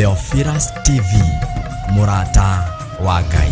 Theophilus TV, mũrata wa Ngai.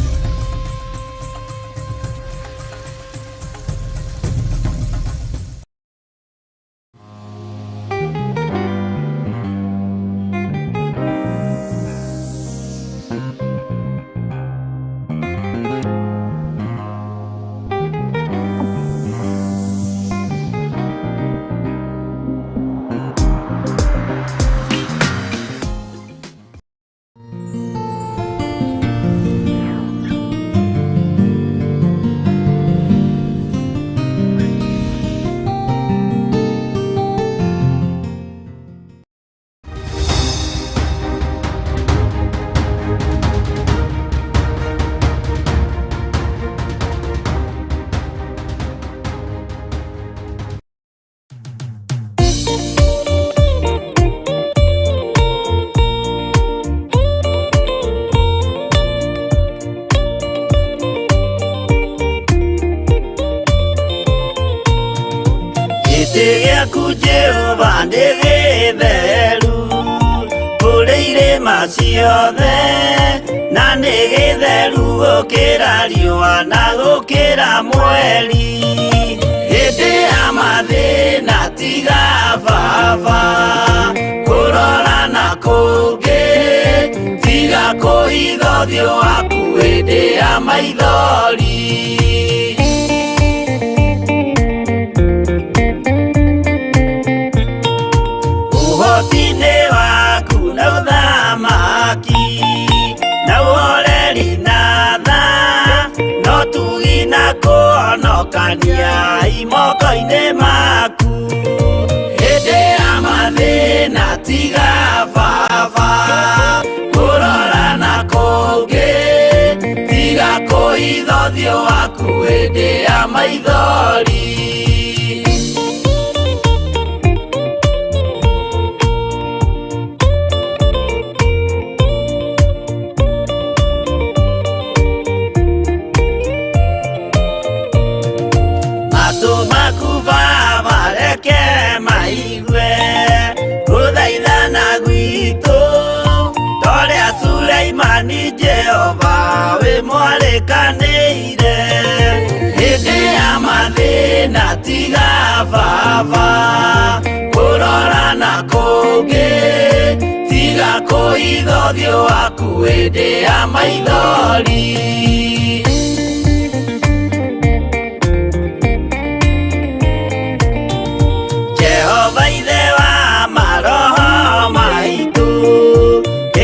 Gĩtĩ gĩaku Jehova nĩ gĩtheru kũrĩ irĩma ciothe na nĩ gĩtheru gũkĩra riũa na gũkĩra mweri hĩndĩ ya mathĩna tiga baba kũrora na kũngĩ tiga kũhitha ũthiũ waku hĩndĩ ya maithori. Ũhoti-inĩ waku na ũthamaki na ũhoreri na tha no tugi na kũhonokania imoko-inĩ maku hĩndĩ ya mathĩna tiga baba kũrora na kũngĩ tiga kũhitha ũthiũ waku hĩndĩ ya maithori. Matũ maku baba reke maigue gũthaithana gwitũ torĩa Suleimani Jehova wĩ mwarĩkanĩire hĩndĩ ya mathĩna tiga baba kũrora na kũngĩ tiga kũhitha ũthiũ waku hĩndĩ ya maithori. Jehova ithe wa maroho maitũ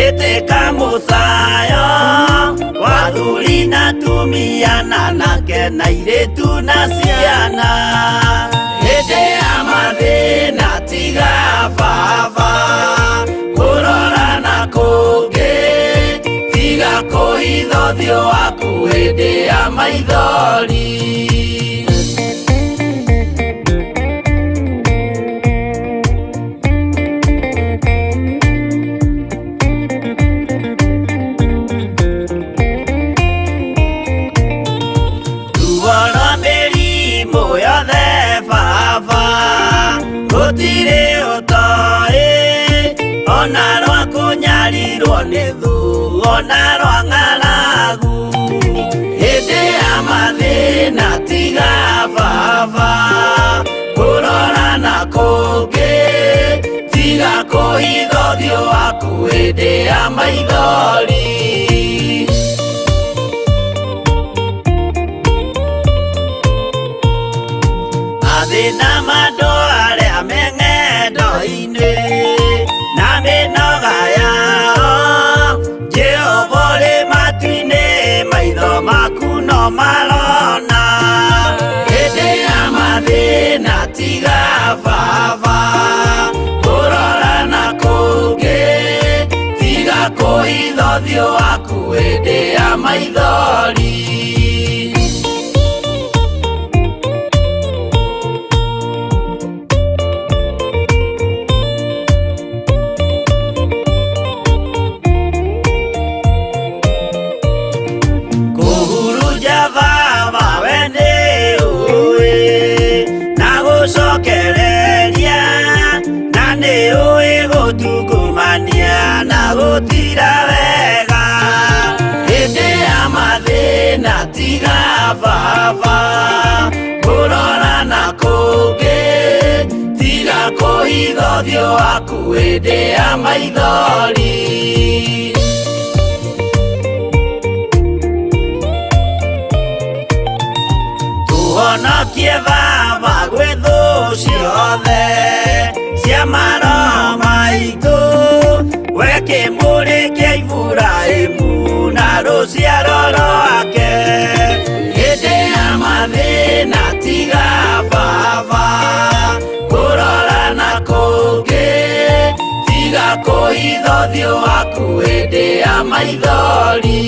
ĩtĩka mũcayo wa athuri na atumia na anake na airĩtu na ciana hĩndĩ ya mathĩna tiga baba kũrora na kũngĩ tiga kũhitha ũthiũ waku hĩndĩ ya maithori. Ruo rwa mĩrimũ yothe baba gũtirĩ ũtoĩ ona rwa kũnyarirwo nĩ thũ ona rwa ng'aragu hĩndĩ ya mathĩna tiga baba kũrora na kũngĩ tiga kũhitha ũthiũ waku hĩndĩ ya maithori. Mathĩna ma andũ arĩa me ng'endo-inĩ na mĩnoga yao Jehova ũrĩ matu-inĩ maitho maku no marona hĩndĩ ya mathĩna tiga baba kũrora na kũngĩ tiga kũhitha ũthiũ waku hĩndĩ ya maithori. Kũhurunja baba we nĩ ũĩ na gũcokereria na nĩ ũĩ gũtungumania na gũti cira wega hĩndĩ ya mathĩna tiga baba kũrora na kũngĩ tiga kũhitha ũthiũ waku hĩndĩ ya maithori. Tũhonokie baba gwĩ thũ ciothe cia maroho maitũ, we kĩmũrĩ kĩa Iburahĩmu na rũciaro rwake. Hĩndĩ ya mathĩna tiga baba kũrora na kũngĩ, tiga kũhitha ũthiũ waku hĩndĩ ya maithori.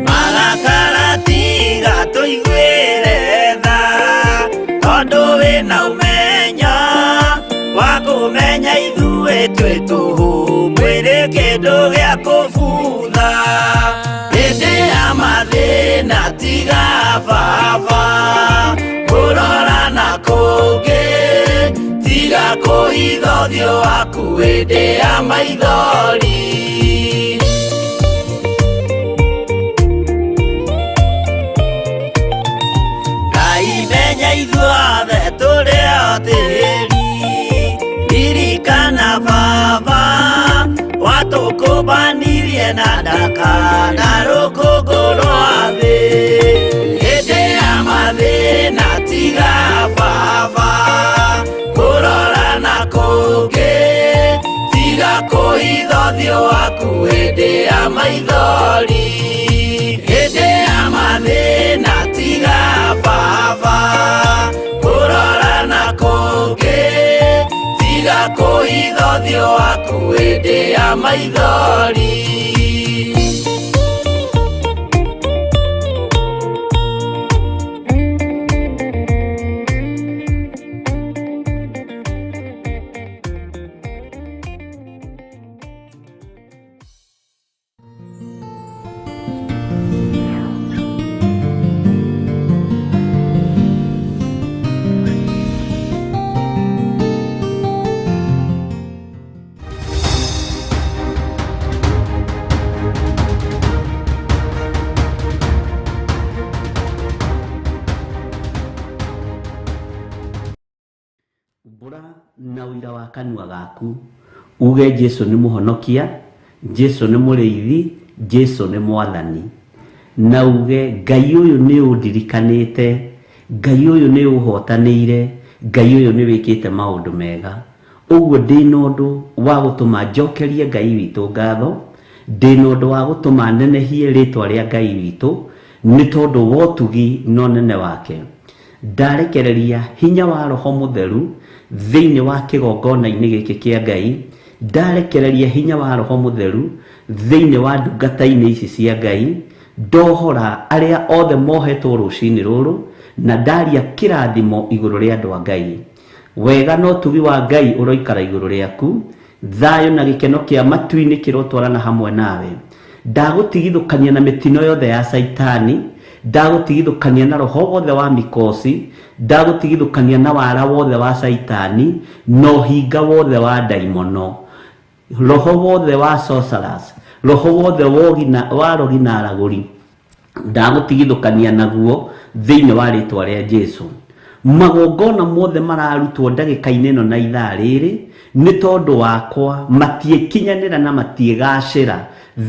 Marakara tiga tũiguĩre tha, tondũ wĩna ũmenyo wa kũmenya ithuĩ twĩ tũhũ, mwĩrĩ kĩndũ gĩa kũbutha. Hĩndĩ ya mathĩna tiga baba kũrora na kũngĩ, tiga kũhitha ũthiũ waku hĩndĩ ya maithori. Ngai menya ithuothe tũrĩ o tĩri, ririkana baba watũkũmbanirie na ndaka na rũkũngũ rwa thĩ. Hĩndĩ ya mathĩna tiga baba kũrora na kũngĩ, tiga kũhitha ũthiũ waku hĩndĩ ya maithori. Hĩndĩ ya mathĩna tiga baba kũrora na kũngĩ, tiga kũhitha ũthiũ waku hĩndĩ ya maithori. Umbũra na ũira wa kanua gaku uge Jesu nĩ mũhonokia, Jesu nĩ mũrĩithi, Jesu nĩ mwathani, na uge Ngai ũyũ nĩ ũndirikanĩte, Ngai ũyũ nĩ ũhotanĩire, Ngai ũyũ nĩ wĩkĩte maũndũ mega. Ũguo ndĩna ũndũ wa gũtũma njokerie Ngai witũ ngatho, ndĩna ũndũ wa gũtũma nenehie rĩtwa rĩa Ngai witũ, nĩ tondũ wa ũtugi na ũnene wake. Ndarekereria hinya wa Roho Mũtheru thĩinĩ wa kĩgongona-inĩ gĩkĩ kĩa Ngai, ndarekereria hinya wa Roho Mũtheru thĩinĩ wa ndungata-inĩ ici cia Ngai, ndohora arĩa othe mohetwo rũcinĩ rũrũ, na ndaria kĩrathimo igũrũ rĩa andũ a Ngai. Wega na ũtugi wa Ngai ũroikara igũrũ rĩaku, thayũ na gĩkeno kĩa matu-inĩ kĩrotwarana hamwe nawe. Ndagũtigithũkania na mĩtino yothe ya Caitani, ndagũtigithũkania na roho wothe wa mikosi, ndagũtigithũkania na wara wothe wa Caitani, na ũhinga wothe wa ndaimono, roho wothe wa sorcerers, roho wothe wa rogi na aragũri, ndagũtigithũkania naguo thĩinĩ wa rĩtwa rĩa Jesu. Magongona mothe mararutwo ndagĩka-inĩ ĩno na ithaa rĩrĩ nĩ tondũ wakwa matiĩkinyanĩra na matiĩgacĩra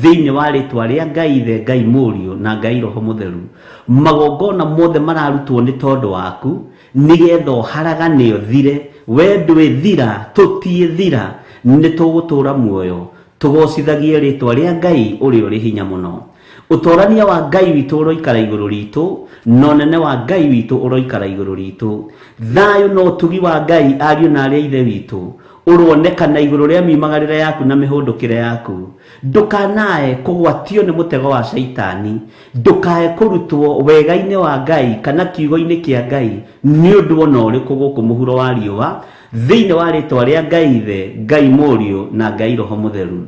thĩinĩ wa rĩtwa rĩa Ngai Ithe, Ngai Mũriũ na Ngai Roho Mũtheru. Magongona mothe mararutwo nĩ tondũ waku nĩgetha ũharagane ũthire, we ndwĩthira, tũtiĩthira, nĩ tũgũtũra muoyo tũgocithagie rĩtwa rĩa Ngai ũrĩa ũrĩ hinya mũno. Ũtorania wa Ngai witũ ũroikara igũrũ ritũ, na ũnene wa Ngai witũ ũroikara igũrũ ritũ. Thayũ na ũtugi wa Ngai ariũ na arĩa ithe witũ ũronekana igũrũ rĩa miumagarĩre yaku na mĩhũndũkĩre yaku. Ndũkanae kũgwatio nĩ mũtego wa Caitani, ndũkae kũrutwo wega-inĩ wa Ngai kana kiugo-inĩ kĩa Ngai nĩ ũndũ ona ũrĩkũ gũkũ mũhuro wa riũa, thĩinĩ wa rĩtwa rĩa Ngai Ithe, Ngai Mũriũ na Ngai Roho Mũtheru.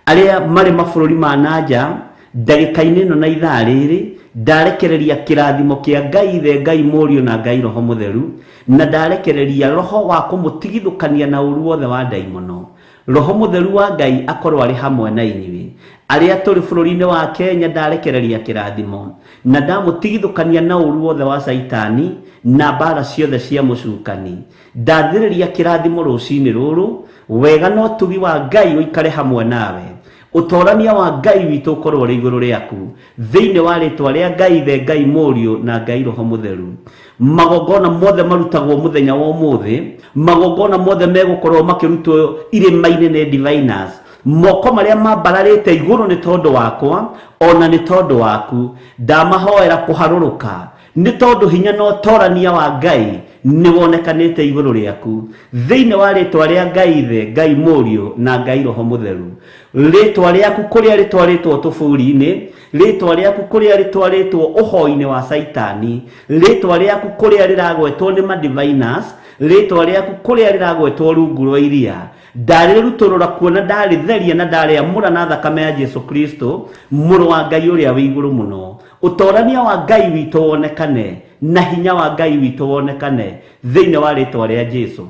Arĩa marĩ mabũrũri ma nanja Ndagĩka-inĩ ĩno na ithaa rĩrĩ ndarekereria kĩrathimo kĩa Ngai Ithe, Ngai Mũriũ na Ngai Roho Mũtheru, na ndarekereria roho wa kũmũtigithũkania na ũru wothe wa ndaimono. Roho Mũtheru wa Ngai akorwo arĩ hamwe na inyuĩ. Arĩa tũrĩ bũrũri-inĩ wa Kenya ndarekereria kĩrathimo na ndamũtigithũkania na ũru wothe wa Caitani na mbara ciothe cia mũcukani. Ndathĩrĩria kĩrathimo rũcinĩ rũrũ, wega na ũtugi wa Ngai ũikare hamwe nawe. Ũtorania wa Ngai witũ ũkorwo ũrĩ igũrũ rĩaku, thĩinĩ wa rĩtwa rĩa Ngai Ithe, Ngai Mũriũ na Ngai Roho Mũtheru. Magongona mothe marutagwo mũthenya wa ũmũthĩ, magongona mothe megũkorwo makĩrutwo irĩma-inĩ nĩ diviners, moko marĩa mambararĩte igũrũ nĩ tondũ wakwa ona nĩ tondũ waku, ndamahoera kũharũrũka nĩ tondũ hinya na ũtorania wa Ngai nĩ wonekanĩte igũrũ rĩaku, thĩinĩ wa rĩtwa rĩa Ngai Ithe, Ngai Mũriũ na Ngai Roho Mũtheru. Rĩtwa rĩaku kũrĩa rĩtwarĩtwo tũburi-inĩ, rĩtwa rĩaku kũrĩa rĩtwarĩtwo ũhoi-inĩ wa Caitani, rĩtwa rĩaku kũrĩa rĩragwetwo nĩ madiviners, rĩtwa rĩaku kũrĩa rĩragwetwo rungu rwa iria, ndarĩrutũrũra kuona ndarĩtheria na ndarĩamũra na thakame ya Jesu Kristo, mũrũ wa Ngai ũrĩa wĩ igũrũ mũno. Ũtorania wa Ngai witũ wonekane na hinya wa Ngai witũ wonekane thĩinĩ wa rĩtwa rĩa Jesu.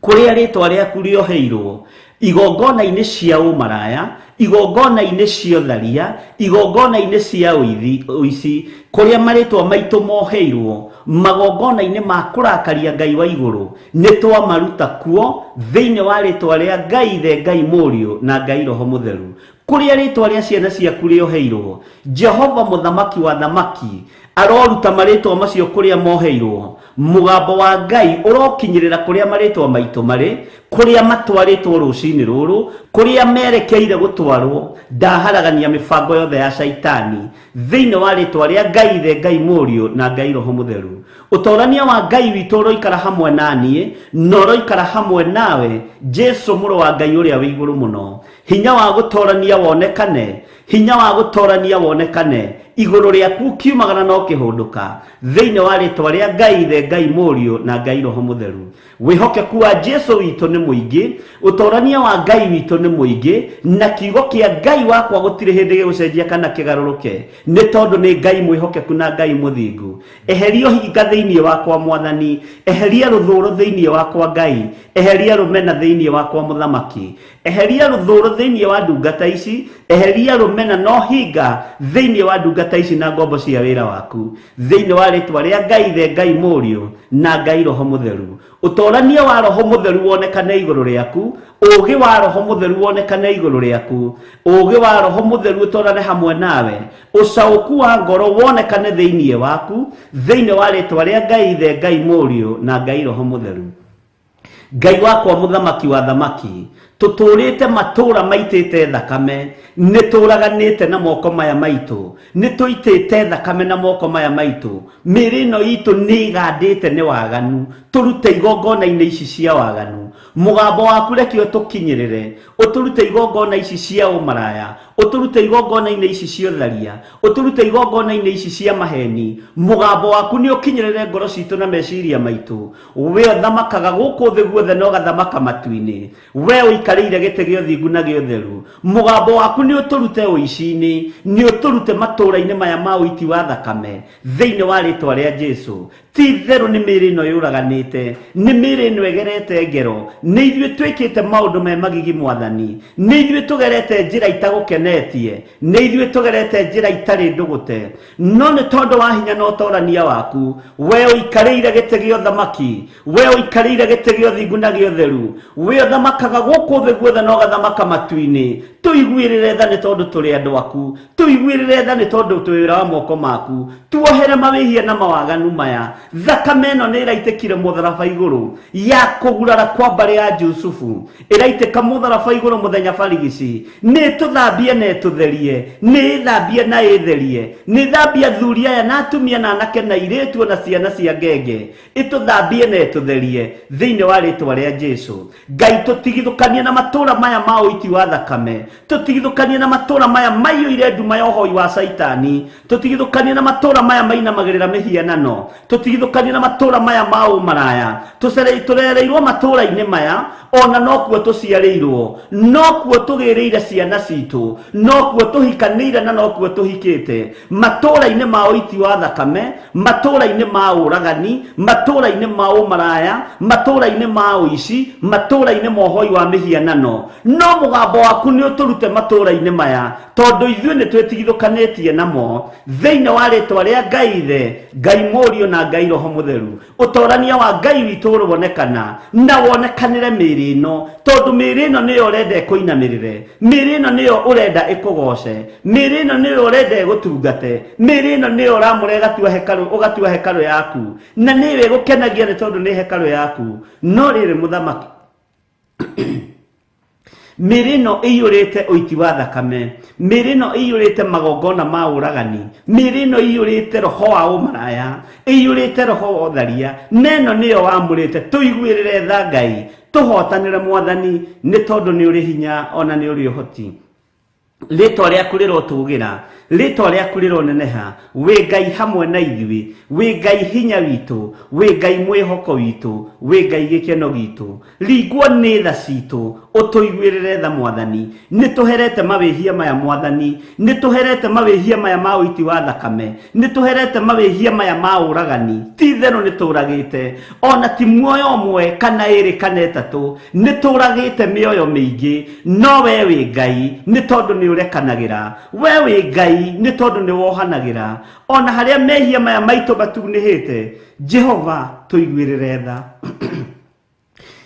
Kũrĩa rĩtwa rĩaku rĩoheirwo igongona-inĩ cia ũmaraya, igongona-inĩ cia ũtharia, igongona-inĩ cia ũici, kũrĩa marĩtwa maitũ moheirwo magongona-inĩ ma kũrakaria Ngai wa igũrũ, nĩ twamaruta kuo thĩinĩ wa rĩtwa rĩa Ngai Ithe, Ngai Mũriũ na Ngai Roho Mũtheru. Kũrĩa rĩtwa rĩa ciana ciaku rĩoheirwo, Jehova mũthamaki wa thamaki aroruta marĩtwa macio kũrĩa moheirwo. Mũgambo wa Ngai ũrokinyĩrĩra kũrĩa marĩtwa maitũ marĩ, kũrĩa matwarĩtwo rũcinĩ rũrũ, kũrĩa merekeire gũtwarwo. Ndaharagania mĩbango yothe ya Caitani thĩinĩ wa rĩtwa rĩa Ngai Ithe, Ngai Mũriũ na Ngai Roho Mũtheru. Ũtorania wa Ngai witũ ũroikara hamwe na niĩ na ũroikara hamwe nawe, Jesu mũrũ wa Ngai ũrĩa wĩ igũrũ mũno. Hinya wa gũtorania wonekane, hinya wa gũtorania wonekane igũrũ rĩaku ũkiumagara na ũkĩhũndũka, thĩinĩ wa rĩtwa rĩa Ngai Ithe, Ngai Mũriũ na Ngai Roho Mũtheru. Wĩhokeku wa Jesu witũ nĩ mũingĩ, ũtorania wa Ngai witũ nĩ mũingĩ, na kiugo kĩa Ngai wakwa gũtirĩ hĩndĩ gĩgũcenjia kana kĩgarũrũke, nĩ tondũ nĩ Ngai mwĩhokeku na Ngai mũthingu. Eheria ũhinga thĩinĩ wakwa Mwathani, eheria rũthũũro thĩinĩ wakwa Ngai, eheria rũmena thĩinĩ wakwa Mũthamaki, eheria rũthũũro thĩinĩ wa ndungata ici, eheria rũmena na ũhinga thĩinĩ wa ndungata ici na ngombo cia wĩra waku, thĩinĩ wa rĩtwa rĩa Ngai Ithe, Ngai Mũriũ na Ngai Roho Mũtheru. Ũtorania wa Roho Mũtheru wonekane igũrũ rĩaku, ũũgĩ wa Roho Mũtheru wonekane igũrũ rĩaku, ũũgĩ wa Roho Mũtheru ũtorane hamwe nawe, ũcaũku wa ngoro wonekane thĩinĩ waku, thĩinĩ wa rĩtwa rĩa Ngai Ithe, Ngai Mũriũ na Ngai Roho Mũtheru. Ngai wakwa mũthamaki wa thamaki, tũtũũrĩte matũũra maitĩte thakame, nĩ tũraganĩte na moko maya maitũ, nĩ tũitĩte thakame na moko maya maitũ, mĩĩrĩ ĩno itũ nĩ ĩgandĩte nĩ waganu, tũrute igongona-inĩ ici cia waganu. Mũgambo waku reke ũtũkinyĩrĩre, ũtũrute igongona ici cia ũmaraya, ũtũrute igongona-inĩ ici cia ũtharia, ũtũrute igongona-inĩ ici cia maheni. Mũgambo waku nĩ ũkinyĩrĩre ngoro citũ na meciria maitũ. We ũthamakaga gũkũ thĩ guothe na ũgathamaka matu-inĩ, we ũikarĩire gĩtĩ gĩa ũthingu na gĩa ũtheru. Mũgambo waku nĩ ũtũrute ũici-inĩ, nĩ ũtũrute matũũra-inĩ maya ma ũiti wa thakame, thĩinĩ wa rĩtwa rĩa Jesu. Ti itherũ nĩ mĩĩrĩ ĩno yũraganĩte, nĩ mĩĩrĩ ĩno ĩgerete ngero, nĩ ithuĩ twĩkĩte maũndũ me magigi Mwathani, nĩ ithuĩ tũgerete njĩra itagũkenetie, nĩ ithuĩ tũgerete njĩra itarĩ ndũgũte, no nĩ tondũ wa hinya na ũtorania waku, we ũikarĩire gĩtĩ gĩa ũthamaki, we ũikarĩire gĩtĩ gĩa ũthingu na gĩa ũtheru, we ũthamakaga gũkũ thĩ guothe na ũgathamaka matu-inĩ, tũiguĩrĩre tha nĩ tondũ tũrĩ andũ aku, tũiguĩrĩre tha nĩ tondũ twĩ wĩra wa moko maku, tuohere mawĩhia na mawaganu maya. Thakame ĩno nĩ ĩraitĩkire mũtharaba igũrũ ya kũgurara kwa mbarĩ ya Jusufu, ĩraitĩka mũtharaba igũrũ mũthenya barigici, nĩ ĩtũthambie na ĩtũtherie, nĩ ĩthambie na ĩtherie, nĩ ĩthambie athuri aya na atumia na anake na airĩtu ona ciana cia ngenge, ĩtũthambie na ĩtũtherie thĩinĩ wa rĩtwa rĩa Jesu. Ngai tũtigithũkanie na matũũra maya ma ũiti wa thakame. Tũtigithũkanie na matũũra maya maiyũire nduma ya ũhoi wa Caitani. Tũtigithũkanie na matũũra maya mainamagĩrĩra mĩhianano. Tũtigithũkanie na matũũra maya ma ũmaraya. Tũrereirwo matũũra-inĩ maya, ona nokuo tũciarĩirwo, nokuo tũgĩrĩire ciana citũ, nokuo tũhikanĩire na nokuo tũhikĩte. Matũũra-inĩ ma ũiti wa thakame, matũũra-inĩ ma ũragani, matũũra-inĩ ma ũmaraya, matũũra-inĩ ma ũici, matũũra-inĩ ma ũhoi wa mĩhianano. No mũgambo waku nĩ ũtũrute matũũra-inĩ maya, tondũ ithuĩ nĩ twĩtigithũkanĩtie namo. Thĩinĩ wa rĩtwa rĩa Ngai Ithe, Ngai Mũriũ na Ngai Roho Mũtheru, ũtorania wa Ngai witũ ũrowonekana na wonekanĩre mĩĩrĩ ĩno, tondũ mĩĩrĩ ĩno nĩyo ũrenda ĩkũinamĩrĩre, mĩĩrĩ ĩno nĩyo ũrenda ĩkũgoce, mĩĩrĩ ĩno nĩyo ũrenda ĩgũtungate, mĩĩrĩ ĩno nĩyo ũramũra ĩgatua hekarũ, ũgatua hekarũ yaku, na nĩyo ĩgũkenagia nĩ tondũ nĩ hekarũ yaku. No rĩrĩ mũthamaki, mĩĩrĩ ĩno ĩiyũrĩte ũiti wa thakame, mĩĩrĩ ĩno ĩiyũrĩte magongona ma ũragani, mĩĩrĩ ĩno ĩiyũrĩte roho wa ũmaraya, ĩiyũrĩte roho wa ũtharia, na ĩno nĩyo wamũrĩte. Tũiguĩrĩre tha Ngai, tũhotanĩre Mwathani, nĩ tondũ nĩ ũrĩ hinya ona nĩ ũrĩ ũhoti. Rĩtwa rĩaku rĩrotũgĩra, rĩtwa rĩaku rĩroneneha. Wĩ Ngai hamwe na ithuĩ, wĩ Ngai hinya witũ, wĩ Ngai mwĩhoko witũ, wĩ Ngai gĩkeno gitũ. Ringwo nĩ tha citũ, ũtũiguĩrĩre tha Mwathani. Nĩ tũherete mawĩhia maya Mwathani, nĩ tũherete mawĩhia maya ma ũiti wa thakame, nĩ tũherete mawĩhia maya ma ũragani. Ti itherũ nĩ tũragĩte, ona ti muoyo ũmwe kana ĩrĩ kana ĩtatũ, nĩ tũragĩte mĩoyo mĩingĩ. No we wĩ Ngai nĩ tondũ nĩ ũrekanagĩra, we wĩ Ngai nĩ tondũ nĩ wohanagĩra. Ona harĩa mehia maya maitũ matunĩhĩte, Jehova tũiguĩrĩre tha.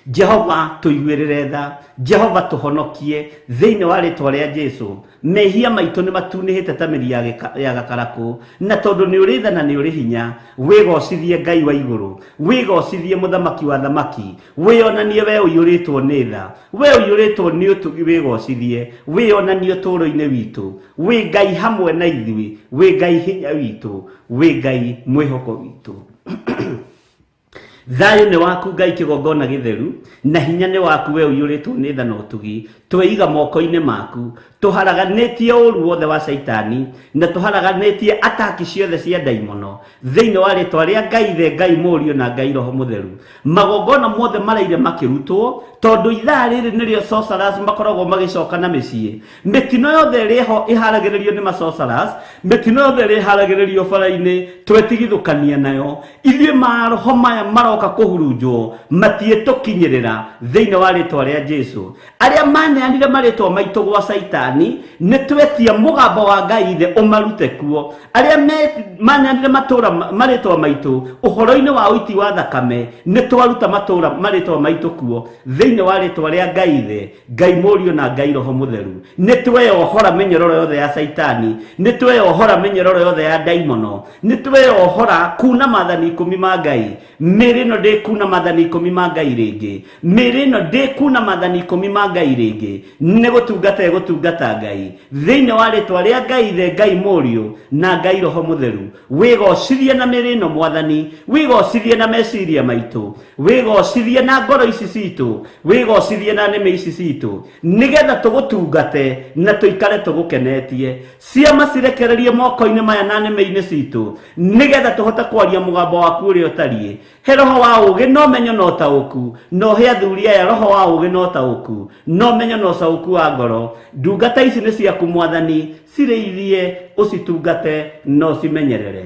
Jehova tũiguĩrĩre tha, Jehova tũhonokie thĩinĩ wa rĩtwa rĩa Jesu. Mehia maitũ nĩ matunĩhĩte ta mĩri ya gakarakũ, na tondũ nĩ ũrĩ tha na nĩ ũrĩ hinya, wĩgocithie Ngai wa igũrũ, wĩgocithie mũthamaki wa thamaki, wĩonanie we ũiyũrĩtwo nĩ tha, we ũiyũrĩtwo nĩ ũtugi, wĩgocithie, wĩonanie ũtũũro-inĩ witũ. Wĩ Ngai hamwe na ithuĩ, wĩ Ngai hinya witũ, wĩ Ngai mwĩhoko witũ. Thayũ nĩ waku Ngai kĩgongona gĩtheru, na hinya nĩ waku we ũiyũrĩtwo nĩ tha na ũtugi. Tweiga moko-inĩ maku, tũharaganĩtie ũru wothe wa Caitani, na tũharaganĩtie ataki ciothe cia ndaimono thĩinĩ wa rĩtwa rĩa Ngai Ithe, Ngai Mũriũ na Ngai Roho Mũtheru. Magongona mothe maraire makĩrutwo, tondũ ithaa rĩrĩ nĩrĩo sorcerers makoragwo magĩcoka na mĩciĩ. Mĩtino yothe ĩrĩa ĩho ĩharagĩrĩrio nĩ ma-sorcerers, mĩtino yothe ĩrĩa ĩharagĩrĩrio bara-inĩ, twetigithũkania nayo. Ithuĩ maroho maya maroka kũhurunjwo, matiĩtũkinyĩrĩra thĩinĩ wa rĩtwa rĩa Jesu. Arĩa maneanire marĩtwa maitũ gwa Caitani, nĩ twetia mũgambo wa Ngai Ithe ũmarute kuo. Arĩa maneanire matũra marĩtwa maitũ ũhoro-inĩ wa ũiti wa thakame, nĩ twaruta matũra marĩtwa maitũ kuo thĩinĩ wa rĩtwa rĩa Ngai Ithe, Ngai Mũriũ na Ngai Roho Mũtheru. Nĩ tweyohora mĩnyororo yothe ya Caitani, nĩ tweyohora mĩnyororo yothe ya ndaimono, nĩ tweyohora kuna maathani 10 ma Ngai. Mĩĩrĩ ĩno ndĩkuna maathani 10 ma Ngai rĩngĩ, mĩĩrĩ ĩno ndĩkuna maathani 10 ma Ngai rĩngĩ. Nĩ gũtungata ĩgũtungata Ngai thĩinĩ wa rĩtwa rĩa Ngai Ithe, Ngai Mũriũ na Ngai Roho Mũtheru. Wĩgocithie na mĩĩrĩ ĩno Mwathani, wĩgocithie na meciria maitũ, wĩgocithie na ngoro ici citũ, wĩgocithie na nĩmĩ ici citũ, nĩgetha tũgũtungate na tũikare tũgũkenetie. Ciama cirekererie moko-inĩ maya na nĩmĩ-inĩ citũ, nĩgetha tũhote kwaria mũgambo waku ũrĩa ũtariĩ. He roho wa ũũgĩ na ũmenyo na ũtaũku, na ũhe athuri aya roho wa ũũgĩ na ũtaũku, na ũmenyo na ũcaũku wa ngoro. Ndungata ici nĩ ciaku Mwathani, cirĩithie, ũcitungate na ũcimenyerere.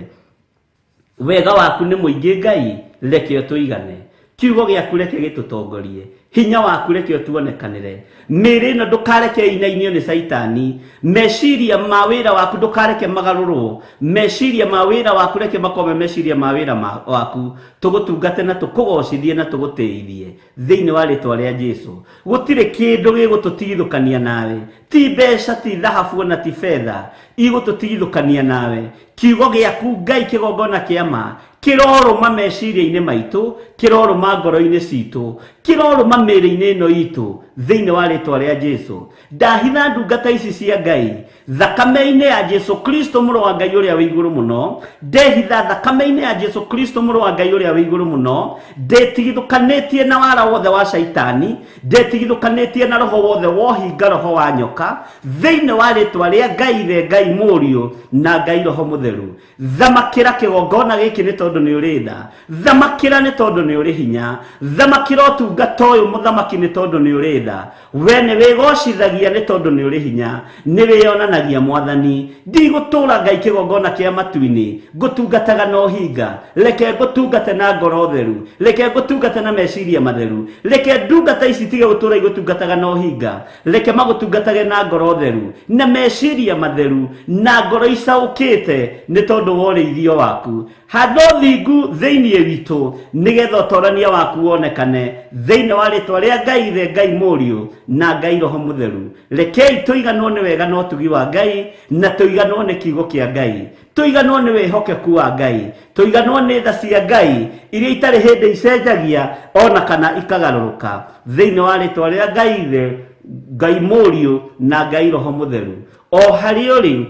Wega waku nĩ mũingĩ Ngai, reke ũtũigane. Kiugo gĩaku reke gĩtũtongorie. Hinya waku reke ũtuonekanĩre. Mĩĩrĩ ĩno ndũkareke ĩinainio nĩ Caitani. Meciria ma wĩra waku ndũkareke magarũrwo. Meciria ma wĩra waku reke makorwo me meciria ma wĩra waku. Tũgũtungate na tũkũgocithie na tũgũtĩithie thĩinĩ wa rĩtwa rĩa Jesu. Gũtirĩ kĩndũ gĩgũtũtigithũkania nawe, ti mbeca, ti thahabu ona ti betha igũtũtigithũkania nawe. Kiugo gĩaku Ngai kĩgongona kĩa ma kĩrorũma meciria-inĩ maitũ, kĩrorũma ngoro-inĩ citũ, kĩrorũma mĩĩrĩ-inĩ ĩno itũ thĩinĩ wa rĩtwa rĩa Jesu. Ndahitha ndungata ici cia Ngai Thakame-inĩ ya Jesu Kristo mũrũ wa Ngai ũrĩa wĩ igũrũ mũno, ndehitha thakame-inĩ ya Jesu Kristo mũrũ wa Ngai ũrĩa wĩ igũrũ mũno, ndĩtigithũkanĩtie na wara wothe wa Shaitani, ndĩtigithũkanĩtie na roho wothe wohinga roho wa nyoka, thĩinĩ wa rĩtwa rĩa Ngai Ithe, Ngai Mũriũ na Ngai Roho Mũtheru. Thamakĩra kĩgongona gĩkĩ nĩ tondũ nĩ ũrĩ tha, thamakĩra nĩ tondũ nĩ ũrĩ hinya, thamakĩra ũtungata ũyũ mũthamaki nĩ tondũ nĩ ũrĩ tha. We nĩ wĩgocithagia nĩ tondũ nĩ ũrĩ hinya, nĩ wĩyonanagia mwathani. Ndigũtũra Ngai kĩgongona kĩa matu-inĩ ngũtungataga na ũhinga, reke ngũtungate na ngoro theru, reke ngũtungate na meciria matheru, reke ndungata ici itige gũtũra igũtungataga na ũhinga, reke magũtungatage na ngoro theru na meciria matheru na ngoro icaũkĩte nĩ tondũ wa ũrĩithio waku. Handa ũthingu thĩinĩ witũ nĩgetha ũtorania waku wonekane thĩinĩ wa rĩtwa rĩa Ngai Ithe, Ngai Mũriũ na Ngai Roho Mũtheru. Rekei tũiganwo nĩ wega na ũtugi wa Ngai, na tũiganwo nĩ kiugo kĩa Ngai, tũiganwo nĩ wĩhokeku wa Ngai, tũiganwo nĩ tha cia Ngai iria itarĩ hĩndĩ icenjagia ona kana ikagarũrũka, thĩinĩ wa rĩtwa rĩa Ngai Ithe, Ngai Mũriũ na Ngai Roho Mũtheru. O harĩa ũrĩ,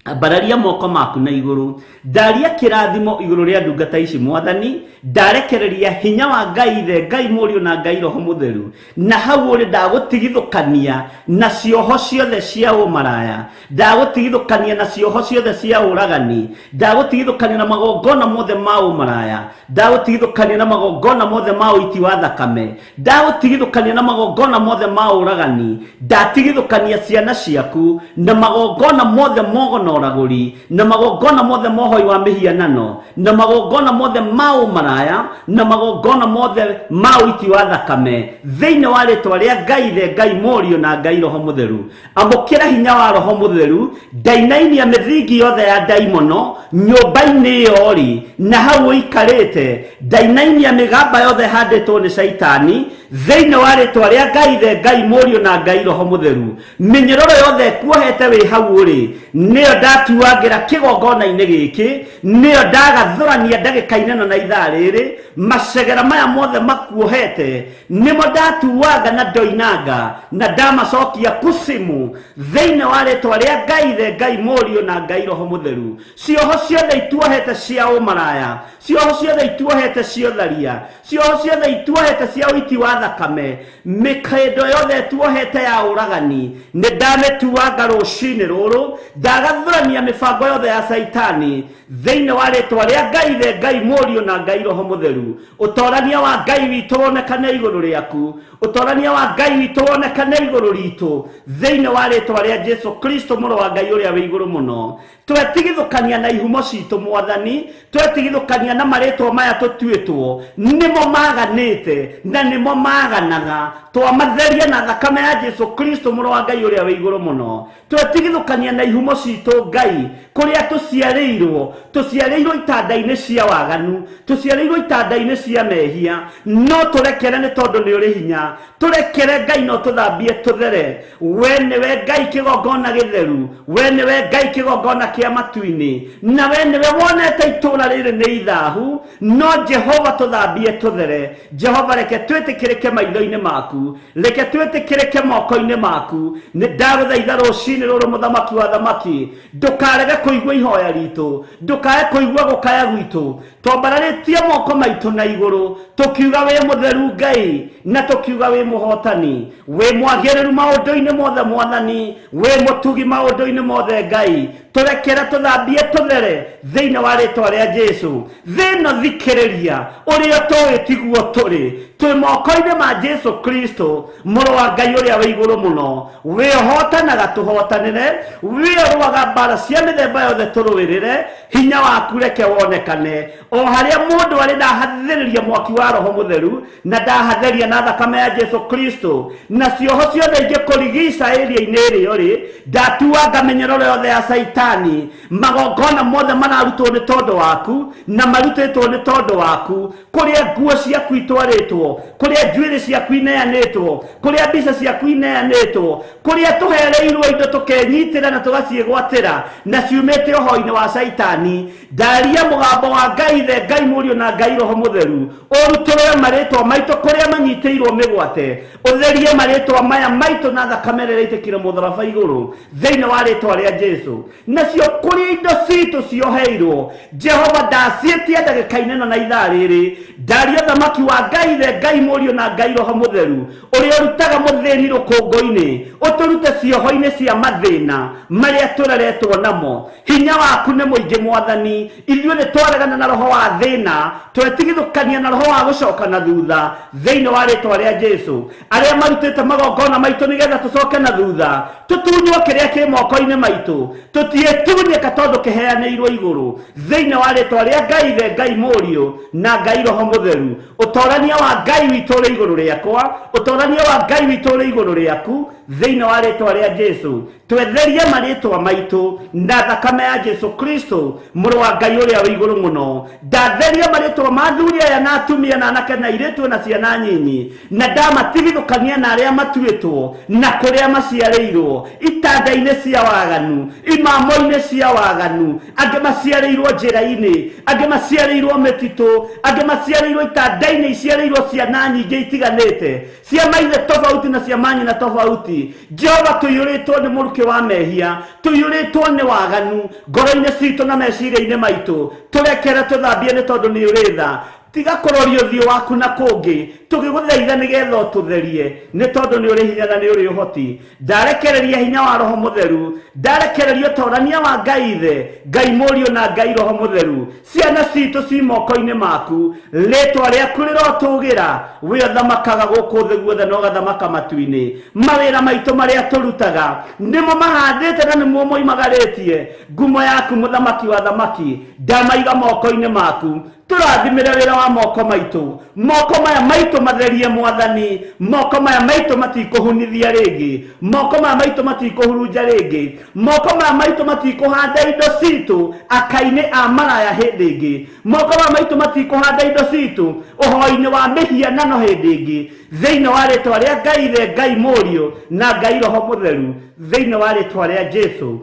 ambararia moko maku na igũrũ, ndaria kĩrathimo igũrũ rĩa ndungata ici mwathani, ndarekereria hinya wa Ngai Ithe, Ngai Mũriũ na Ngai Roho Mũtheru. Na hau ũrĩ ndagũtigithũkania na cioho ciothe cia ũmaraya, ndagũtigithũkania na cioho ciothe cia ũragani, ndagũtigithũkania na magongona mothe ma ũmaraya, ndagũtigithũkania na magongona mothe ma ũiti wa thakame, ndagũtigithũkania na magongona mothe ma ũragani, ndatigithũkania ciana ciaku na magongona mothe mogo na ũragũri, na magongona mothe ma ũhoi wa mĩhianano, na magongona mothe ma ũmaraya, na magongona mothe ma ũiti wa thakame, thĩinĩ wa rĩtwa rĩa Ngai Ithe, Ngai Mũriũ na Ngai Roho Mũtheru. Amũkĩra hinya wa Roho Mũtheru, ndainainia mĩthingi yothe ya ndaimono nyũmba-inĩ ĩyo rĩ, na hau ũikarĩte, ndainainia mĩgamba yothe ĩhandĩtwo nĩ Shaitani thĩinĩ wa rĩtwa rĩa Ngai Ithe, Ngai Mũriũ na Ngai Roho Mũtheru. Mĩnyororo yothe ĩkuohete wĩ hau ũrĩ, nĩyo ndatuangĩra kĩgongona-inĩ gĩkĩ, nĩyo ndagathũrania ndagĩka-inĩ ĩno na ithaa rĩrĩ. Macegera maya mothe makuohete nĩmo ndatuanga na ndoinanga na ndamacokia kusimu thĩinĩ wa rĩtwa rĩa Ngai Ithe, Ngai Mũriũ na Ngai Roho Mũtheru. Cioho ciothe ituohete cia ũmaraya, cioho ciothe ituohete cia ũtharia, cioho ciothe ituohete cia ũiti wa thakame, mĩkĩndo yothe ĩtuohete ya ũragani, nĩ ndamĩtuanga rũcinĩ rũrũ, ndagathũrania mĩbango yothe ya Shaitani thĩinĩ wa rĩtwa rĩa Ngai Ithe, Ngai Mũriũ na Ngai Roho Mũtheru. Ũtorania wa Ngai witũ wonekane igũrũ rĩaku, ũtorania wa Ngai witũ wonekane igũrũ ritũ thĩinĩ wa rĩtwa rĩa Jesu Kristo mũrũ wa Ngai ũrĩa wĩ igũrũ mũno. Twetigithũkania na ihumo citũ mwathani, twetigithũkania na marĩtwa maya tũtuĩtwo, nĩmo maganĩte na nĩmo maganaga, twamatheria na thakame ya Jesu Kristo mũrũ wa Ngai ũrĩa wĩ igũrũ mũno. Twetigithũkania na ihumo citũ Ngai, kũrĩa tũciarĩirwo, tũciarĩirwo itanda-inĩ cia waganu, tũciarĩirwo itanda-inĩ cia mehia, no tũrekere nĩ tondũ nĩ ũrĩ hinya. Tũrekere Ngai no tũthambie tũthere. We nĩwe Ngai kĩgongona gĩtheru, we nĩwe Ngai kĩgongona kĩa matu-inĩ, na we nĩwe wonete itũũra rĩrĩ nĩ ithahu, no Jehova tũthambie tũthere. Jehova reke twĩtĩkĩrĩke maitho-inĩ maku, reke twĩtĩkĩrĩke moko-inĩ maku. Nĩ ndagũthaitha rũcinĩ rũrũ mũthamaki wa thamaki, ndũkarege kũigua ihoya ritũ, ndũkae kũigua gũkaya gwitũ. Twambararĩtie moko maitũ na igũrũ tũkiuga wĩ mũtheru Ngai, na tũkiuga wĩ mũhotani, wĩ mwagĩrĩru maũndũ-inĩ mothe mwathani, wĩ mũtugi maũndũ-inĩ mothe Ngai. Tũrekere tũthambie tũthere thĩinĩ wa rĩtwa rĩa Jesu. Thĩ ĩno thikĩrĩria, ũrĩa tũĩ tiguo tũrĩ, twĩ moko-inĩ ma Jesu Kristo mũrũ wa Ngai ũrĩa wĩ igũrũ mũno. Wĩ ũhotanaga tũhotanĩre, wĩ ũrũaga mbara cia mĩthemba yothe tũrũĩrĩre. Hinya waku reke wonekane o harĩa mũndũ arĩ. Ndahathĩrĩria mwaki wa Roho Mũtheru na ndahatheria na thakame ya Jesu Kristo, na cioho ciothe ingĩkũrigica ĩria-inĩ ĩrĩa ũrĩ, ndatuanga mĩnyororo yothe ya Shaitani. Magongona mothe mararutwo nĩ tondũ waku na marutĩtwo nĩ tondũ waku, kũrĩa nguo ciaku itwarĩtwo, kũrĩa njuĩrĩ ciaku ineanĩtwo, kũrĩa mbica ciaku ineanĩtwo, kũrĩa tũhereirwo indo tũkenyitĩra na tũgaciĩgwatĩra na ciumĩte ũhoi-inĩ wa Shaitani. Ndaria mũgambo wa Ngai Ithe, Ngai Mũriũ na Ngai Roho Mũtheru, ũrutũrũre marĩtwa maitũ kũrĩa manyitĩtwo. manyitĩirwo mĩgwate ũtherie marĩtwa maya maitũ na thakame ĩrĩa ĩitĩkire mũtharaba igũrũ thĩinĩ wa rĩtwa rĩa Jesu. Nacio kũrĩa indo citũ cioheirwo, Jehova ndaciĩtia ndagĩka-inĩ ĩno na ithaa rĩrĩ, ndaria thamaki wa Ngai the Ngai Mũriũ na Ngai Roho Mũtheru ũrĩa ũrutaga mũthĩni rũkũngũ-inĩ, ũtũrute cioho-inĩ cia mathĩna marĩa tũreretwo namo. Hinya waku nĩ mũingĩ Mwathani, ithuĩ nĩ twaregana na roho wa thĩna, twetigithũkania na roho wa gũcoka na thutha thĩinĩ wa rĩtwa rĩa Jesu. Arĩa marutĩte magongona maitũ nĩgetha tũcoke na thutha, tũtunywo kĩrĩa kĩ moko-inĩ maitũ, tũtiĩtunyĩka tondũ kĩheanĩirwo igũrũ thĩinĩ wa rĩtwa rĩa Ngai the Ngai Mũriũ na Ngai Roho Mũtheru. Ũtorania wa Ngai witũ ũrĩ igũrũ rĩakwa, ũtorania wa Ngai witũ ũrĩ igũrũ rĩaku thĩinĩ wa rĩtwa rĩa Jesu. Twetherie marĩtwa maitũ na thakame ya Jesu Kristo mũrũ wa Ngai ũrĩa wĩ igũrũ mũno. Ndatheria marĩtwa ma athuri aya na atumia na anake na airĩtu na ciana nyinyi, na ndamatigithũkania na arĩa matuĩtwo na kũrĩa maciarĩirwo, itanda-inĩ cia waganu, imamo-inĩ cia waganu, angĩ maciarĩirwo njĩra-inĩ, angĩ maciarĩirwo mĩtitũ, angĩ maciarĩirwo itanda-inĩ iciarĩirwo ciana nyingĩ itiganĩte, cia maithe tofauti na cia manyina tofauti. Jehova, tũiyũrĩtwo nĩ mũrukĩ wa mehia, tũiyũrĩtwo nĩ waganu ngoro-inĩ citũ na meciria-inĩ maitũ, tũrekere tũthambie nĩ tondũ nĩ ũrĩ tha. Tiga kũroria ũthiũ waku na kũngĩ, tũgĩgũthaitha nĩgetha ũtũtherie, nĩ tondũ nĩ ũrĩ hinya na nĩ ũrĩ ũhoti. Ndarekereria hinya wa Roho Mũtheru, ndarekereria ũtorania wa Ngai Ithe, Ngai Mũriũ na Ngai Roho Mũtheru. Ciana citũ ci moko-inĩ maku, rĩtwa rĩaku rĩrotũgĩra, we ũthamakaga gũkũ thĩ guothe na ũgathamaka matu-inĩ. Mawĩra maitũ marĩa tũrutaga nĩmo mahandĩte na nĩmo moimagarĩtie ngumo yaku, mũthamaki wa thamaki. Ndamaiga moko-inĩ maku, tũrathimĩre wĩra wa moko maitũ. Moko maya maitũ matherie Mwathani, moko maya maitũ matikũhunithia rĩngĩ, moko maya maitũ matikũhurunja rĩngĩ, moko maya maitũ matikũhanda indo citũ aka-inĩ a maraya hĩndĩ ĩngĩ, moko maya maitũ matikũhanda indo citũ ũhoi-inĩ wa mĩhianano hĩndĩ ĩngĩ, thĩinĩ wa rĩtwa rĩa Ngai Ithe, Ngai Mũriũ na Ngai Roho Mũtheru, thĩinĩ wa rĩtwa rĩa Jesu.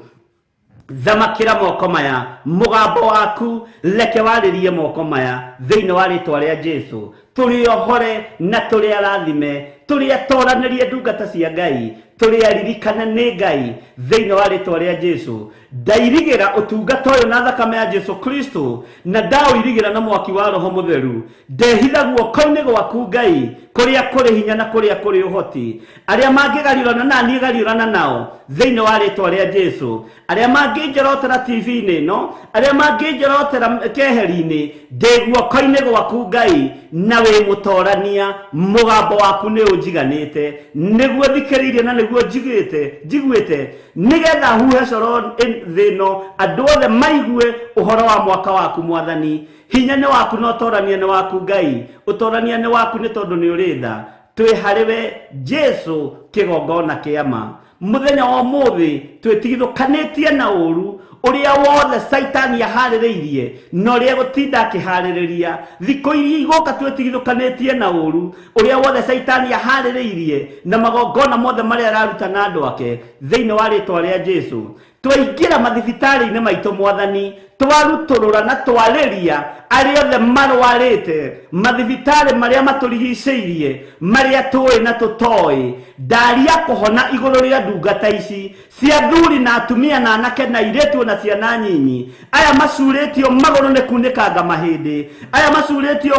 Thamakĩra moko maya, mũgambo waku reke warĩrie moko maya thĩinĩ wa rĩtwa rĩa Jesu. Tũrĩ ohore na tũrĩ arathime, tũrĩ atoranĩrie ndungata cia Ngai, tũrĩ aririkane nĩ Ngai thĩinĩ wa rĩtwa rĩa Jesu. Ndairigĩra ũtungata ũyũ na thakame ya Jesu Kristo, na ndaũirigĩra na mwaki wa Roho Mũtheru. Ndehitha guoko-inĩ gwaku Ngai, kũrĩa kũrĩ hinya na kũrĩa kũrĩ ũhoti. Arĩa mangĩgariũrana na niĩ gariũrana nao thĩinĩ wa rĩtwa rĩa Jesu. Arĩa mangĩnjorotera TV-inĩ ĩno, arĩa mangĩnjorotera keheri-inĩ, ndĩ guoko-inĩ gwaku Ngai, na wĩ mũtorania, mũgambo waku nĩ ũnjiganĩte, nĩguo thikĩrĩirie na nĩguo njiguĩte, nĩgetha huhe coro thĩ ĩno, andũ othe maigue ũhoro wa mwaka waku Mwathani. Hinya nĩ waku na ũtorania nĩ waku Ngai, ũtorania nĩ waku nĩ tondũ nĩ ũrĩ tha. Twĩ harĩ we Jesu kĩgongona kĩa ma. Mũthenya wa ũmũthĩ twĩtigithũkanĩtie na ũru ũrĩa wothe Saitani aharĩrĩirie na ũrĩa egũtinda akĩharĩrĩria. Thikũ iria igũka twĩtigithũkanĩtie na ũru ũrĩa wothe Saitani aharĩrĩirie na magongona mothe marĩa araruta na andũ ake thĩinĩ wa rĩtwa rĩa Jesu. Twaingĩra mathibitarĩ-inĩ maitũ Mwathani, twarutũrũra na twarĩria arĩa othe marwarĩte mathibitarĩ marĩa matũrigicĩirie, marĩa tũĩ na tũtoĩ. Ndaria kũhona igũrũ rĩa ndungata ici cia athuri na atumia na anake na airĩtu na ciana nyinyi, aya macurĩtio magũrũ nĩ kunĩkanga mahĩndĩ, aya macurĩtio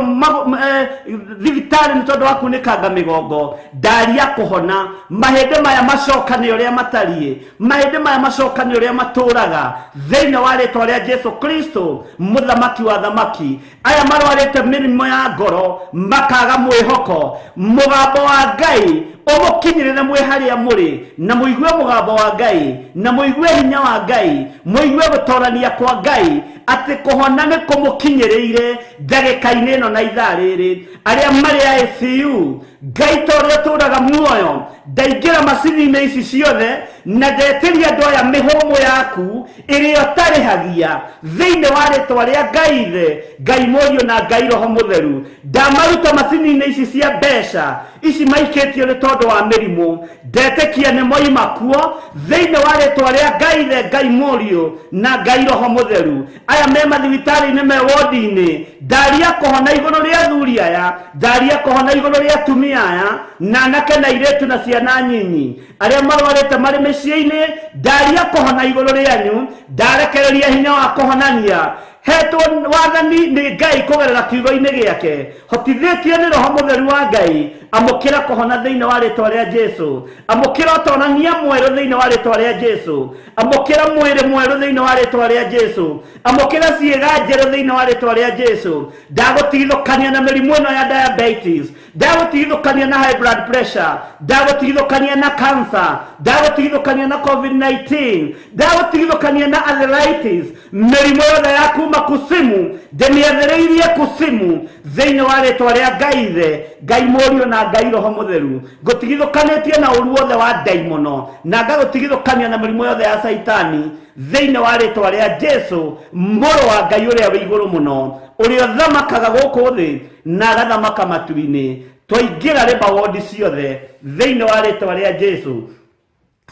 thibitarĩ nĩ tondũ wa kunĩkanga mĩgongo. Ndaria kũhona mahĩndĩ maya macokane ũrĩa matariĩ, mahĩndĩ maya macokane ũrĩa matũraga thĩinĩ wa rĩtwa rĩa Jesu Kristo mũthamaki wa thamaki. Aya marwarĩte mĩrimũ ya ngoro makaga mwĩhoko, mũgambo wa Ngai ũmũkinyĩrĩre mwĩ harĩa mũrĩ, na mũigue mũgambo wa Ngai, na mũigue hinya wa Ngai, mũigue gũtorania kwa Ngai atĩ kũhona nĩ kũmũkinyĩrĩire ndagĩka-inĩ ĩno na ithaa rĩrĩ. Arĩa marĩ ICU, Ngai ta ũrĩa ũtũraga muoyo, ndaingĩra macini-inĩ ici ciothe, Na ndetĩria andũ aya mĩhũmũ yaku ĩrĩa ũtarĩhagia thĩinĩ wa rĩtwa rĩa Ngai Ithe, Ngai Mũriũ na Ngai Roho Mũtheru. Ndamaruta macini-inĩ ici cia mbeca ici maikĩtio nĩ tondũ wa mĩrimũ, ndetĩkia nĩ moima kuo thĩinĩ wa rĩtwa rĩa Ngai Ithe, Ngai Mũriũ na Ngai Roho Mũtheru. Aya me mathibitarĩ-inĩ, me wodi-inĩ, ndaria kũhona igũrũ rĩa athuri aya, ndaria kũhona igũrũ rĩa atumia aya na anake na airĩtu na ciana nyinyi arĩa marwarĩte marĩ mĩciĩ-inĩ, ndaria kũhona igũrũ rĩanyu, ndarekereria hinya wa kũhonania hetwo wathani nĩ Ngai kũgerera kiugo-inĩ gĩake, hotithĩtio nĩ Roho Mũtheru wa Ngai. Amũkĩra kũhona thĩinĩ wa rĩtwa rĩa Jesu, amũkĩra ũtonania mwerũ thĩinĩ wa rĩtwa rĩa Jesu, amũkĩra mwĩrĩ mwerũ thĩinĩ wa rĩtwa rĩa Jesu, amũkĩra ciĩga njerũ thĩinĩ wa rĩtwa rĩa Jesu. Ndagũtigithũkania na mĩrimũ ĩno ya diabetes, ndagũtigithũkania na high blood pressure, ndagũtigithũkania na cancer, ndagũtigithũkania na COVID-19, ndagũtigithũkania na arthritis, mĩrimũ yothe ya kuma kusimu ndĩmĩathĩrĩirie kusimu thĩinĩ wa rĩtwa rĩa Ngai Ithe, Ngai Mũriũ na Ngai Roho Mũtheru. Ngũtigithũkanĩtie na ũru wothe wa ndaimono na ngagũtigithũkania na mĩrimũ yothe ya Caitani thĩinĩ wa rĩtwa rĩa Jesu, mũrũ wa Ngai ũrĩa wĩ igũrũ mũno, ũrĩa ũthamakaga gũkũ thĩ na agathamaka matu-inĩ. Twaingĩra rĩba wondi ciothe thĩinĩ wa rĩtwa rĩa Jesu.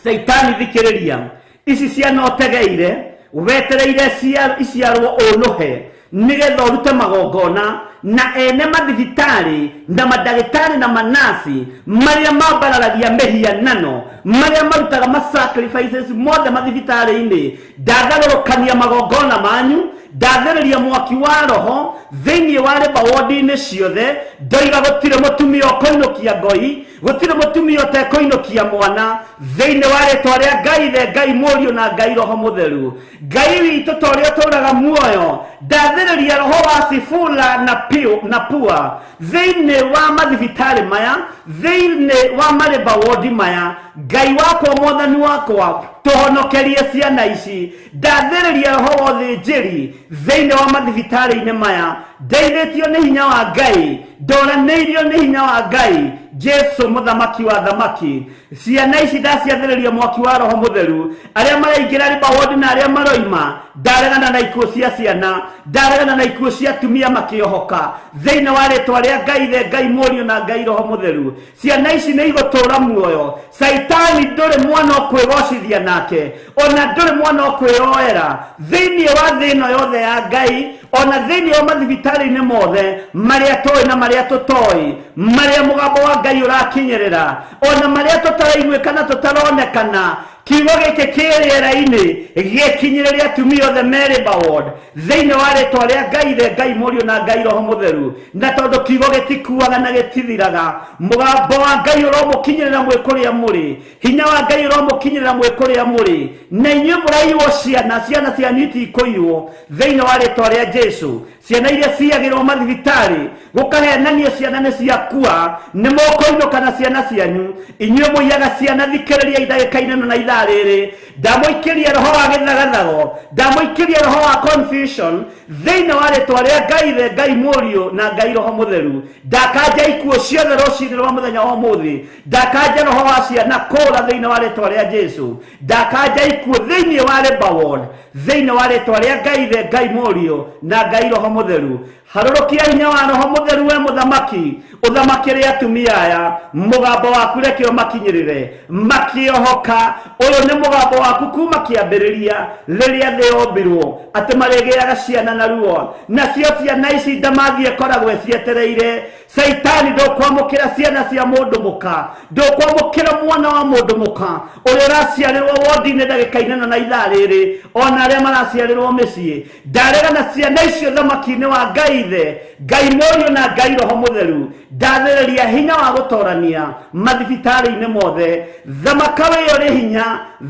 Caitani thikĩrĩria, ici ciana ũtegeire wetereire iciarwo ũnũhe nĩgetha ũrute magongona na ene mathibitarĩ na mandagĩtarĩ na manasi marĩa mambararagia mĩhianano, marĩa marutaga ma sacrifices mothe mathibitarĩ-inĩ, ndatharũrũkania magongona manyu, ndathĩrĩria mwaki wa roho thĩinĩ wa rĩba wondi-inĩ ciothe. Ndoiga gũtirĩ mũtumia ũkũinũkia ngoi, gũtirĩ mũtumia ũtekũinũkia mwana thĩinĩ wa rĩtwa rĩa Ngai Ithe, Ngai Mũriũ na Ngai Roho Mũtheru. Ngai witũ ta ũrĩa ũtũũraga muoyo, ndathĩrĩria roho wa Sifula na Piu na Pua thĩinĩ wa mathibitarĩ maya, thĩinĩ wa marĩba wondi maya. Ngai wakwa, Mwathani wakwa, tũhonokerie ciana ici. Ndathĩrĩria roho wa ũthĩnjĩri thĩinĩ wa mathibitarĩ-inĩ maya, ndeithĩtio nĩ hinya wa Ngai, ndoranĩirio nĩ hinya wa Ngai Jesu mũthamaki wa thamaki. Ciana ici ndaciathĩrĩria mwaki wa Roho Mũtheru, arĩa maraingĩra rĩba wondi na arĩa maroima. Ndaregana na ikuũ cia ciana, ndaregana na ikuũ cia atumia makĩohoka thĩinĩ wa rĩtwa rĩa Ngai Ithe, Ngai Mũriũ na Ngai Roho Mũtheru. Ciana ici nĩ igũtũũra muoyo. Caitani ndũrĩ mwana ũkwĩgocithia nake, ona ndũrĩ mwana ũkwĩyoera thĩinĩ wa thĩ ĩno yothe ya Ngai, ona thĩinĩ wa mathibitarĩ-inĩ mothe marĩa tũĩ na marĩa tũtoĩ, marĩa mũgambo wa Ngai ũrakinyĩrĩra, ona marĩa tũtaraiguĩka na tũtaronekana. Kiugo gĩkĩ kĩ rĩera-inĩ gĩkinyĩrĩre atumia othe me labour ward thĩinĩ wa rĩtwa rĩa Ngai Ithe, Ngai Mũriũ na Ngai Roho Mũtheru. Na tondũ kiugo gĩtikuaga na gĩtithiraga, mũgambo wa Ngai ũromũkinyĩrĩra mwĩ kũrĩa mũrĩ, hinya wa Ngai ũromũkinyĩrĩra mwĩ kũrĩa mũrĩ, na inyuĩ mũraiywo ciana, ciana cianyu itikũiywo thĩinĩ wa rĩtwa rĩa Jesu. Ciana iria ciagĩrwo mathibitarĩ gũkahenanio ciana nĩ ciakua, nĩ mũkũinũka na ciana cianyu. Inyuĩ mũiyaga ciana, thikĩrĩria ndagĩka-inĩ ĩno na ithaa rĩrĩ, ndamũikĩria roho wa gĩthagathago, ndamũikĩria roho wa confusion thĩinĩ wa rĩtwa rĩa Ngai Ithe, Ngai Mũriũ na Ngai Roho Mũtheru. Ndakanja ikuũ ciothe rũcinĩ rwa mũthenya wa ũmũthĩ, ndakanja roho wa ciana kũũra thĩinĩ wa rĩtwa rĩa Jesu, ndakanja ikuũ thĩinĩ wa labour ward thĩinĩ wa rĩtwa rĩa Ngai Ithe, Ngai Mũriũ na Ngai Roho Mũtheru. Harũrũkia hinya wa Roho Mũtheru, we mũthamaki, ũthamakĩre atumia aya. Mũgambo waku reke ũmakinyĩrĩre makĩohoka. Ũyũ nĩ mũgambo waku kuma kĩambĩrĩria rĩrĩa thĩ yombirwo, atĩ marĩgĩaga ciana na ruo, nacio ciana ici ndamathi ĩkoragwo ĩcietereire. Caitani ndũkwamũkĩra ciana cia mũndũ mũka, ndũkwamũkĩra mwana wa mũndũ mũka ũrĩa ũraciarĩrwo wondi-inĩ ndagĩka-inĩ ĩno na ithaa rĩrĩ, ona arĩa maraciarĩrwo mĩciĩ. Ndaregana ciana icio thamaki-inĩ wa Ngai Ithe, Ngai Mũriũ na Ngai Roho Mũtheru. Ndathĩrĩria hinya wa gũtorania mathibitarĩ-inĩ mothe. Thamaka wĩ ũrĩ hinya,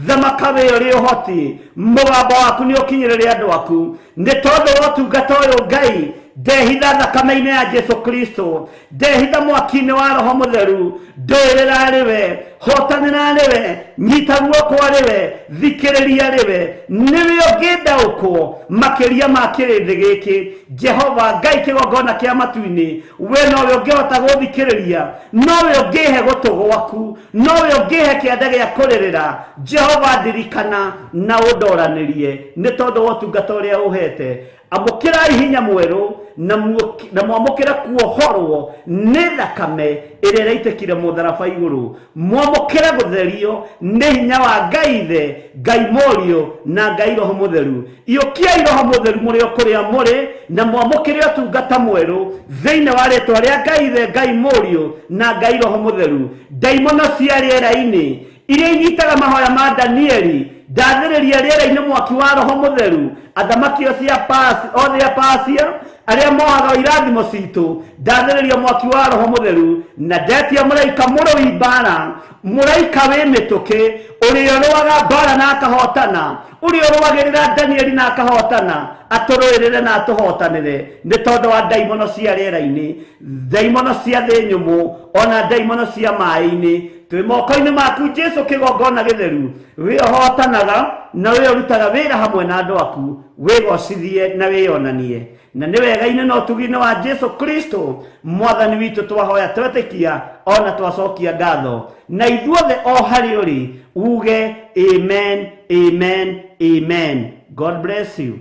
thamaka wĩ ũrĩ ũhoti, mũgambo waku nĩ ũkinyĩrĩre andũ aku. Nĩ tondũ wa ũtungata ũyũ Ngai, ndehitha thakame-inĩ ya Jesu Kristo, ndehitha mwaki-inĩ wa Roho Mũtheru, ndũĩrĩra arĩ we. Hotanĩra nĩwe, nyita guoko arĩ we, thikĩrĩria arĩ we, nĩwe ũngĩndaũkwo makĩria ma kĩrĩndĩ gĩkĩ. Jehova Ngai kĩgongona kĩa matu-inĩ, we nowe ũngĩhota gũthikĩrĩria, nowe ũngĩhe gũtũ gwaku, nowe ũngĩhe kĩanda gĩa kũrĩrĩra. Jehova ndirikana na ũndoranĩrie nĩ tondũ wa ũtungata ũrĩa ũhete. Amũkĩrai hinya mwerũ na mwamũkĩre kuohorwo nĩ thakame ĩrĩa ĩraitĩkire mũtharaba igũrũ. Mwamũkĩre gũtherio nĩ hinya wa Ngai Ithe, Ngai Mũriũ na Ngai Roho Mũtheru. Iyũkiai Roho Mũtheru mũrĩ o kũrĩa mũrĩ na mwamũkĩre ũtungata mwerũ thĩinĩ wa rĩtwa rĩa Ngai Ithe, Ngai Mũriũ na Ngai Roho Mũtheru. Ndaimono cia rĩera-inĩ iria inyitaga mahoya ma Danieli, ndathĩrĩria rĩera-inĩ mwaki wa Roho Mũtheru. Athamaki othe a Pasia arĩa mohaga irathimo citũ, ndathĩrĩria mwaki wa Roho Mũtheru na ndetia mũraika mũrũi mbara, mũraika wĩ mĩtũkĩ ũrĩa ũrũaga mbara na akahotana, ũrĩa ũrũagĩrĩra Danieli na akahotana, atũrũĩrĩre na atũhotanĩre nĩ tondũ wa ndaimono cia rĩera-inĩ, ndaimono cia thĩ nyũmũ, ona ndaimono cia maĩ-inĩ. Twĩ moko-inĩ maku Jesu kĩgongona gĩtheru, wĩ ũhotanaga na wĩ ũrutaga wĩra hamwe na andũ aku, wĩgocithie na wĩyonanie. Na nĩ wega-inĩ na ũtugi-inĩ wa Jesu Kristo mwathani witũ twahoya twetĩkia ona twacokia ngatho, na ithuothe o harĩ ũrĩ uge amen, amen, amen. God bless you.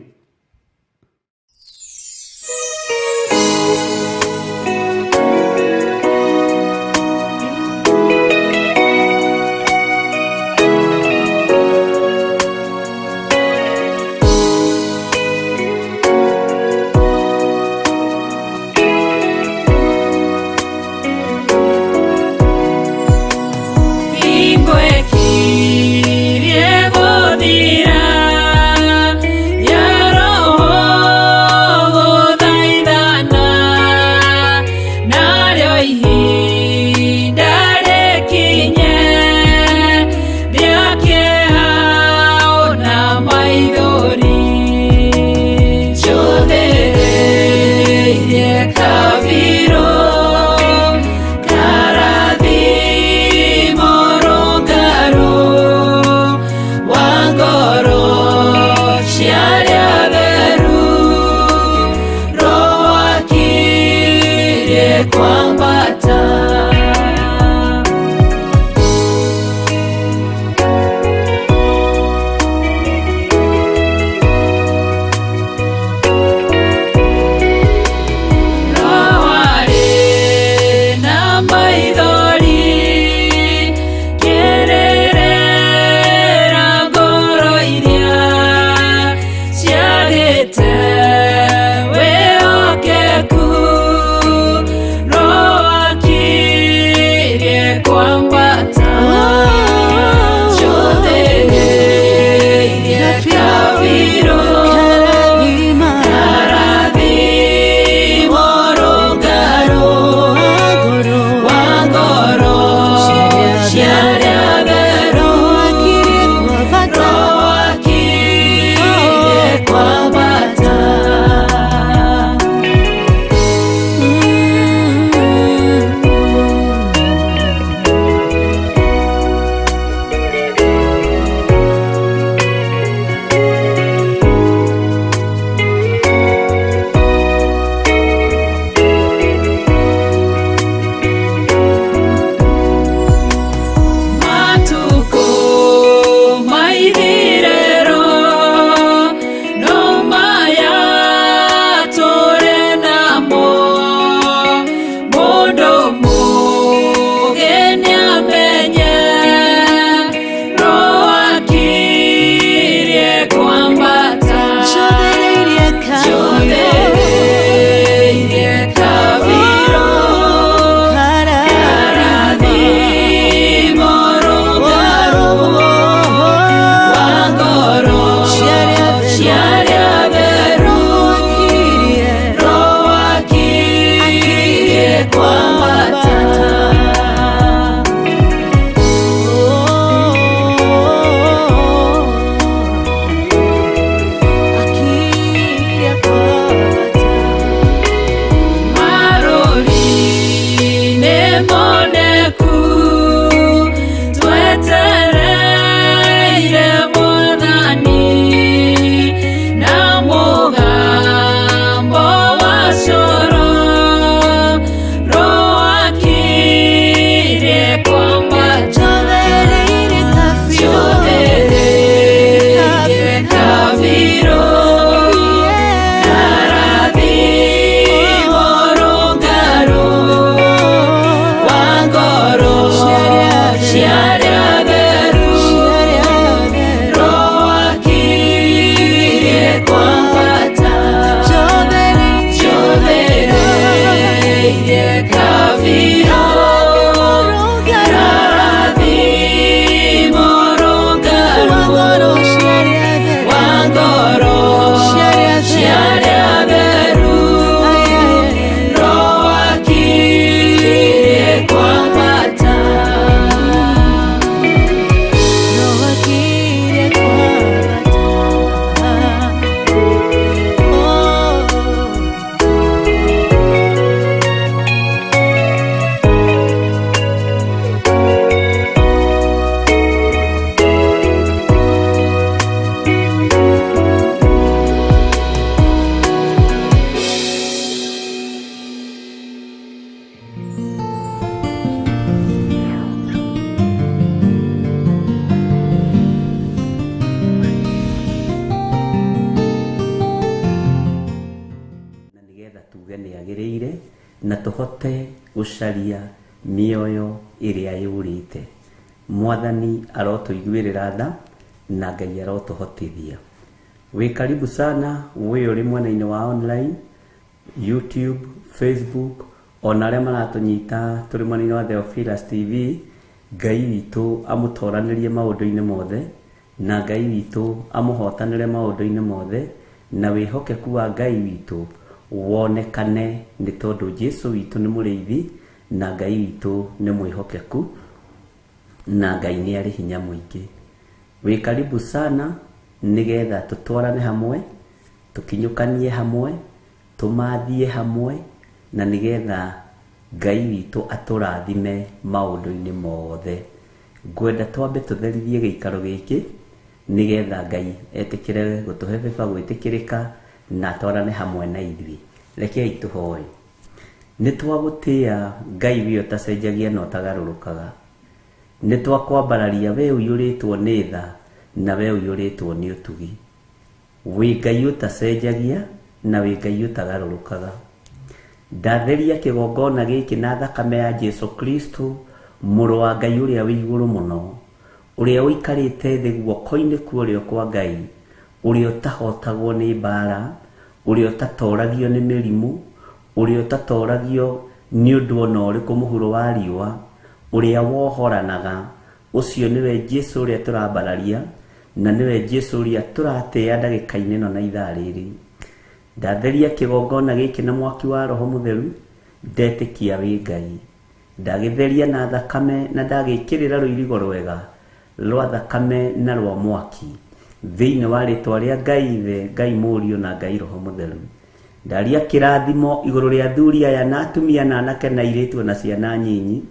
Marori ne moneku. tũhote gũcaria mĩoyo ĩrĩa yũrĩte. Mwathani arotũiguĩrĩra tha na Ngai arotũhotithia. Wĩ karibu sana wĩ ũrĩ mwena-inĩ wa online, YouTube, Facebook, ona arĩa maratũnyita tũrĩ mwena-inĩ wa Theophilus TV. Ngai witũ amũtoranĩrie maũndũ-inĩ mothe, na Ngai witũ amũhotanĩre maũndũ-inĩ mothe, na wĩhokeku wa Ngai witũ wonekane, nĩ tondũ Jesu witũ nĩ mũrĩithi na Ngai witũ nĩ mwĩhokeku na Ngai nĩ arĩ hinya mũingĩ. Wĩ karibu sana nĩgetha tũtwarane hamwe, tũkinyũkanie hamwe, tũmathie hamwe, na nĩgetha Ngai witũ atũrathime maũndũ-inĩ mothe. Ngwenda twambe tũtherithie gĩikaro gĩkĩ nĩgetha Ngai etĩkĩre gũtũhe bĩba gwĩtĩkĩrĩka na atwarane hamwe na ithuĩ. Rekei tũhoe. Nĩ twagũtĩa Ngai wĩ ũtacenjagia na ũtagarũrũkaga. Nĩ twakwambararia we ũiyũrĩtwo nĩ tha na we ũiyũrĩtwo nĩ ũtugi. Wĩ Ngai ũtacenjagia na wĩ Ngai ũtagarũrũkaga. Ndatheria kĩgongona gĩkĩ na thakame ya Jesu Kristo, mũrũ wa Ngai ũrĩa wĩ igũrũ mũno, ũrĩa ũikarĩte thĩ guoko-inĩ kwa ũrĩo kwa Ngai, ũrĩa ũtahotagwo nĩ mbara, ũrĩa ũtatoragio nĩ mĩrimũ, ũrĩa ũtatoragio nĩ ũndũ ona ũrĩkũ mũhuro wa riũa, ũrĩa wohoranaga. Ũcio nĩwe Jesu ũrĩa tũrambararia, na nĩwe Jesu ũrĩa tũratĩĩa ndagĩka-inĩ ĩno na ithaa rĩrĩ. Ndatheria kĩgongona gĩkĩ na mwaki wa Roho Mũtheru, ndetĩkia wĩ Ngai. Ndagĩtheria na thakame na ndagĩkĩrĩra rũirigo rwega rwa thakame na rwa mwaki, thĩinĩ wa rĩtwa rĩa Ngai Ithe, Ngai Mũriũ na Ngai Roho Mũtheru. Ndaria kĩrathimo igũrũ rĩa athuri aya na atumia na anake na airĩtu na ciana nyinyi,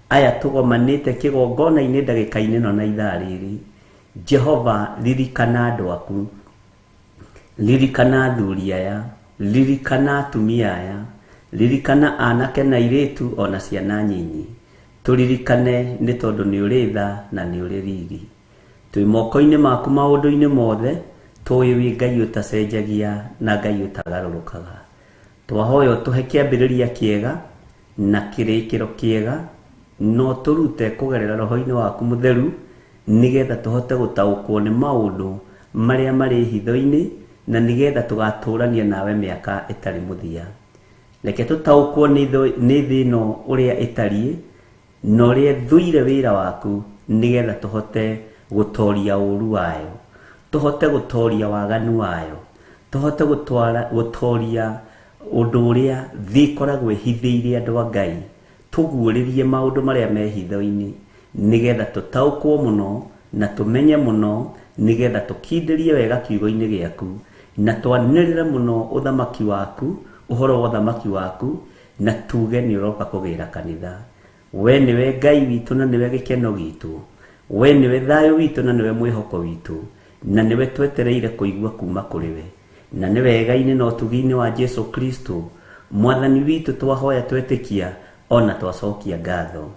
aya tũgomanĩte kĩgongona-inĩ ndagĩka-inĩ ĩno na ithaa rĩrĩ. Jehova, ririkana andũ aku, ririkana athuri aya, ririkana atumia aya, ririkana anake na airĩtu ona ciana nyinyi. Tũririkane nĩ tondũ nĩ ũrĩ tha na nĩ ũrĩ riri. Twĩ moko-inĩ maku maũndũ-inĩ mothe, tũĩ wĩ Ngai ũtacenjagia na Ngai ũtagarũrũkaga. Twahoya ũtũhe kĩambĩrĩria kĩega na kĩrĩkĩro kĩega, no tũrute kũgerera roho-inĩ waku mũtheru, nĩgetha tũhote gũtaũkwo nĩ maũndũ marĩa marĩ hitho-inĩ, na nĩgetha tũgatũrania nawe mĩaka ĩtarĩ mũthia. Reke tũtaũkwo nĩ thĩ ĩno ũrĩa ĩtariĩ, na ũrĩa ĩthũire wĩra waku, nĩgetha tũhote gũtoria ũũru wayo, tũhote gũtoria waganu wayo, tũhote gũtoria ũndũ ũrĩa thĩ ĩkoragwo ĩhithĩire andũ a Ngai, tũguũrĩrie maũndũ marĩa me hitho-inĩ, nĩgetha tũtaũkwo mũno na tũmenye mũno, nĩgetha tũkindĩrie wega kiugo-inĩ gĩaku, na twanĩrĩre mũno ũthamaki waku, ũhoro wa ũthamaki waku, na tuge nĩ ũroka kũgĩra kanitha. We nĩwe Ngai witũ na nĩwe gĩkeno gitũ, we nĩwe thayũ witũ na nĩwe mwĩhoko witũ, na nĩwe twetereire kũigua kuma kũrĩ we, na nĩ wega-inĩ na ũtugi-inĩ wa Jesu Kristo Mwathani witũ twahoya twetĩkia ona twacokia ngatho.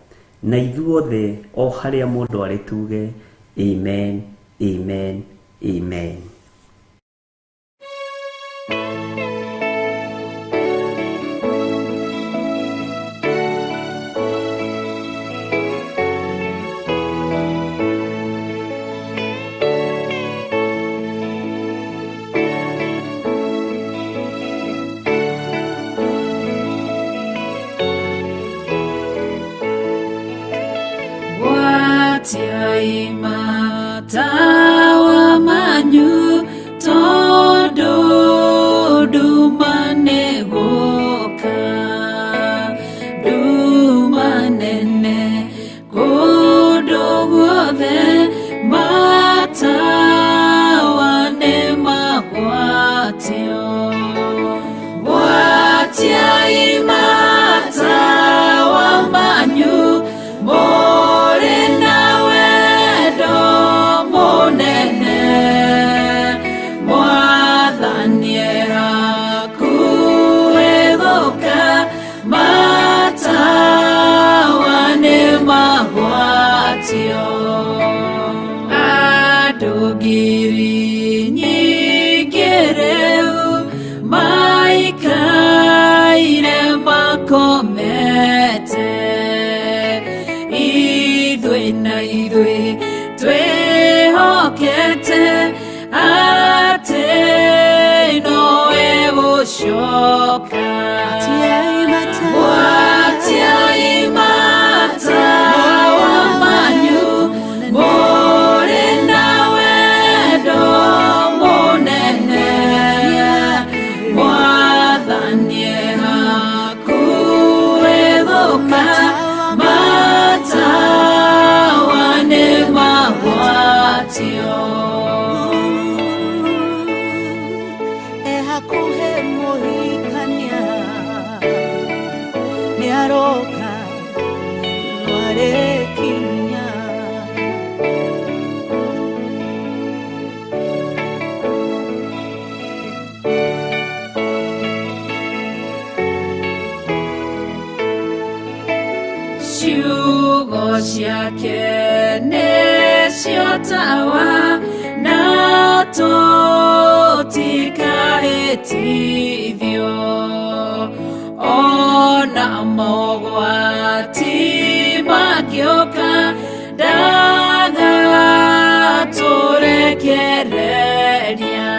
Na ithuothe o harĩa mũndũ arĩ tuge amen, amen, amen. Matawa manyu tondũ nduma nĩgũka, nduma nene kũndũ guothe, matawa nĩmagwatio. Gwatiai matawa manyu mũrĩ na wendo mũnene. Na ithuĩ twĩhokete atĩ nowe gũcoka. Gwatiai matawa manyu mũrĩ na wendo mũnene, Mwathani e hakuhĩ gũka, matawa nĩ magwatio. Ehakuhe mũhikania nĩaroka nĩarĩkinya. Ciugo ciake nĩcio tawa na tũtikahĩtithio, ona mogwati mangĩũka ndagatũrekereria.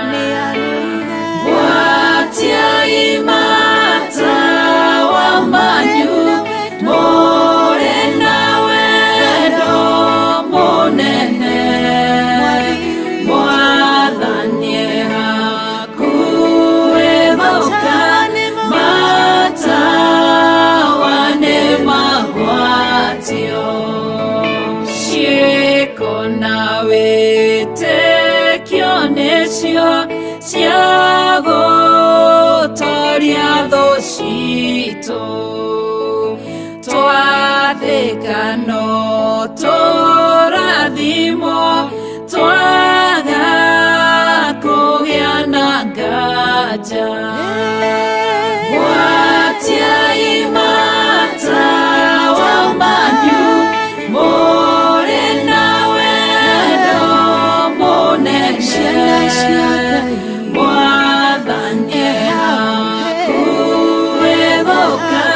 Gwatiai matawa manyu mũrĩ na wendo mũnene, Mwathani e hakuhĩ gũka, matawa nĩ magwatio. Ciĩko na wĩtĩkio nĩcio cia gũtoria thũ citũ, twathĩka no tũrathimwo, twaga kũgĩa na nganja. Gwatiai matawa manyu mũrĩ na wendo mũnene, Mwathani e hakuhĩ gũka,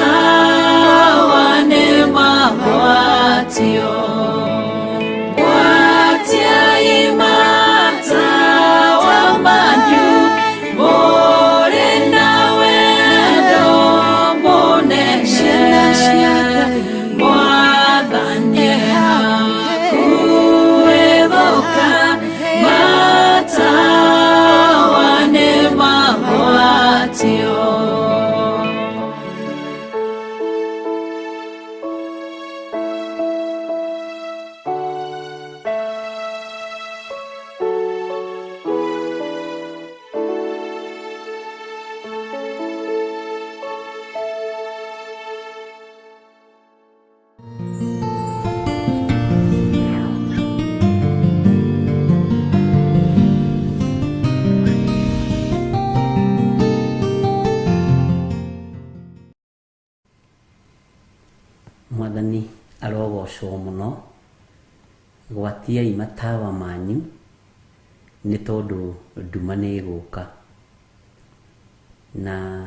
matawa nĩ magwatio. Gwatiai matawa manyu mũrĩ na wendo mũnene, Mwathani e hakuhĩ gũka, matawa nĩ magwatio. Mwathani arogocwo mũno. Gwatiai matawa manyu nĩ tondũ nduma nĩ ĩgũka. Na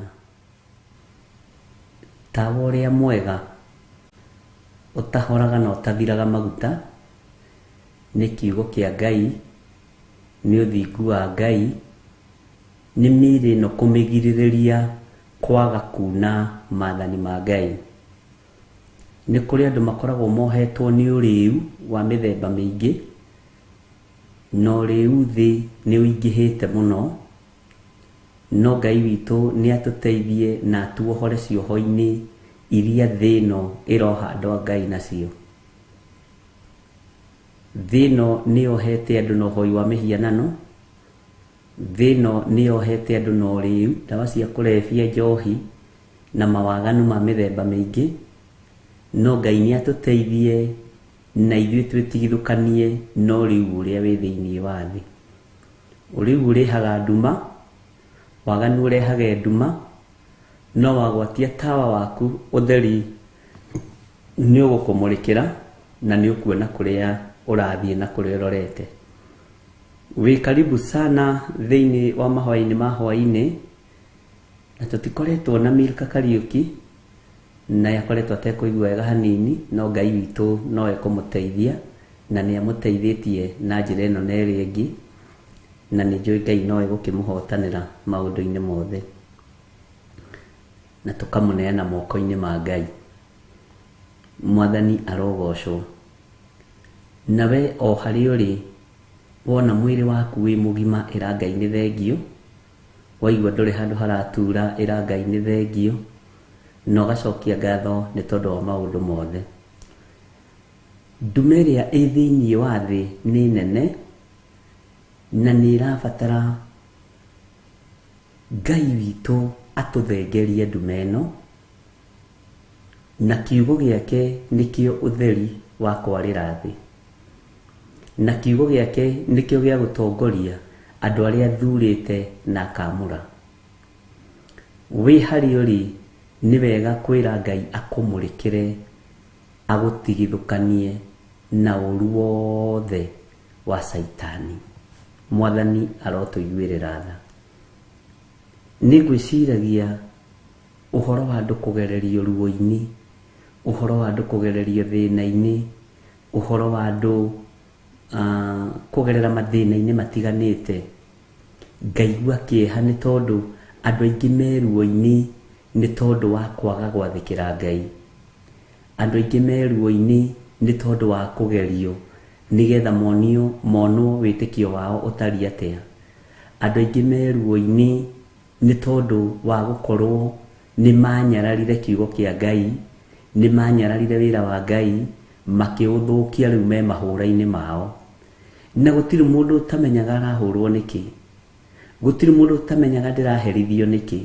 tawa ũrĩa mwega ũtahoraga na ũtathiraga maguta nĩ kiugo kĩa Ngai, nĩ ũthingu wa Ngai, nĩ mĩĩrĩ ĩno kũmĩgirĩrĩria kwaga kuna maathani ma Ngai. Nĩ kũrĩ andũ makoragwo mohetwo nĩ ũrĩu wa mĩthemba mĩingĩ, na ũrĩu thĩ nĩ ũingĩhĩte mũno, no Ngai witũ nĩ atũteithie na atuohore cioho-inĩ iria thĩ ĩno ĩroha andũ a Ngai nacio. Thĩ ĩno nĩ yohete andũ na ũhoi wa mĩhianano, thĩ ĩno nĩ yohete andũ na ũrĩu, ndawa cia kũrebia, njohi na mawaganu ma mĩthemba mĩingĩ, no Ngai nĩ atũteithie na ithuĩ twĩtigithũkanie na ũrĩu ũrĩa wĩ thĩinĩ wa thĩ. Ũrĩu ũrehaga nduma, waganu ũrehage nduma, no wagwatia tawa waku ũtheri nĩ ũgũkũmũrĩkĩra na nĩ ũkuona kũrĩa ũrathiĩ na kũrĩa ũrorete. Wĩ karibu sana thĩinĩ wa mahoya-inĩ ma hwaĩ-inĩ, na tũtikoretwo na Milka Kariuki, Na akoretwo atekũigua wega hanini, no Ngai witũ no ekũmũteithia, na nĩ amũteithĩtie na njĩra ĩno na ĩrĩa ĩngĩ, na nĩ njũĩ Ngai no egũkĩmũhotanĩra maũndũ-inĩ mothe, na tũkamũneana moko-inĩ ma Ngai. Mwathani arogocwo. Nawe o harĩa ũrĩ, wona mwĩrĩ waku wĩ mũgima, ĩra Ngai nĩ thengiũ. Waigua ndũrĩ handũ haratura, ĩra Ngai nĩ thengiũ, na ũgacokia ngatho nĩ tondũ wa maũndũ mothe. Nduma ĩrĩa ĩ thĩinĩ wa thĩ nĩ nene, na nĩ ĩrabatara Ngai witũ atũthengerie nduma ĩno, na kiugo gĩake nĩkĩo ũtheri wa kwarĩra thĩ, na kiugo gĩake nĩkĩo gĩa gũtongoria andũ arĩa athurĩte na akamũra. Wĩ harĩa ũrĩ, nĩ wega kwĩra Ngai akũmũrĩkĩre, agũtigithũkanie na ũru wothe wa Caitani. Mwathani arotũiguĩrĩra tha. Nĩ ngwĩciragia ũhoro wa andũ kũgererio ruo-inĩ, ũhoro wa andũ kũgererio thĩna-inĩ, ũhoro wa andũ kũgerera mathĩna-inĩ matiganĩte. Ngaigua kĩeha nĩ tondũ andũ aingĩ me ruo-inĩ nĩ tondũ wa kwaga gwathĩkĩra Ngai. Andũ aingĩ me ruo-inĩ nĩ tondũ wa kũgerio nĩgetha monio monwo wĩtĩkio wao ũtariĩ atĩa. Andũ aingĩ me ruo-inĩ nĩ tondũ wa gũkorwo nĩ manyararire kiugo kĩa Ngai, nĩ manyararire wĩra wa Ngai, makĩũthũkia rĩu me mahũra-inĩ mao. Na gũtirĩ mũndũ ũtamenyaga arahũrwo nĩkĩ. Gũtirĩ mũndũ ũtamenyaga ndĩraherithio nĩkĩ.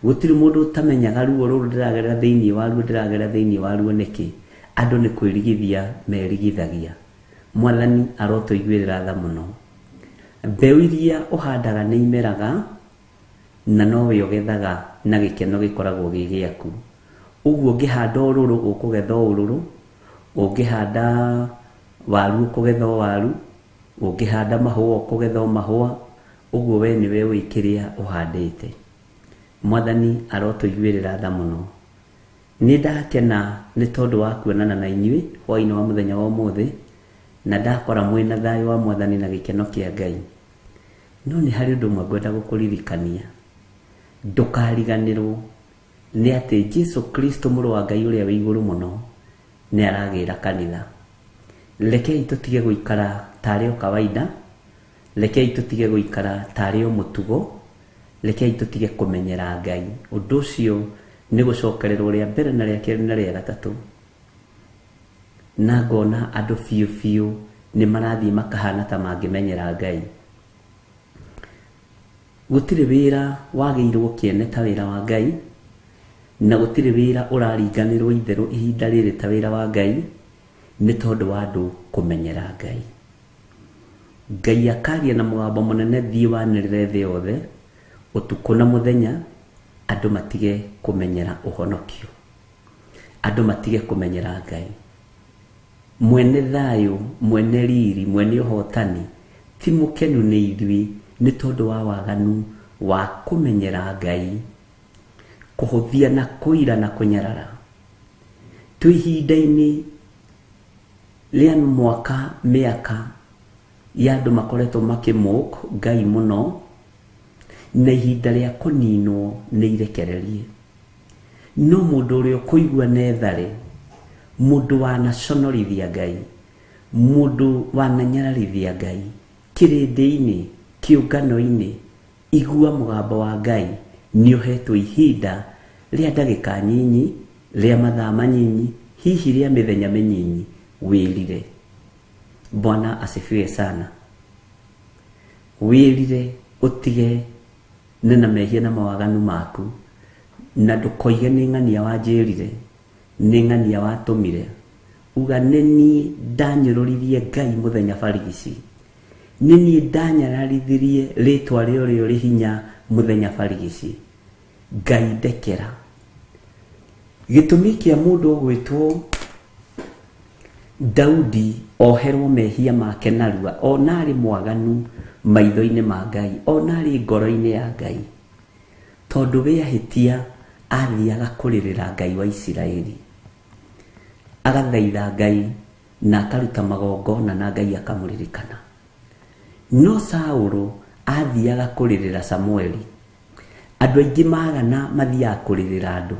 Gũtirĩ mũndũ ũtamenyaga ruo rũrũ ndĩragerera thĩinĩ wa ruo ndĩragerera thĩinĩ wa ruo nĩkĩ. Andũ nĩ kwĩrigithia merigithagia. Mwathani arotũiguĩrĩra tha mũno. Mbeũ iria ũhandaga nĩ imeraga, na nowe ũgethaga na gĩkeno gĩkoragwo gĩ gĩaku. Ũguo ũngĩhanda ũrũrũ ũkũgetha ũrũrũ, ũngĩhanda waru ũkũgetha o waru, ũngĩhanda mahũa ũkũgetha o mahũa, ũguo we nĩwe ũĩ kĩrĩa ũhandĩte. Mwathani arotũiguĩrĩra tha mũno. Nĩ ndakena nĩ tondũ wa kuonana na inyuĩ hwaĩ-inĩ wa mũthenya wa ũmũthĩ, na ndakora mwĩna thayũ wa Mwathani na gĩkeno kĩa Ngai. No nĩ harĩ ũndũ ũmwe ngwenda gũkũririkania. Ndũkariganĩrwo nĩ atĩ Jesu Kristo mũrũ wa Ngai ũrĩa wĩ igũrũ mũno nĩ aragĩra kanitha. Rekei tũtige gũikara tarĩ o kawaida, rekei tũtige gũikara tarĩ o mũtugo, rekei tũtige kũmenyera Ngai. Ũndũ ũcio nĩ gũcokererwo rĩa mbere na rĩa kerĩ na rĩa gatatũ. Na ngona andũ biũ biũ nĩ marathiĩ makahana ta mangĩmenyera Ngai. Gũtirĩ wĩra wagĩirwo kĩene ta wĩra wa Ngai, na gũtirĩ wĩra ũraringanĩrwo itherũ ihinda rĩrĩ ta wĩra wa Ngai, nĩ tondũ wa andũ kũmenyera Ngai. Ngai akaria na mũgambo mũnene, thiĩ wanĩrĩre thĩ yothe, ũtukũ na mũthenya, andũ matige kũmenyera ũhonokio, andũ matige kũmenyera Ngai. Mwene thayũ, mwene riri, mwene ũhotani, ti mũkenu nĩ ithuĩ nĩ tondũ wa waganu wa kũmenyera Ngai, kũhũthia na kũira na kũnyarara. Twĩ ihinda-inĩ rĩa mwaka mĩaka ya andũ makoretwo makĩmũk Ngai mũno, na ihinda rĩa kũninwo nĩ irekererie. No mũndũ ũrĩa ũkũigua nethare, mũndũ wanaconorithia Ngai, mũndũ wananyararithia Ngai, kĩrĩndĩ-inĩ, kĩũngano-inĩ, igua mũgambo wa Ngai, nĩ ũhetwo ihinda rĩa ndagĩka nyinyi, rĩa mathaa manyinyi, hihi rĩa mĩthenya mĩnyinyi, wĩrire. Bwana asifiwe sana. Wĩrire ũtige nĩ na mehia na mawaganu maku, na ndũkoige nĩ ng'ania wanjĩrire, nĩ ng'ania watũmire. Uga nĩ niĩ ndanyũrũririe Ngai mũthenya barigici, nĩ niĩ ndanyararithirie rĩtwa rĩa ũrĩa ũrĩ hinya mũthenya barigici. Ngai ndekera. Gĩtũmi kĩa mũndũ ũgwĩtwo Daudi oherwo mehia make narua, ona arĩ mwaganu maitho-inĩ ma Ngai, ona arĩ ngoro-inĩ ya Ngai, tondũ we ahĩtia Athiaga kũrĩrĩra Ngai wa Isiraeli, agathaitha Ngai na akaruta magongona na Ngai akamũririkana. No Saũlũ athiaga kũrĩrĩra Samueli. Andũ aingĩ magana mathiaga kũrĩrĩra andũ.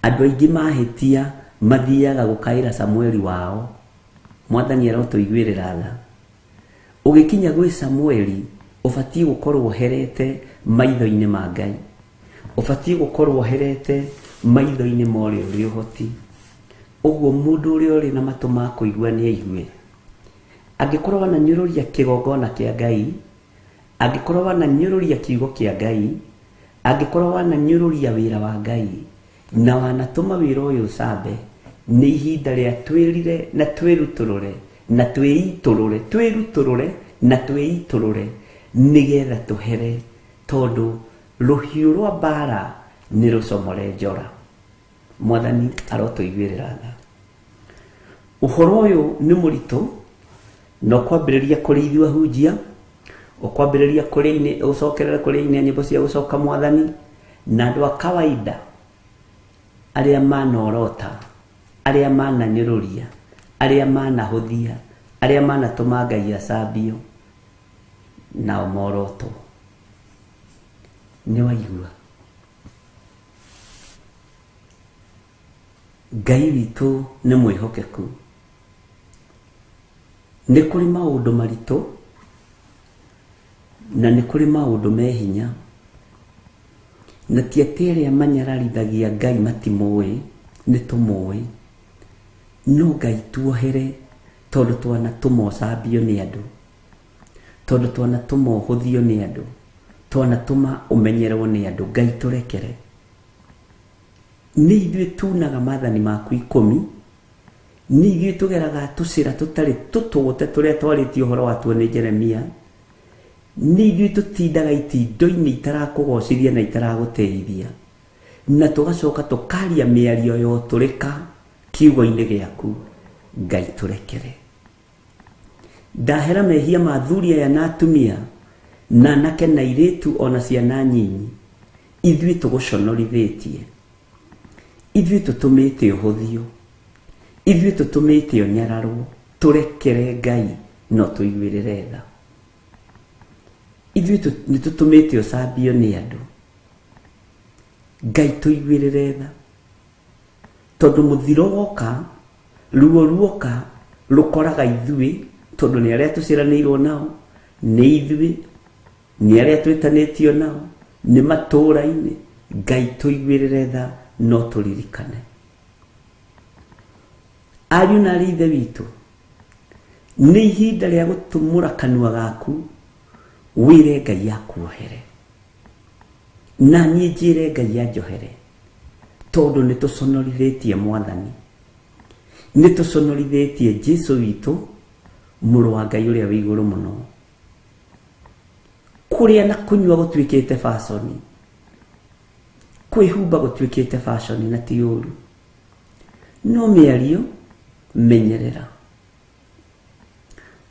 Andũ aingĩ mahĩtia mathiaga gũkaĩra Samueli wao. Mwathani arotũiguĩrĩra tha. Ũgĩkinya gwĩ Samueli ũbatiĩ gũkorwo ũherete maitho-inĩ ma Ngai. Ũbatiĩ gũkorwo ũherete maitho-inĩ ma ũrĩa ũrĩ ũhoti. Ũguo mũndũ ũrĩa ũrĩ na matũ ma kũigua nĩ aigue. Angĩkorwo wananyũrũria kĩgongona kĩa Ngai, angĩkorwo wananyũrũria kiugo kĩa Ngai, angĩkorwo wananyũrũria wĩra wa Ngai, na wanatũma wĩra ũyũ ũcambe, nĩ ihinda rĩa twĩrire na twĩrutũrũre na twĩitũrũre, twĩrutũrũre na twĩitũrũre nĩgetha tũhere, tondũ rũhiũ rwa mbara nĩ rũcomore njora. Mwathani arotũiguĩrĩra tha. Ũhoro ũyũ nĩ mũritũ, na ũkwambĩrĩria kũrĩ ithuĩ ahunjia, ũkwambĩrĩria kũrĩ aini, ũcokerere kũrĩ aini a nyĩmbo cia gũcoka Mwathani, na andũ a kawaida arĩa manorota, arĩa mananyũrũria, arĩa manahũthia, arĩa manatũma Ngai acambio, nao morotwo. Nĩ waigua? Ngai witũ nĩ mwĩhokeku. Nĩ kũrĩ maũndũ maritũ na nĩ kũrĩ maũndũ me hinya, na ti atĩ arĩa manyararithagia Ngai matimũĩ, nĩ tũmũĩ, no Ngai tuohere tondũ twanatũma ũcambio nĩ andũ, tondũ twanatũma ũhũthio nĩ andũ, twanatũma ũmenyerwo nĩ andũ. Ngai tũrekere. Nĩ ithuĩ tunaga maathani maku 10, nĩ ithuĩ tũgeraga tũcĩra tũtarĩ tũtũgũte tũrĩa twarĩtie ũhoro watuo nĩ Jeremia, nĩ ithuĩ tũtindaga itindo-inĩ itarakũgocithia na itaragũtĩithia, na tũgacoka tũkaria mĩario ya ũtũrĩka kiugo-inĩ gĩaku. Ngai tũrekere. Ndahera mehia ma athuri aya na atumia, na anake na airĩtu ona ciana nyinyi, ithuĩ tũgũconorithĩtie, ithuĩ tũtũmĩte ũhũthio, ithuĩ tũtũmĩte ũnyararwo. Tũrekere Ngai no tũiguĩrĩre tha. Ithuĩ nĩ tũtũmĩte ũcambio nĩ andũ. Ngai tũiguĩrĩre tha, tondũ mũthiro woka, ruo ruoka, rũkoraga ithuĩ, tondũ nĩ arĩa tũciaranĩirwo nao, nĩ ithuĩ, nĩ arĩa twĩtanĩtio nao, nĩ matũũra-inĩ. Ngai tũiguĩrĩre tha no tũririkane. Ariũ na arĩ ithe witũ, nĩ ihinda rĩa gũtumũra kanua gaku wĩre Ngai akuohere, na niĩ njĩre Ngai anjohere, tondũ nĩ tũconorithĩtie Mwathani, nĩ tũconorithĩtie Jesu witũ, mũrũ wa Ngai ũrĩa wĩ igũrũ mũno. Kũrĩa na kũnyua gũtuĩkĩte baconi, kwĩhumba gũtuĩkĩte baconi, na ti ũru, no mĩario menyerera.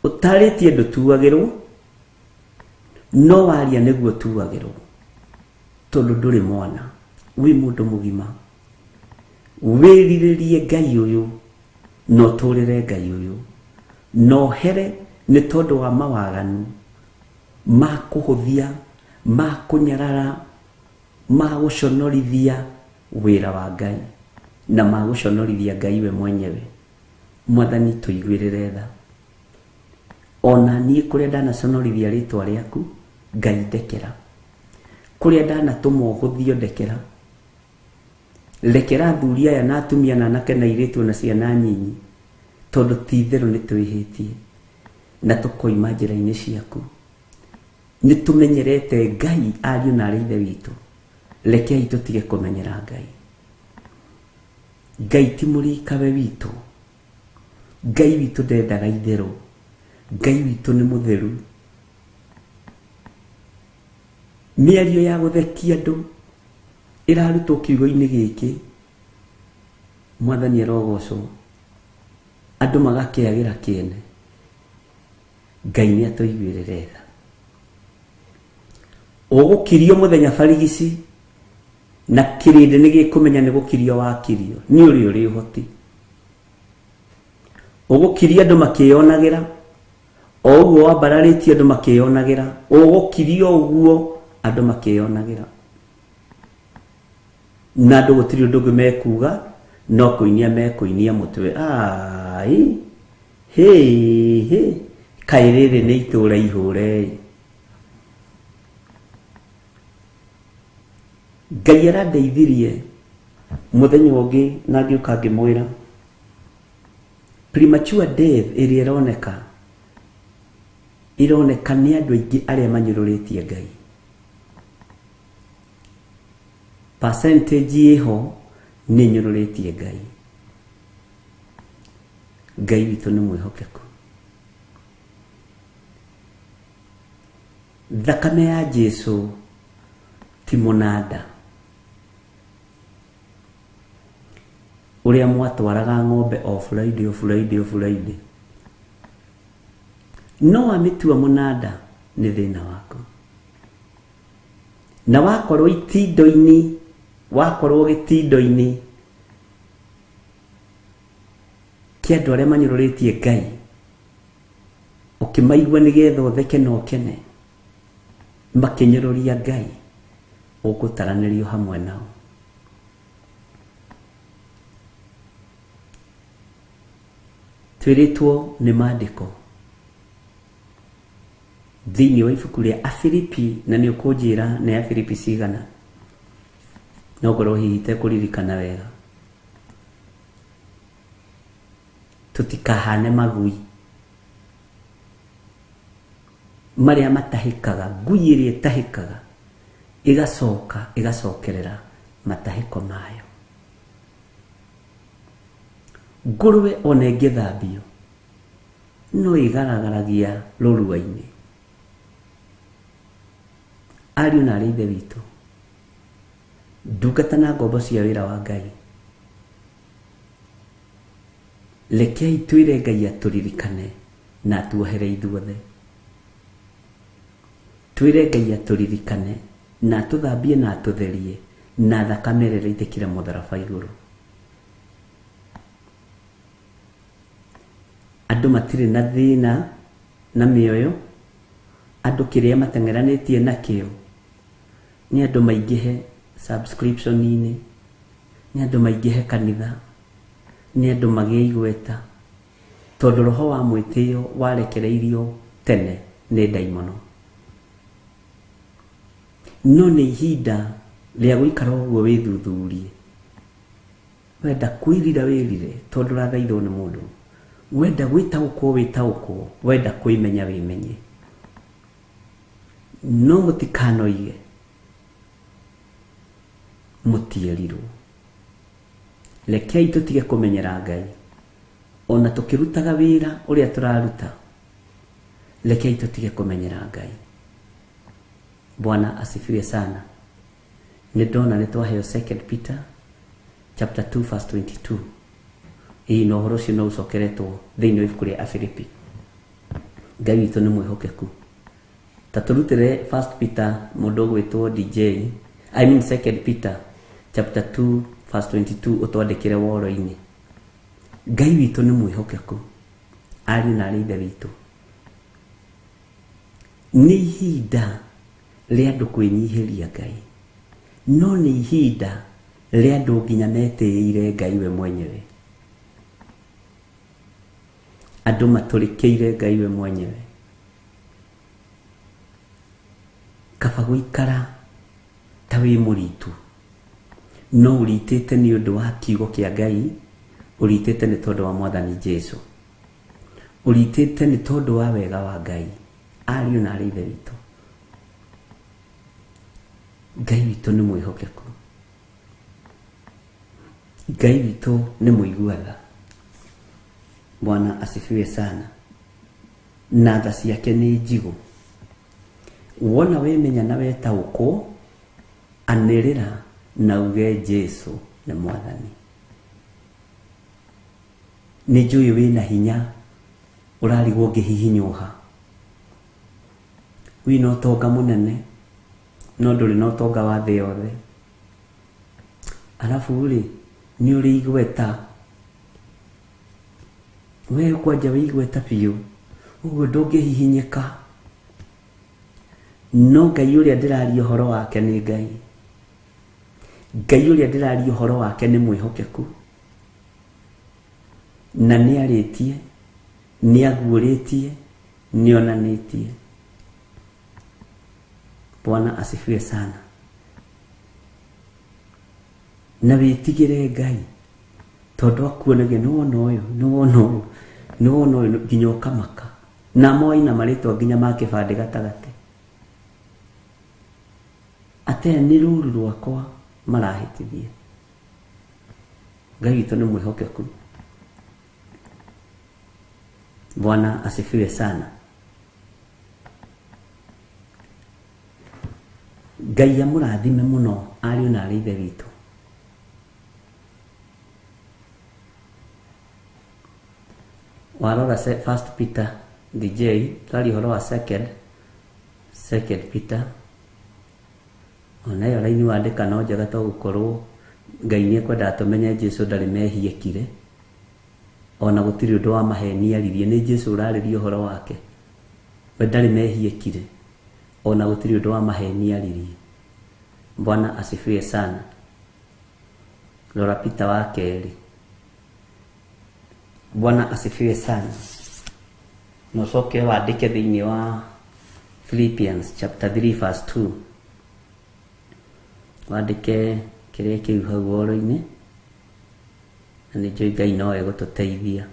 Ũtarĩtie ndũtuagĩrwo, no waria nĩguo ũtuagĩrwo, tondũ ndũrĩ mwana, wĩ mũndũ mũgima. Wĩrirĩrie Ngai ũyũ na ũtũrĩre Ngai ũyũ, na ũhere nĩ tondũ wa mawaganu ma kũhũthia, ma kũnyarara, ma gũconorithia wĩra wa Ngai, na ma gũconorithia Ngai we mwenyewe. Mwathani tũiguĩrĩre tha. Ona niĩ kũrĩa ndanaconorithia rĩtwa rĩaku, Ngai ndekera. Kũrĩa ndanatũma ũhũthio ndekera. Rekera athuri aya na atumia na anake na airĩtu na ciana nyinyi, tondũ ti itherũ nĩ twĩhĩtie na tũkoima njĩra-inĩ ciaku. Nĩ tũmenyerete Ngai, ariũ na arĩ ithe witũ. Rekei tũtige kũmenyera Ngai. Ngai ti mũrikawe witũ. Ngai witũ ndendaga itherũ. Ngai witũ nĩ mũtheru. Mĩario ya gũthekia andũ ĩrarutwo kiugo-inĩ gĩkĩ. Mwathani arogocwo. Andũ magakĩagĩra kĩene. Ngai nĩ atũiguĩrĩre tha. Ũgũkirio mũthenya barigici, Na kĩrĩndĩ nĩ gĩkũmenya nĩ gũkirio wakirio nĩ ũrĩ ũrĩ ũhoti. Ũgũkiria andũ makĩyonagĩra o ũguo wambararĩtie andũ makĩyonagĩra, ũgũkirio ũguo andũ makĩyonagĩra. Na andũ gũtirĩ ũndũ ũngĩ mekuga no kũinia mekũinia mũtwe. Ai hĩ hĩ, kaĩ rĩrĩ nĩ itũũra ihũre. Ngai arandeithirie mũthenya ũngĩ na ngĩũka ngĩmwĩra premature death ĩrĩa ĩroneka ironeka nĩ andũ aingĩ arĩa manyũrũrĩtie Ngai. Percentage ĩho nĩ nyũrũrĩtie Ngai. Ngai witũ nĩ mwĩhokeku. Thakame ya Jesu ti mũnanda ũrĩa mwatwaraga ng'ombe o Friday o Friday o Friday. No wamĩtua mũnanda nĩ thĩna waku. Na wakorwo itindo-inĩ, wakorwo gĩtindo-inĩ kĩa andũ arĩa manyũrũrĩtie Ngai, ũkĩmaigua nĩgetha ũtheke na ũkene, makĩnyũrũria Ngai, ũgũtaranĩrio hamwe nao. Twĩrĩtwo nĩ maandĩko thĩinĩ wa ibuku rĩa Afilipi, na nĩ ũkũnjĩra nĩ Afilipi cigana, no ngorwo hihi itekũririkana wega. Tũtikahane magui marĩa matahĩkaga, ngui ĩrĩa ĩtahĩkaga ĩgacoka ĩgacokerera matahĩko mayo. Ngũrwe ona ĩngĩthambio no ĩgaragaragia rũrua-inĩ. Ariũ na arĩ ithe witũ, ndungata na ngombo cia wĩra wa Ngai, rekei twĩre Ngai atũririkane na atuohere ithuothe. Twĩre Ngai atũririkane na atũthambie na atũtherie na thakame ĩrĩa ĩraitĩkire mũtharaba igũrũ. Andũ matirĩ na thĩna na mĩoyo, andũ kĩrĩa mateng'eranĩtie nakĩo nĩ andũ maingĩhe subscription-inĩ, nĩ andũ maingĩhe kanitha, nĩ andũ magĩe igweta, tondũ roho wa mwĩtĩo warekereirio tene nĩ ndaimono. No nĩ ihinda rĩa gũikara ũguo wĩthuthurie. Wenda kwĩrira wĩrire tondũ ũrathaithwo nĩ mũndũ, wenda gwĩtaũkwo wĩtaũkwo, wenda kwĩmenya wĩmenye. No mũtikanoige mũtierirwo. Rekei tũtige kũmenyera Ngai ona tũkĩrutaga wĩra ũrĩa tũraruta. Rekei tũtige kũmenyera Ngai. Bwana asifiwe sana. Nĩ ndona nĩ twaheo 2 Peter chapter 2 verse 22. Ĩĩ na ũhoro ũcio no ũcokeretwo thĩinĩ wa ibuku rĩa Afilipi. Ngai witũ nĩ mwĩhokeku. Ta tũrutĩre 1 Peter mũndũ ũgwĩtwo DJ, I mean 2 Peter chapter 2 verse 22 ũtwandĩkĩre woro-inĩ. Ngai witũ nĩ mwĩhokeku, ariũ na arĩ ithe witũ. Nĩ ihinda rĩa andũ kwĩnyihĩria Ngai, no nĩ ihinda rĩa andũ nginya metĩĩire Ngai we mwenyewe. Andũ matũrĩkĩire Ngai we mwenyewe. Kaba gũikara ta wĩ mũritu, no ũritĩte nĩ ũndũ wa kiugo kĩa Ngai, ũritĩte nĩ tondũ wa Mwathani Jesu, ũritĩte nĩ tondũ wa wega wa Ngai. Ariũ na arĩ ithe witũ, Ngai witũ nĩ mwĩhokeku, Ngai witũ nĩ mũigua tha. Bwana asifiwe sana. Na tha ciake nĩ njigũ. Wona wemenya na wetaũkwo, anĩrĩra na uge Jesu nĩ Mwathani. Nĩ njũĩ wĩna hinya ũrarigwo ũngĩhihinywo ha. Wĩna ũtonga mũnene no ndũrĩ na ũtonga wa thĩ yothe. Arabu rĩ nĩ ũrĩ igweta, we kwanja wĩ igweta biũ, ũguo ndũngĩhihinyĩka. No Ngai ũrĩa ndĩraria ũhoro wake nĩ Ngai. Ngai ũrĩa ndĩraria ũhoro wake nĩ mwĩhokeku, na nĩ arĩtie, nĩ aguũrĩtie, nĩ onanĩtie. Bwana asifiwe sana. Na wĩtigĩre Ngai, tondũ akuonagia nĩ wona ũyũ, nĩ wona ũyũ, nĩ wona ũyũ, nginya ũkamaka. Na moina marĩtwa nginya ma kĩbandĩ gatagatĩ. Atĩ aya nĩ rũru rwakwa marahĩtithia. Ngai witũ nĩ mwĩhokeku. Bwana asifiwe sana. Ngai amũrathime mũno ariũ na arĩ ithe witũ. Warora First Peter DJ, twaria ũhoro wa second Peter. Ona ĩyo raini wandĩka no njega to gũkorwo Ngai nĩ ekwendaga tũmenye Jesũ ndarĩ mehia ekire, ona gũtirĩ ũndũ wa maheni aririe, nĩ Jesũ ũrarĩria ũhoro wake. We ndarĩ mehia ekire, ona gũtirĩ ũndũ wa maheni aririe. Bwana asifiwe sana. Rora Peter wa kerĩ. Bwana asifiwe sana. Na ũcoke wandĩke thĩinĩ wa Philippians chapter 3 verse 2. Wandĩke kĩrĩa kĩu hau ũhoro-inĩ, na nĩ njũĩ Ngai no egũtũteithia.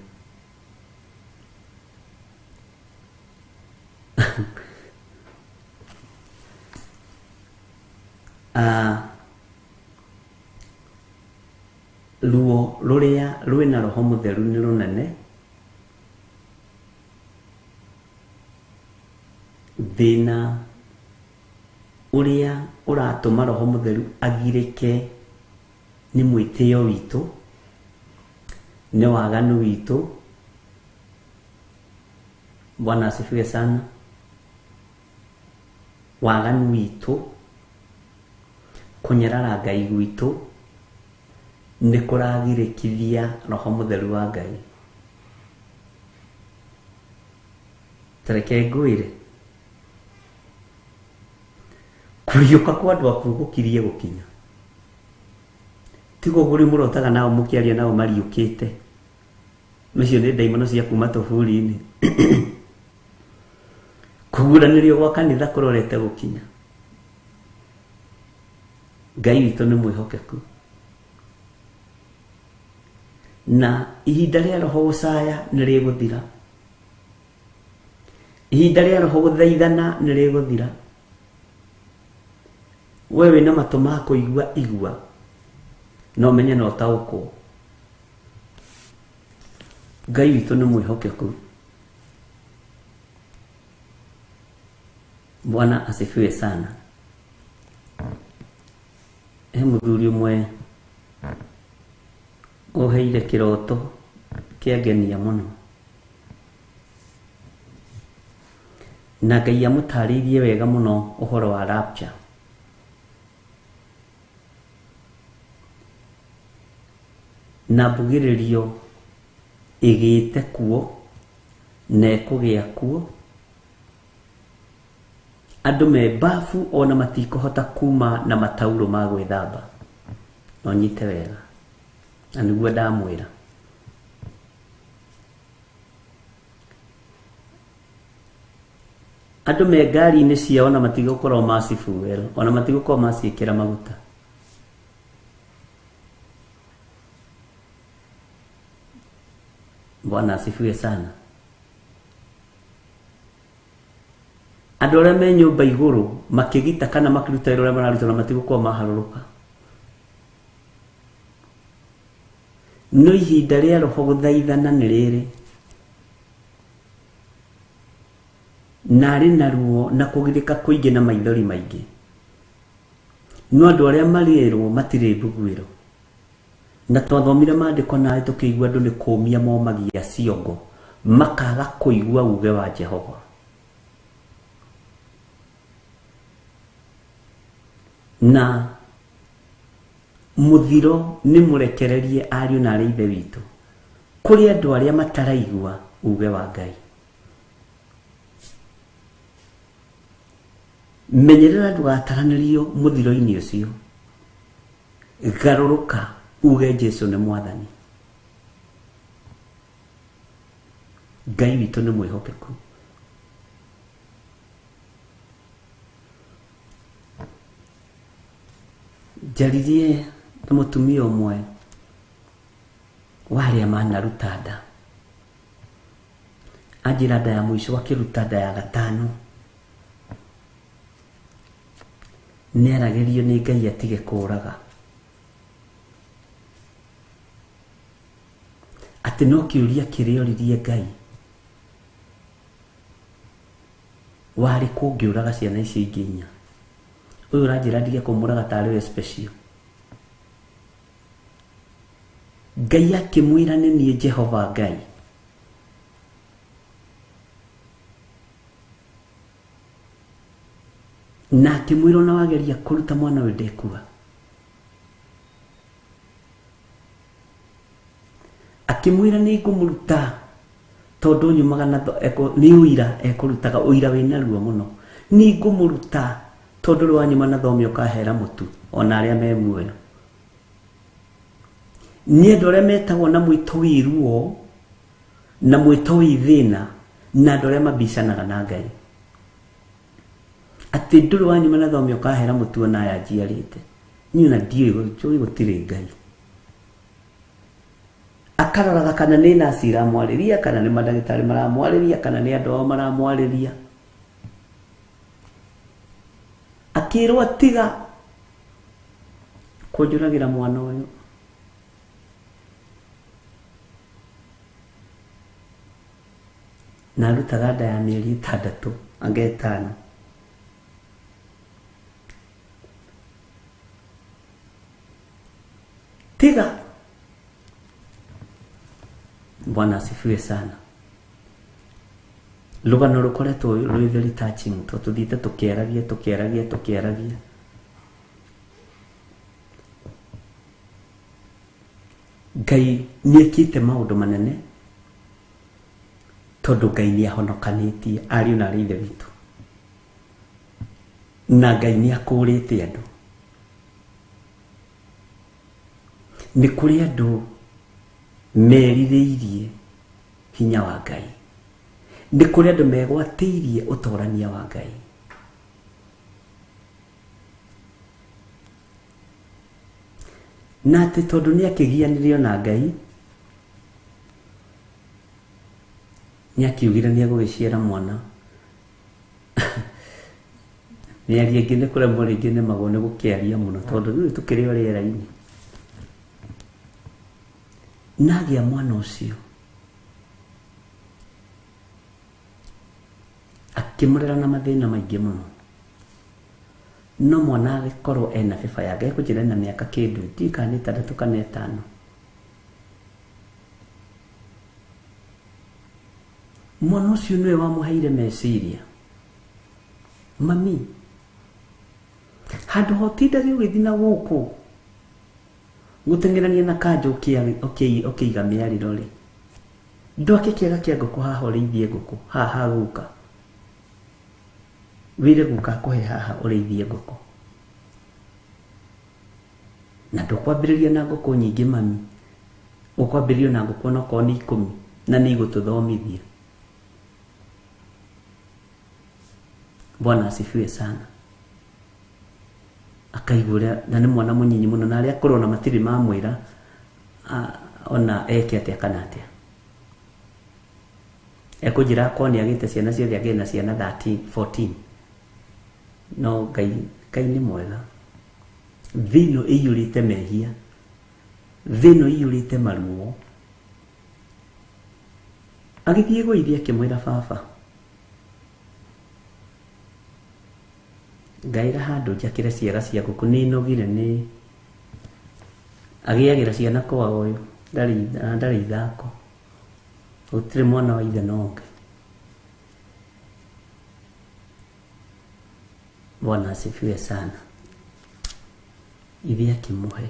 Ruo rũrĩa rwĩna Roho Mũtheru nĩ rũnene, thĩna ũrĩa ũratũma Roho Mũtheru agirĩke nĩ mwĩtĩo witũ, nĩ waganu witũ. Bwana asifiwe sana. Waganu witũ, kũnyarara Ngai gwitũ nĩ kũragirĩkithia Roho Mũtheru wa Ngai. Tareke ngwĩre, kũriũka kwa andũ akuũ gũkirie gũkinya. Tigo ũguo mũrotaga nao mũkĩaria nao mariũkĩte. Icio nĩ ndaimono cia kuma tũburi-inĩ. Kũguũranĩrio gwa kanitha kũrorete gũkinya. Ngai witũ nĩ mwĩhokeku. Na ihinda rĩa Roho gũcaya nĩ rĩgũthira. Ihinda rĩa Roho gũthaithana nĩ rĩgũthira. We wĩna matũ ma kũigua igua, no menye na ũtaũkwo. Ngai witũ nĩ mwĩhokeku. Bwana asifiwe sana. He mũthuri ũmwe ũheire kĩroto kĩangenia mũno, na Ngai amũtarĩirie wega mũno ũhoro wa rapture. Na mbugĩrĩrio ĩgĩte kuo na ĩkũgĩa kuo, andũ me bafu ona matikũhota kuma na matauro ma gwĩthamba. No nyite wega, na nĩguo ndamwĩra. Andũ me ngari-inĩ ciao na matigũkorwo macifuel, ona matigũkorwo maciĩkĩra maguta. Bwana asifiwe sana. Andũ arĩa me nyũmba igũrũ makĩgita kana makĩruta wĩra ũrĩa mararuta na matigũkorwo maharũrũka. No ihinda rĩa Roho gũthaithana nĩ rĩrĩ, na arĩ na ruo na kũgirĩka kũingĩ na maithori maingĩ. No andũ arĩa marĩrwo matirĩ mbuguĩro. Na twathomire maandĩko nawe tũkĩigua andũ nĩ kũmia momagia ciongo, makaga kũigua uge wa Jehova. Na Muthiro ni murekererie ariũ na arĩ ithe witũ kũrĩ andũ arĩa mataraigua uge wa Ngai. Menyerera ndũgataranĩrio mũthiro-inĩ ũcio. Garũrũka uge Jesu nĩ mwathani. Ngai witũ nĩ mwĩhokeku. Njaririe na mũtumia ũmwe wa arĩa manaruta nda. Anjĩra nda ya mũico akĩruta nda ya gatano. Nĩaragĩrio nĩ Ngai atige kũũraga. Atĩ no kĩũria kĩrĩa oririe Ngai warĩ kũngĩũraga ciana icio ingĩ inya. Ũyũ ũranjĩra ndige kũmũraga tarĩ we special. Ngai akĩmwĩra nĩ niĩ Jehova Ngai. Na akĩmwĩra ona wageria kũruta mwana ũyũ ndekua. Akĩmwĩra nĩ ngũmũruta tondũ nyumaga na nĩ ũira ekũrutaga ũira wĩna ruo mũno. Nĩ ngũmũruta tondũ rwa nyuma na thome ũkahera mũtu ona arĩa me muoyo. Nĩ andũ arĩa metagwo na mwĩto wĩ ruo na mwĩto wĩ thĩna na andũ arĩa mabicanaga na Ngai. Atĩ ndũrĩ wa nyuma na thome ũkahera mũtu ona aya njiarĩte. Niĩ ona ndiũĩ gũtirĩ Ngai. Akaroraga kana nĩ nurse iramwarĩria kana nĩ mandagĩtarĩ maramwarĩria kana nĩ andũ ao maramwarĩria. Akĩrwo tiga kũnjũragĩra mwana ũyũ. Na arutaga nda ya mĩeri 6 anga 5. Tiga. Bwana asifiwe sana. Rũgano rũkoretwo rwĩ very touching to tũthiĩte tũkĩaragia tũkĩaragia tũkĩaragia. Ngai nĩekĩte maũndũ manene tondũ Ngai nĩahonokanĩtie ariũ na arĩ ithe witũ. Na Ngai nĩakũrĩte andũ. Nĩ kũrĩ andũ merirĩirie hinya wa Ngai. Nĩ kũrĩ andũ megwatĩirie ũtorania wa Ngai. Na atĩ tondũ nĩakĩgianirio na Ngai, nĩakiugire nĩegũgĩciara mwana. Mĩario ĩngĩ nĩ kũremwo rĩngĩ nĩmagwo nĩ gũkĩaria mũno tondũ rĩu tũkĩrĩ o rĩera-inĩ. Na agĩa mwana ũcio akĩmũrera na mathĩna maingĩ mũno. No mwana agĩkorwo ena beba yake ekũnjĩra ena mĩaka kĩndũ ndiũĩ kana nĩ 6 kana 5. Mwana ũcio nĩwe wamũheire meciria. Mami, handũ ha ũtindage ũgĩthiĩ na gũkũ gũteng'erania na kanjũ ũkĩiga mĩarĩro rĩ, ndwake kĩaga kĩa ngũkũ haha ũrĩithie ngũkũ haha guka. Wĩre guka akũhe haha ũrĩithie ngũkũ. Na ndũkwambĩrĩria na ngũkũ nyingĩ mami, ũkwambĩrĩria na ngũkũ onokorwo nĩ 10 na nĩ igũtũthomithia. Bwana asifiwe sana. Akaigua ũrĩa na nĩ mwana mũnyinyi mũno na arĩa akũrũ ona matirĩ mamwĩra ona eke atĩa kana atĩa. Ekũnjĩra akorwo nĩagĩte ciana ciothe agĩe na ciana 13, 14. No Ngai nĩ mwega. Thĩ ĩno ĩiyũrĩte mehia. Thĩ ĩno ĩiyũrĩte maruo. Agĩthiĩ gwĩ ithe akĩmwĩra baba, ngaĩra handũ njakĩre ciaga cia ngũkũ nĩ nogire nĩ agĩagĩra ciana kwao ũyũ ndarĩ ithako. Gũtirĩ mwana wa ithe na ũngĩ. Bwana asifiwe sana. Ithe akĩmũhe.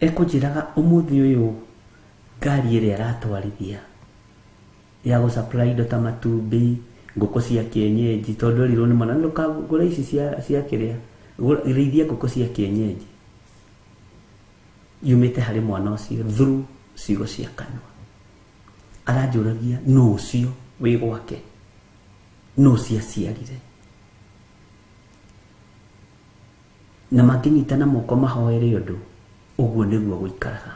Ekũnjĩraga ũmũthĩ ũyũ ngari ĩrĩa aratwarithia ya gũ supply indo ta matumbĩ, ngũkũ cia kienyeji, tondũ erirwo nĩ mwana ndũkagũre ici cia kĩrĩa, rĩithia ngũkũ cia kienyeji, yumĩte harĩ mwana ũcio through ciugo cia kanua. Aranjũragia nũ ũcio wĩ gwake, nũ ũcio aciarire, na mangĩnyitana moko mahoere ũndũ, ũguo nĩguo gũikaraga.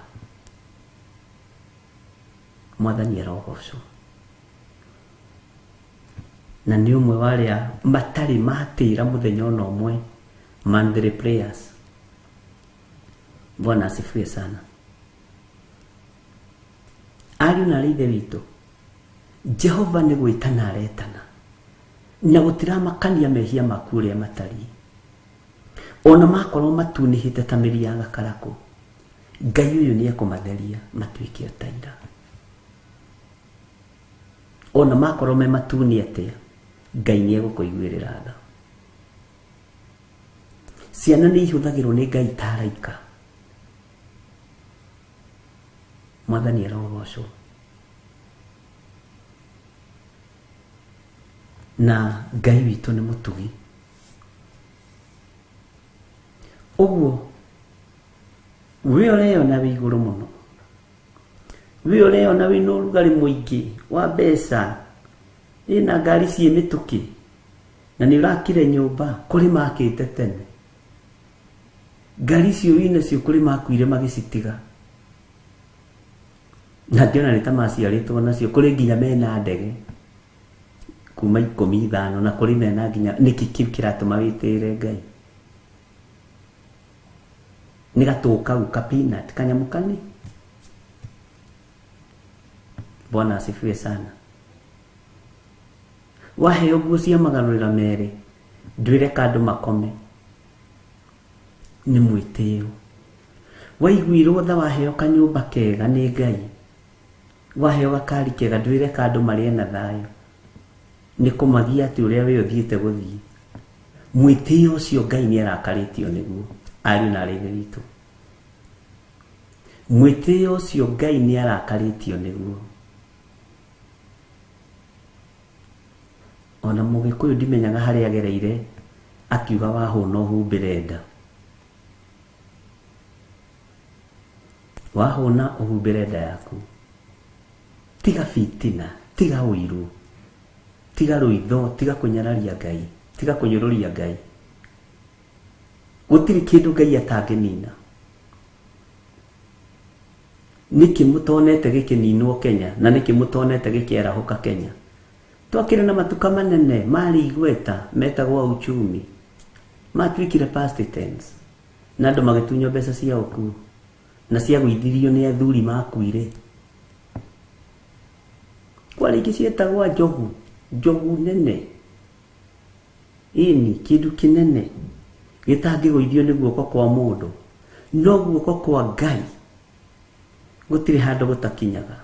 Mwathani arogocwo. Na nĩ ũmwe wa arĩa matarĩ matĩra mũthenya ona ũmwe monthly prayers. Bwana asifiwe sana. Ariũ na arĩ ithe witũ, Jehova nĩ gwĩtana aretana, na gũtiramakania mehia maku ũrĩa matariĩ, ona makorwo matunĩhĩte ta mĩri ya gakarakũ, Ngai ũyũ nĩ ekũmatheria matuĩke o ta ira. Ona makorwo me matune atĩa, Ngai nĩ egũkũiguĩrĩra tha. Ciana nĩ ihũthagĩrwo nĩ Ngai ta araika. Mwathani arogocwo. Na Ngai witũ nĩ mũtugi. Ũguo we ũreyona wĩ igũrũ mũno, we ũreyona wĩna ũrugarĩ mũingĩ wa mbeca, wĩna ngari ciĩ mĩtũkĩ, na nĩ ũrakire nyũmba kũrĩ makĩte tene, ngari icio wĩnacio kũrĩ makuire magĩcitiga, na ngĩona nĩ ta maciarĩtwo nacio, kũrĩ nginya mena ndege kuma 15, na kũrĩ mena nginya. Nĩkĩ kĩu kĩratũma wĩtĩĩre Ngai? Nĩ gatũ kau ka peanut kanyamũ kani. Bwana asifiwe sana. Waheo nguo cia magarũrĩra merĩ, ndwĩre andũ makome, nĩ mwĩtĩo. Waiguirwo tha waheo kanyũmba kega nĩ Ngai, waheo gakari kega, ndwĩre andũ marĩe na thayũ, nĩ kũmagia atĩ ũrĩa we ũthiĩte gũthiĩ. Mwĩtĩo ũcio Ngai nĩ arakarĩtio nĩguo, ariũ na arĩ ithe witũ. Mwĩtĩo ũcio Ngai nĩ arakarĩtio nĩguo. Ona Mũgĩkũyũ ndimenyaga harĩa agereire akiuga wahũna ũhumbĩre nda. Wahũna ũhumbĩre nda yaku. Tiga fitina, tiga ũiru, tiga rũitho, tiga kũnyararia Ngai, tiga kũnyũrũria Ngai. Gũtirĩ kĩndũ Ngai atangĩnina. Nĩkĩ mũtonete gĩkĩninwo Kenya, na nĩkĩ mũtonete gĩkĩarahũka Kenya? Twakĩrĩ na matuka manene marĩ igweta metagwo uchumi, matuĩkire past tense, na andũ magĩtunywo mbeca cia ũkuo na ciagũithirio nĩ athuri makuire. Kwarĩ ingĩ cietagwo njogu, njogu nene, ĩni kĩndũ kĩnene gĩtangĩgũithio nĩ guoko kwa mũndũ, no guoko kwa Ngai gũtirĩ handũ gũtakinyaga.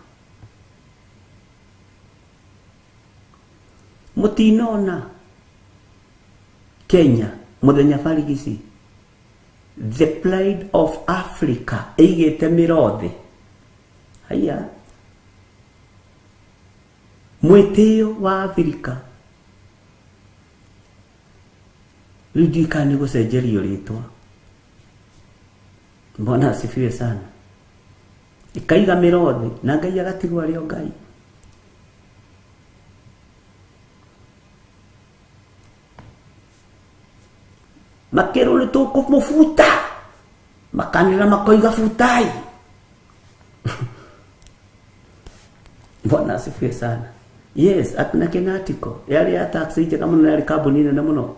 Mũtinona Kenya mũthenya barigici, the pride of Africa ĩigĩte mĩro thĩ. Haiya, mwĩtĩo wa Afrika rĩu ndiũĩ kana nĩ gũcenjerio rĩtwa. Bwana asifiwe sana. Ĩkaiga mĩro thĩ na Ngai agatigwo arĩ o Ngai. Makĩrwo nĩ tũkũmũbuta, makanĩra makoiga butai. Bwana asifiwe sana. Yes, akina Kenatiko yarĩ ya taxi njega mũno, yarĩ kambuni nene mũno,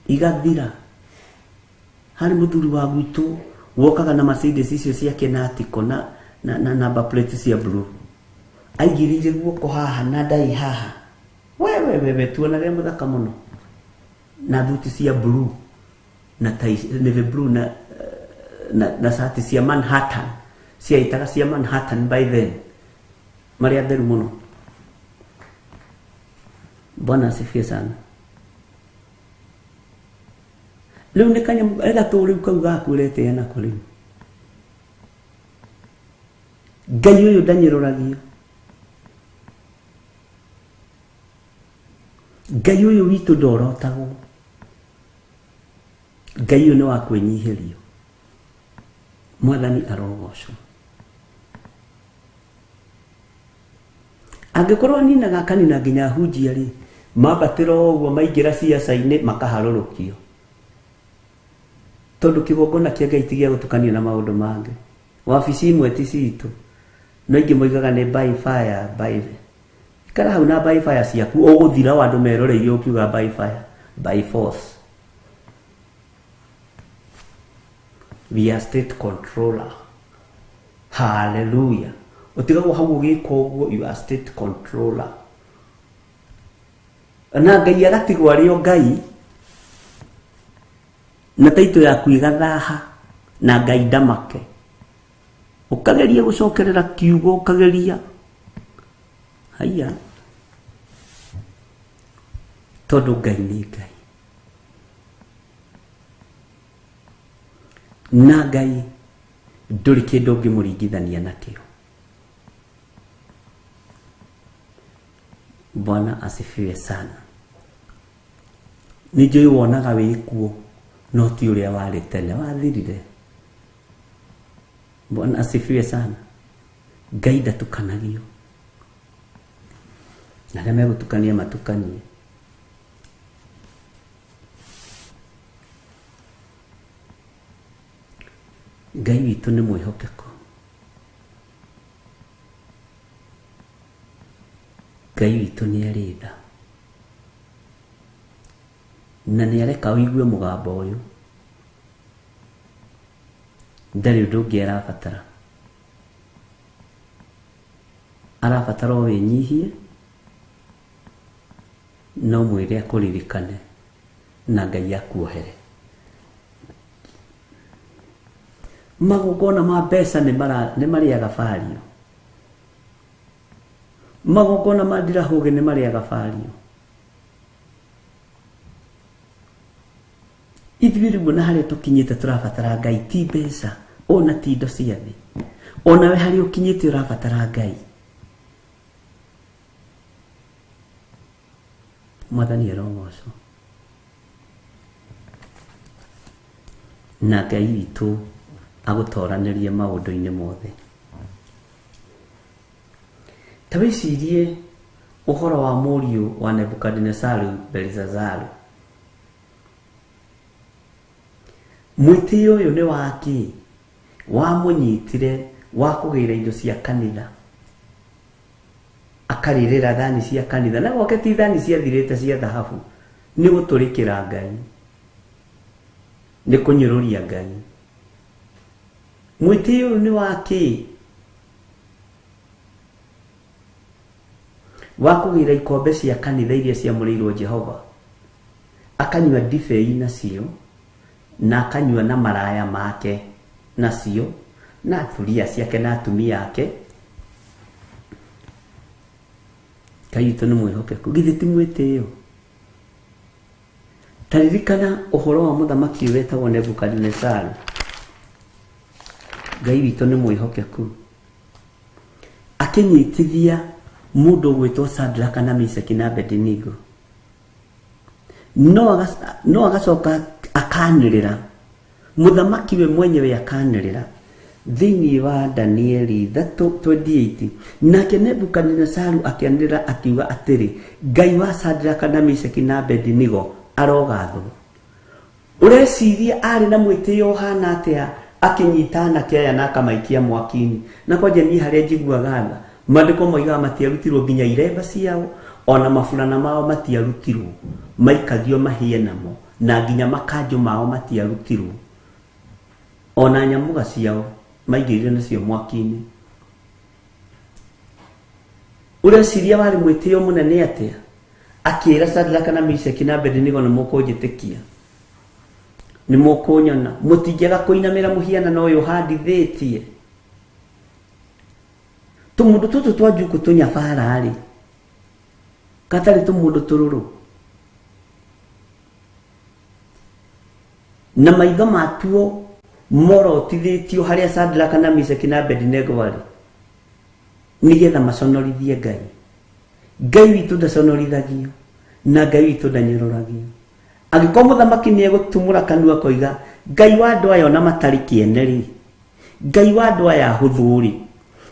igathira. Harĩ mũthuri wa gwitũ wokaga na Mercedes icio cia Kenatiko na number plate cia blue, aigĩrĩire guoko haha na ndai haha, wewe tuonage mũthaka mũno, na thuti cia blue na tai navy blue na shati cia Manhattan, ciaitaga cia Manhattan by then, marĩa theru mũno. Bwana asifiwe sana. Rĩu nĩ kanyamũ gatũ rĩu kau gaku ũretĩĩa nako rĩu. Ngai ũyũ ndanyũrũragio. Ngai ũyũ witũ ndorotagwo. Ngai ũyũ nĩ wa kwĩnyihĩrio. Mwathani arogocwo. Angĩkorwo aninaga akanina nginya ahunjia rĩ, mambatĩra ũguo maingĩra ciaca-inĩ makaharũrũkio. Tondũ kĩgongona kĩa Ngai ti gĩa gũtukanio na maũndũ mangĩ. Wabici imwe ti citũ. No ingĩ moigaga nĩ by fire, by ikara hau na by fire ciaku ũgũthira wa andũ meroreirie ũkiuga by fire, by force. We are state controller. Hallelujah. Ũtigagwo hau ũgĩka ũguo, you are state controller. Na Ngai agatigwo arĩ o Ngai na taito yaku ĩgathaha na Ngai ndamake. Ũkageria gũcokerera kiugo, ũkageria haiya, tondũ Ngai nĩ Ngai. Na Ngai ndũrĩ kĩndũ ũngĩmũringithania nakĩo. Bwana asifiwe sana. Nĩ njũĩ wonaga wĩ kuo no ti ũrĩa warĩ tene, wathirire. Bwana asifiwe sana. Ngai ndatukanagio. Na arĩa megũtukania matukanie. Ngai witũ nĩ mwĩhokeku. Ngai witũ nĩ arĩ tha. Na nĩ areka ũigue mũgambo ũyũ. Ndarĩ ũndũ ũngĩ arabatara. Arabatara o wĩnyihie, no mwĩre akũririkane na Ngai akuohere. Magongona ma mbeca nĩ marĩaga bario. Magongona ma ndirahũgĩ nĩ marĩaga bario. Ithuĩ rĩu na harĩa tũkinyĩte tũrabatara Ngai ti mbeca ona ti indo cia thĩ. Onawe harĩa ũkinyĩte ũrabatara Ngai. Mwathani arogocwo. Na Ngai witũ agũtoranĩrie maũndũ-inĩ mothe. Ta wĩcirie ũhoro wa mũriũ wa Nebukadinesaru Belshazaru. Mwĩtĩo ũyũ nĩ wa kĩ? Wamũnyitire wa kũgĩra indo cia kanitha. Akarĩrĩra thani cia kanitha. Na gwake ti thani ciathirĩte cia thahabu. Nĩ gũtũrĩkĩra Ngai. Nĩ kũnyũrũria Ngai. Mwĩtĩo ũyũ nĩ wa kĩ? Wa kũgĩra ikombe cia kanitha iria ciamũrĩirwo Jehova. Akanyua ndibei nacio, na akanyua na maraya make nacio, na thuriya ciake na atumia ake. Ngai witũ nĩ mwĩhokeku. Githĩ ti mwĩtĩo? Ta ririkana ũhoro wa mũthamaki ũyũ wetagwo Nebukadinesaru. Ngai witũ nĩ mwĩhokeku. Akĩnyitithia mũndũ ũgwĩtwo Shadraka na Meshaki na Abednego. No agacoka akanĩrĩra. Mũthamaki we mwenyewe akanĩrĩra. Thĩinĩ wa Danieli 3:28, nake Nebukadinesaru akĩanĩrĩra akiuga atĩrĩ, Ngai wa Shadraka na Meshaki na Abednego arogathwo. Ũreciria arĩ na mwĩtĩo ũhana atĩa akĩnyita anake aya na akamaikia mwaki-inĩ. Na kwanja niĩ harĩa njiguaga tha, maandĩko moigaga matiarutirwo nginya iremba ciao, ona maburana mao matiarutirwo, maikagio mahĩe namo, na nginya makanjũ mao matiarutirwo. Ona nyamũga ciao maingĩrire nacio mwaki-inĩ. Ũreciria warĩ mwĩtĩo mũnene atĩa? Akĩra Shadraka na Meshaki na Abednego nĩ mũkũnjĩtĩkia. Nĩ mũkũnyona. Mũtingĩaga kũinamĩra mũhianano ũyũ ũhandithĩtie. Tũmũndũ tũtũ twa njuku tũnyabara-rĩ, gatarĩ tũmũndũ tũrũrũ. Na maitho matuo morotithĩtio harĩa Shadraka na Meshaki na Abednego arĩ. Nĩgetha maconorithie Ngai. Ngai witũ ndaconorithagio na Ngai witũ ndanyũrũragio. Angĩkorwo mũthamaki nĩ egũtumũra kanua koiga Ngai wa andũ aya ona matarĩ kĩene rĩ, Ngai wa andũ aya ahũthũ rĩ,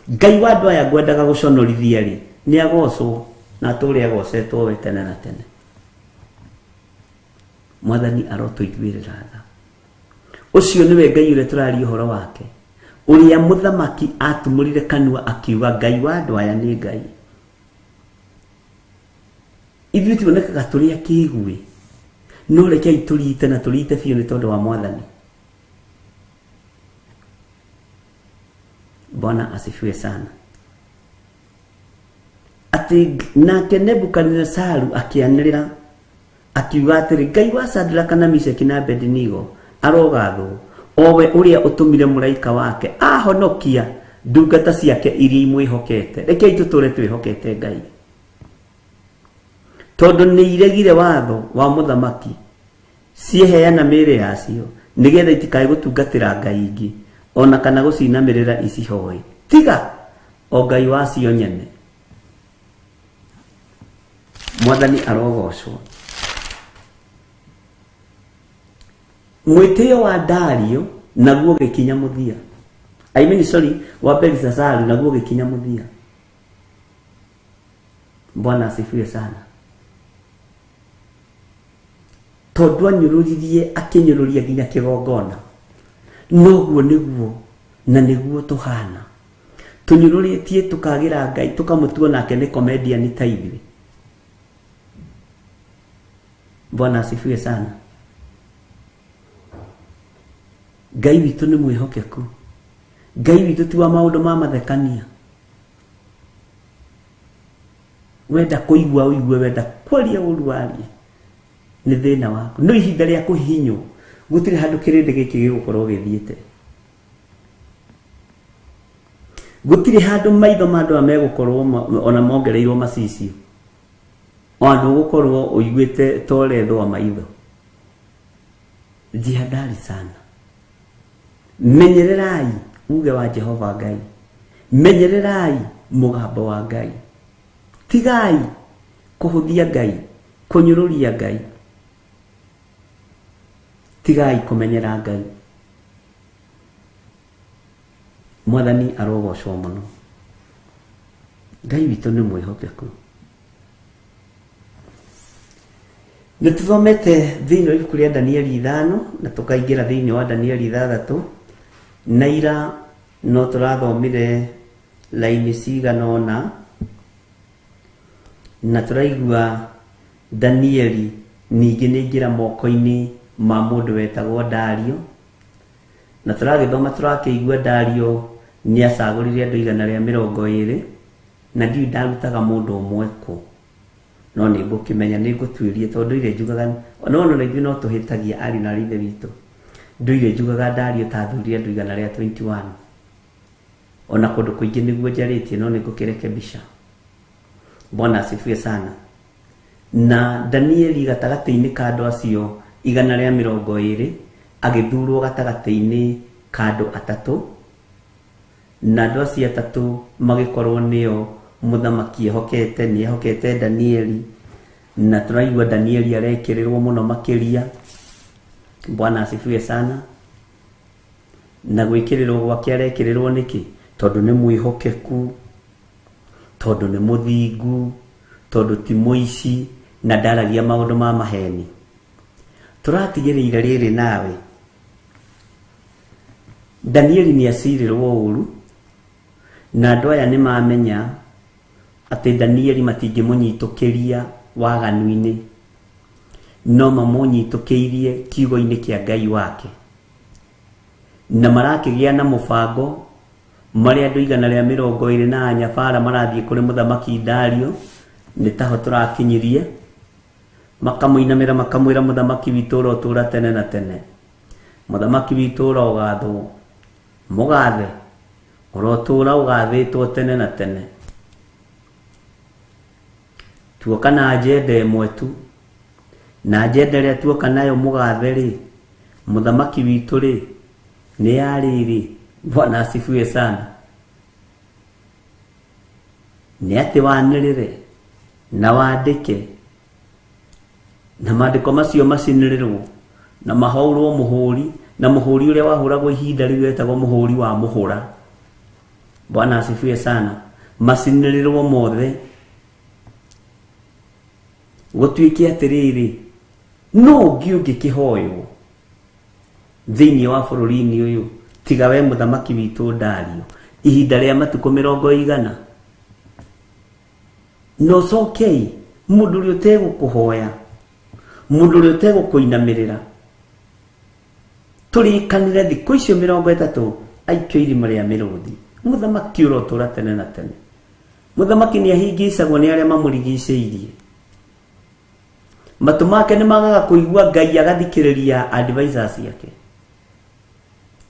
Ngai wa andũ aya ngwendaga gũconorithia rĩ, nĩ agocwo na atũre agocetwo we tene na tene. Mwathani arotũiguĩrĩra tha. Ũcio nĩwe Ngai ũrĩa tũraria ũhoro wake, ũrĩa mũthamaki atumũrire kanua akiuga Ngai wa andũ aya nĩ Ngai. Ithuĩ tuonekaga tũrĩ akĩgui, no rekei tũrite na tũrite biũ nĩ tondũ wa Mwathani. Bwana asifiwe sana. Atĩ nake Nebukadinezaru akĩanĩrĩra akiuga atĩrĩ, Ngai wa Shadraka na Meshaki na Abednego arogathwo, o we ũrĩa ũtũmire mũraika wake ahonokia ndungata ciake iria imwĩhokete. Rekei tũtũre twĩhokete Ngai, tondũ nĩ iregire watho wa mũthamaki, cieheana mĩĩrĩ yacio nĩgetha itikae gũtungatĩra ngai ingĩ ona kana gũcinamĩrĩra icihoe, tiga o Ngai wacio nyene. Mwathani arogocwo. Mwĩtĩo wa Dario naguo ũgĩkinya mũthia. I mean sorry, wa Belshazaru naguo ũgĩkinya mũthia. Bwana asifiwe sana. Tondũ anyũrũririe akĩnyũrũria nginya kĩgongona, noguo nĩguo na nĩguo tũhana. Tũnyũrũrĩtie tũkagĩra Ngai, tũkamũtua nake nĩ comedian ta ithuĩ. Bwana asifiwe sana. Ngai witũ nĩ mwĩhokeku. Ngai witũ ti wa maũndũ ma mathekania. Wenda kũigua ũigue, wenda kwaria ũru warie, nĩ thĩna waku. No ihinda rĩa kũhihinywo gũtirĩ handũ kĩrĩndĩ gĩkĩ gĩgũkorwo gĩthiĩte. Gũtirĩ handũ maitho ma andũ aya megũkorwo ona mongereirwo macicio. O andũ ũgũkorwo ũiguĩte ta ũrethwo maitho. Jihadhari sana. Menyererai uge wa Jehova Ngai. Menyererai mũgambo wa Ngai. Tigai kũhũthia Ngai, kũnyũrũria Ngai. Tigai kũmenyera Ngai. Mwathani arogocwo mũno. Ngai witũ nĩ mwĩhokeku. Nĩ tũthomete thĩinĩ wa ibuku rĩa Danieli 5 na tũkaingĩra thĩinĩ wa Danieli 6, na ira no tũrathomire laini cigana ũna, na tũraigua Danieli ningĩ nĩ aingĩra moko-inĩ ma mũndũ wetagwo Dario, na tũragĩthoma tũrakĩigua Dario nĩ acagũrire andũ 120, na ndiũĩ ndarutaga mũndũ ũmwe kũ, no nĩ ngũkĩmenya, nĩ ngũtuĩria, tondũ ndũire njugaga, no ona ithuĩ no tũhĩtagia ariũ na ithe witũ. Ndũire njugaga Dario ta athurire andũ 121, ona kũndũ kũingĩ nĩguo njarĩtie, no nĩ ngũkĩrekebisha. Bwana asifiwe sana. Na Danieli gatagatĩ-inĩ ka andũ acio 120 agĩthurwo gatagatĩ-inĩ ka andũ atatũ, na andũ acio atatũ magĩkorwo nĩo mũthamaki ehokete, nĩ ehokete Danieli, na tũraigua Danieli arekĩrĩrwo mũno makĩria. Bwana asifiwe sana. Na gwĩkĩrĩrwo gwake arekĩrĩrwo nĩkĩ? Tondũ nĩ mwĩhokeku, tondũ nĩ mũthingu, tondũ ti mũici na ndaragia maũndũ ma maheni. Tũratigĩrĩire rĩrĩ nawe, Danieli nĩ acirĩrwo ũru, na andũ aya nĩ mamenya atĩ Danieli matingĩmũnyitũkĩria waganu-inĩ, no mamũnyitũkĩirie kiugo-inĩ kĩa Ngai wake, na marakĩgĩa na mũbango marĩa andũ 120 na anyabara marathiĩ kũrĩ mũthamaki Dario, nĩ taho tũrakinyirie, makamũinamĩra makamwĩra mũthamaki witũ ũrotũra tene na tene, mũthamaki witũ ũrogathwo, mũgathe ũrotũra ũgathĩtwo tene na tene. Tuoka na agenda ĩmwe tu, na agenda ĩrĩa tuoka nayo mũgathe rĩ, mũthamaki witũ rĩ, nĩ ya rĩrĩ. Bwana asifiwe sana. Nĩ atĩ wanĩrĩre na wandĩke na maandĩko macio macinĩrĩrwo na mahũrwo mũhũri, na mũhũri ũrĩa wahũragwo ihinda rĩu wetagwo mũhũri wa mũhũra. Bwana asifiwe sana. Macinĩrĩrwo mothe gũtuĩke atĩrĩrĩ, no ũngĩ ũngĩkĩhoywo thĩinĩ wa bũrũri-inĩ ũyũ tiga we mũthamaki witũ Dario, ihinda rĩa matukũ 100. Na ũcokei mũndũ ũrĩa ũtegũkũhoya, mũndũ ũrĩa ũtegũkũinamĩrĩra, tũrĩkanĩre thikũ icio 30 aikio irima rĩa mĩrũthi. Mũthamaki ũrotũra tene na tene. Mũthamaki nĩ ahingicagwo nĩ arĩa mamũrigicĩirie. Matũ make nĩ magaga kũigua Ngai agathikĩrĩria advisors ciake.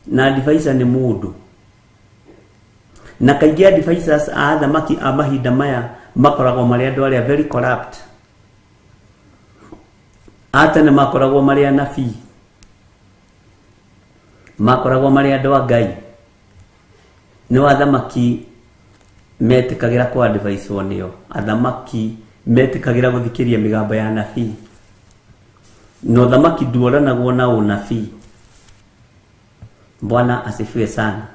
Na advisor nĩ mũndũ. Na kaingĩ advisors a athamaki a mahinda maya makoragwo marĩ andũ arĩa very corrupt. A tene makoragwo marĩ anabii, makoragwo marĩ andũ a Ngai. Nĩ athamaki metĩkagĩra kũ advice-wo nĩo. Athamaki metĩkagĩra gũthikĩria mĩgambo ya anabii. Na ũthamaki nduoranagwo na ũnabii. Bwana asifiwe sana.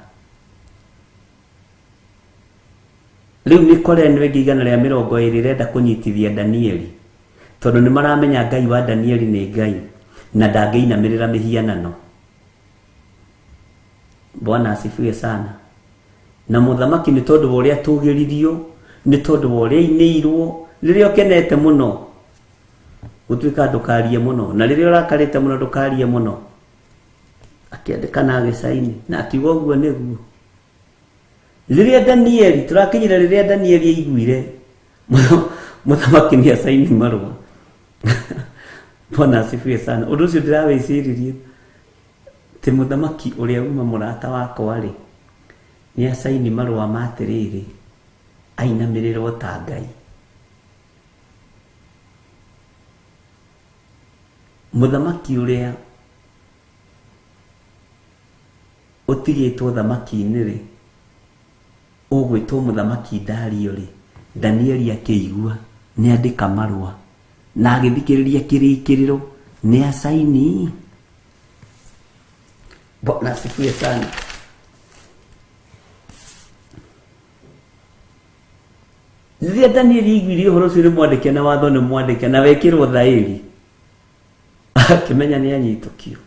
Rĩu nĩ kore ĩno ĩngĩ 120 ĩrenda kũnyitithia Danieli, tondũ nĩ maramenya Ngai wa Danieli nĩ Ngai na ndangĩinamĩrĩra mĩhianano. Bwana asifiwe sana. Na mũthamaki nĩ tondũ wa ũrĩa atũgĩririo, nĩ tondũ wa ũrĩa ainĩirwo, rĩrĩa ũkenete mũno gũtuĩka ndũkarie mũno, na rĩrĩa ũrakarĩte mũno ndũkarie mũno. Akĩandĩka na agĩcaini na akiuga ũguo nĩguo. Rĩrĩa Danieli tũrakinyire, rĩrĩa Danieli aiguire mũthamaki nĩ acaini marũa. Bwana asifiwe sana. Ũndũ ũcio ndĩrawĩciririe atĩ mũthamaki ũrĩa uma mũrata wakwa rĩ, nĩ acaini marũa ma atĩrĩrĩ, ainamĩrĩrwo ta Ngai. Mũthamaki ũrĩa ũtigĩtwo thamaki-inĩ rĩ, ũgwĩtwo mũthamaki Dario rĩ, Danieli akĩigua nĩ andĩka marũa na agĩthikĩrĩria kĩrĩkĩrĩro nĩ acaini. Bwana asifiwe sana. Rĩrĩa Danieli aiguire ũhoro ũcio nĩ mwandĩke na watho nĩ mwandĩke na wekĩrwo thaĩri, akĩmenya nĩ anyitũkio.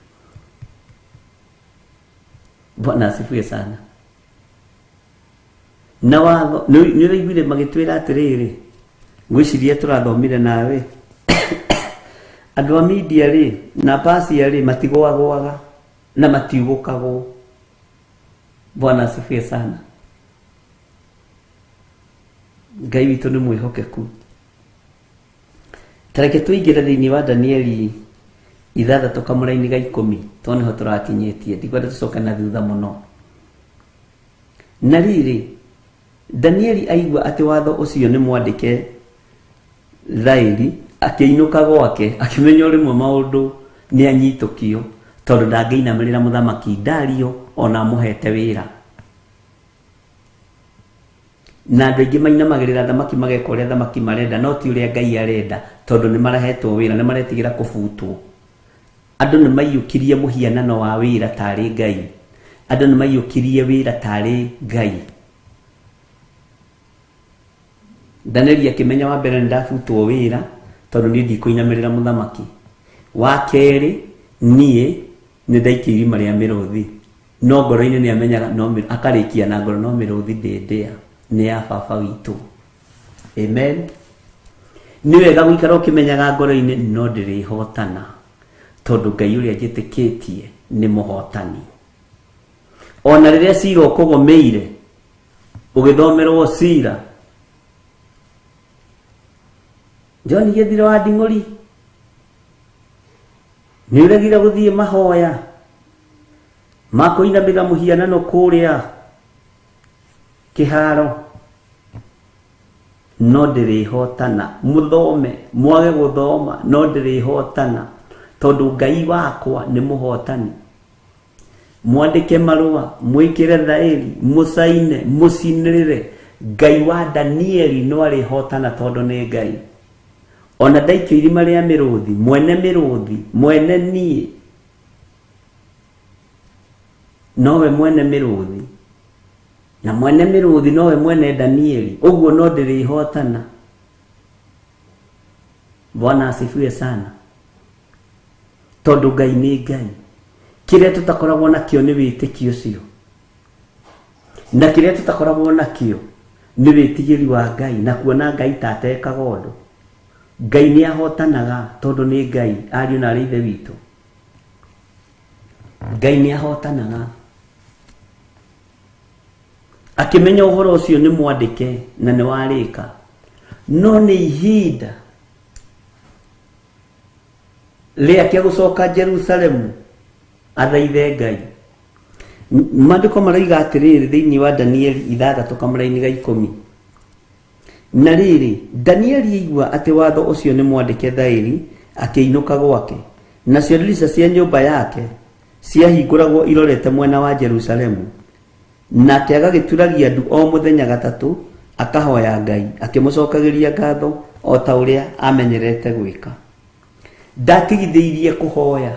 Bwana asifiwe sana. Na watho nĩ ũraiguire magĩtwĩra atĩrĩrĩ, ngwĩciria tũrathomire nawe, andũ a media rĩ na pasia rĩ matigũagũaga na matiugũkagwo. Bwana asifiwe sana. Ngai witũ nĩ mwĩhokeku. Tareke tũingĩre thĩinĩ wa Danieli 6 kamũraini ga 10, tondũ nĩho tũrakinyĩtie, ndikwenda tũcoke na thutha mũno. Na rĩrĩ, Danieli aigua atĩ watho ũcio nĩ mwandĩke thaĩri, akĩinũka gwake, akĩmenya o rĩmwe maũndũ nĩ anyitũkio, tondũ ndangĩinamĩrĩra mũthamaki Dario ona amũhete wĩra. Na andũ aingĩ mainamagĩrĩra thamaki mageka ũrĩa thamaki marenda, no ti ũrĩa Ngai arenda, tondũ nĩ marahetwo wĩra, nĩ maretigĩra kũbutwo. Andũ nĩ maiyũkirie mũhianano wa wĩra tarĩ Ngai. Andũ nĩ maiyũkirie wĩra tarĩ Ngai. Danieli akĩmenya wa mbere nĩ ndabutwo wĩra, tondũ niĩ ndikũinamĩrĩra mũthamaki. Wa kerĩ, niĩ nĩ ndaikio irima rĩa mĩrũthi. No ngoro-inĩ nĩ amenyaga, no akarĩkia na ngoro, no mĩrũthi ndĩndĩa, nĩ ya baba witũ. Amen. Nĩ wega gũikara ũkĩmenyaga ngoro-inĩ, no ndĩrĩhotana, tondũ Ngai ũrĩa njĩtĩkĩtie nĩ mũhotani. Ona rĩrĩa cira ũkũgũmĩire, ũgĩthomerwo cira, John Gĩthiro wa Nding'ũri, nĩ ũregire gũthiĩ mahoya ma kũinamĩrĩra mũhianano kũrĩa kĩharo, no ndĩrĩhotana. Mũthome, mwage gũthoma, no ndĩrĩhotana, tondũ Ngai wakwa nĩ mũhotani. Mwandĩke marũa, mwĩkĩre thaĩri, mũcaine, mũcinĩrĩre. Ngai wa Danieli no arĩhotana tondũ nĩ Ngai. Ona ndaikio irima rĩa mĩrũthi, mwene mĩrũthi, mwene niĩ nowe mwene mĩrũthi, na mwene mĩrũthi nowe mwene Danieli, ũguo no ndĩrĩhotana. Bwana asifiwe sana. Tondũ Ngai nĩ Ngai. Kĩrĩa tũtakoragwo nakĩo nĩ wĩtĩkio ũcio, na kĩrĩa tũtakoragwo nakĩo nĩ wĩtigĩri wa Ngai na kuona Ngai ta atekaga ũndũ. Ngai nĩ ahotanaga tondũ nĩ Ngai, ariũ na arĩ ithe witũ. Ngai nĩ ahotanaga. Akĩmenya ũhoro ũcio nĩ mwandĩke na nĩ warĩka, no nĩ ihinda rĩake gũcoka Jerusalemu athaithe Ngai. Maandĩko maroiga atĩrĩrĩ thĩinĩ wa Danieli 6 kamũraini ga 10. Na rĩrĩ, Danieli aigua atĩ watho ũcio nĩ mwandĩke thaĩri, akĩinũka gwake. Nacio ndirica cia nyũmba yake ciahingũragwo irorete mwena wa Jerusalemu. Nake agagĩturagia ndu o mũthenya gatatũ, akahoya Ngai, akĩmũcokagĩria ngatho o ta ũrĩa amenyerete gwĩka. Ndatigithĩirie kũhoya,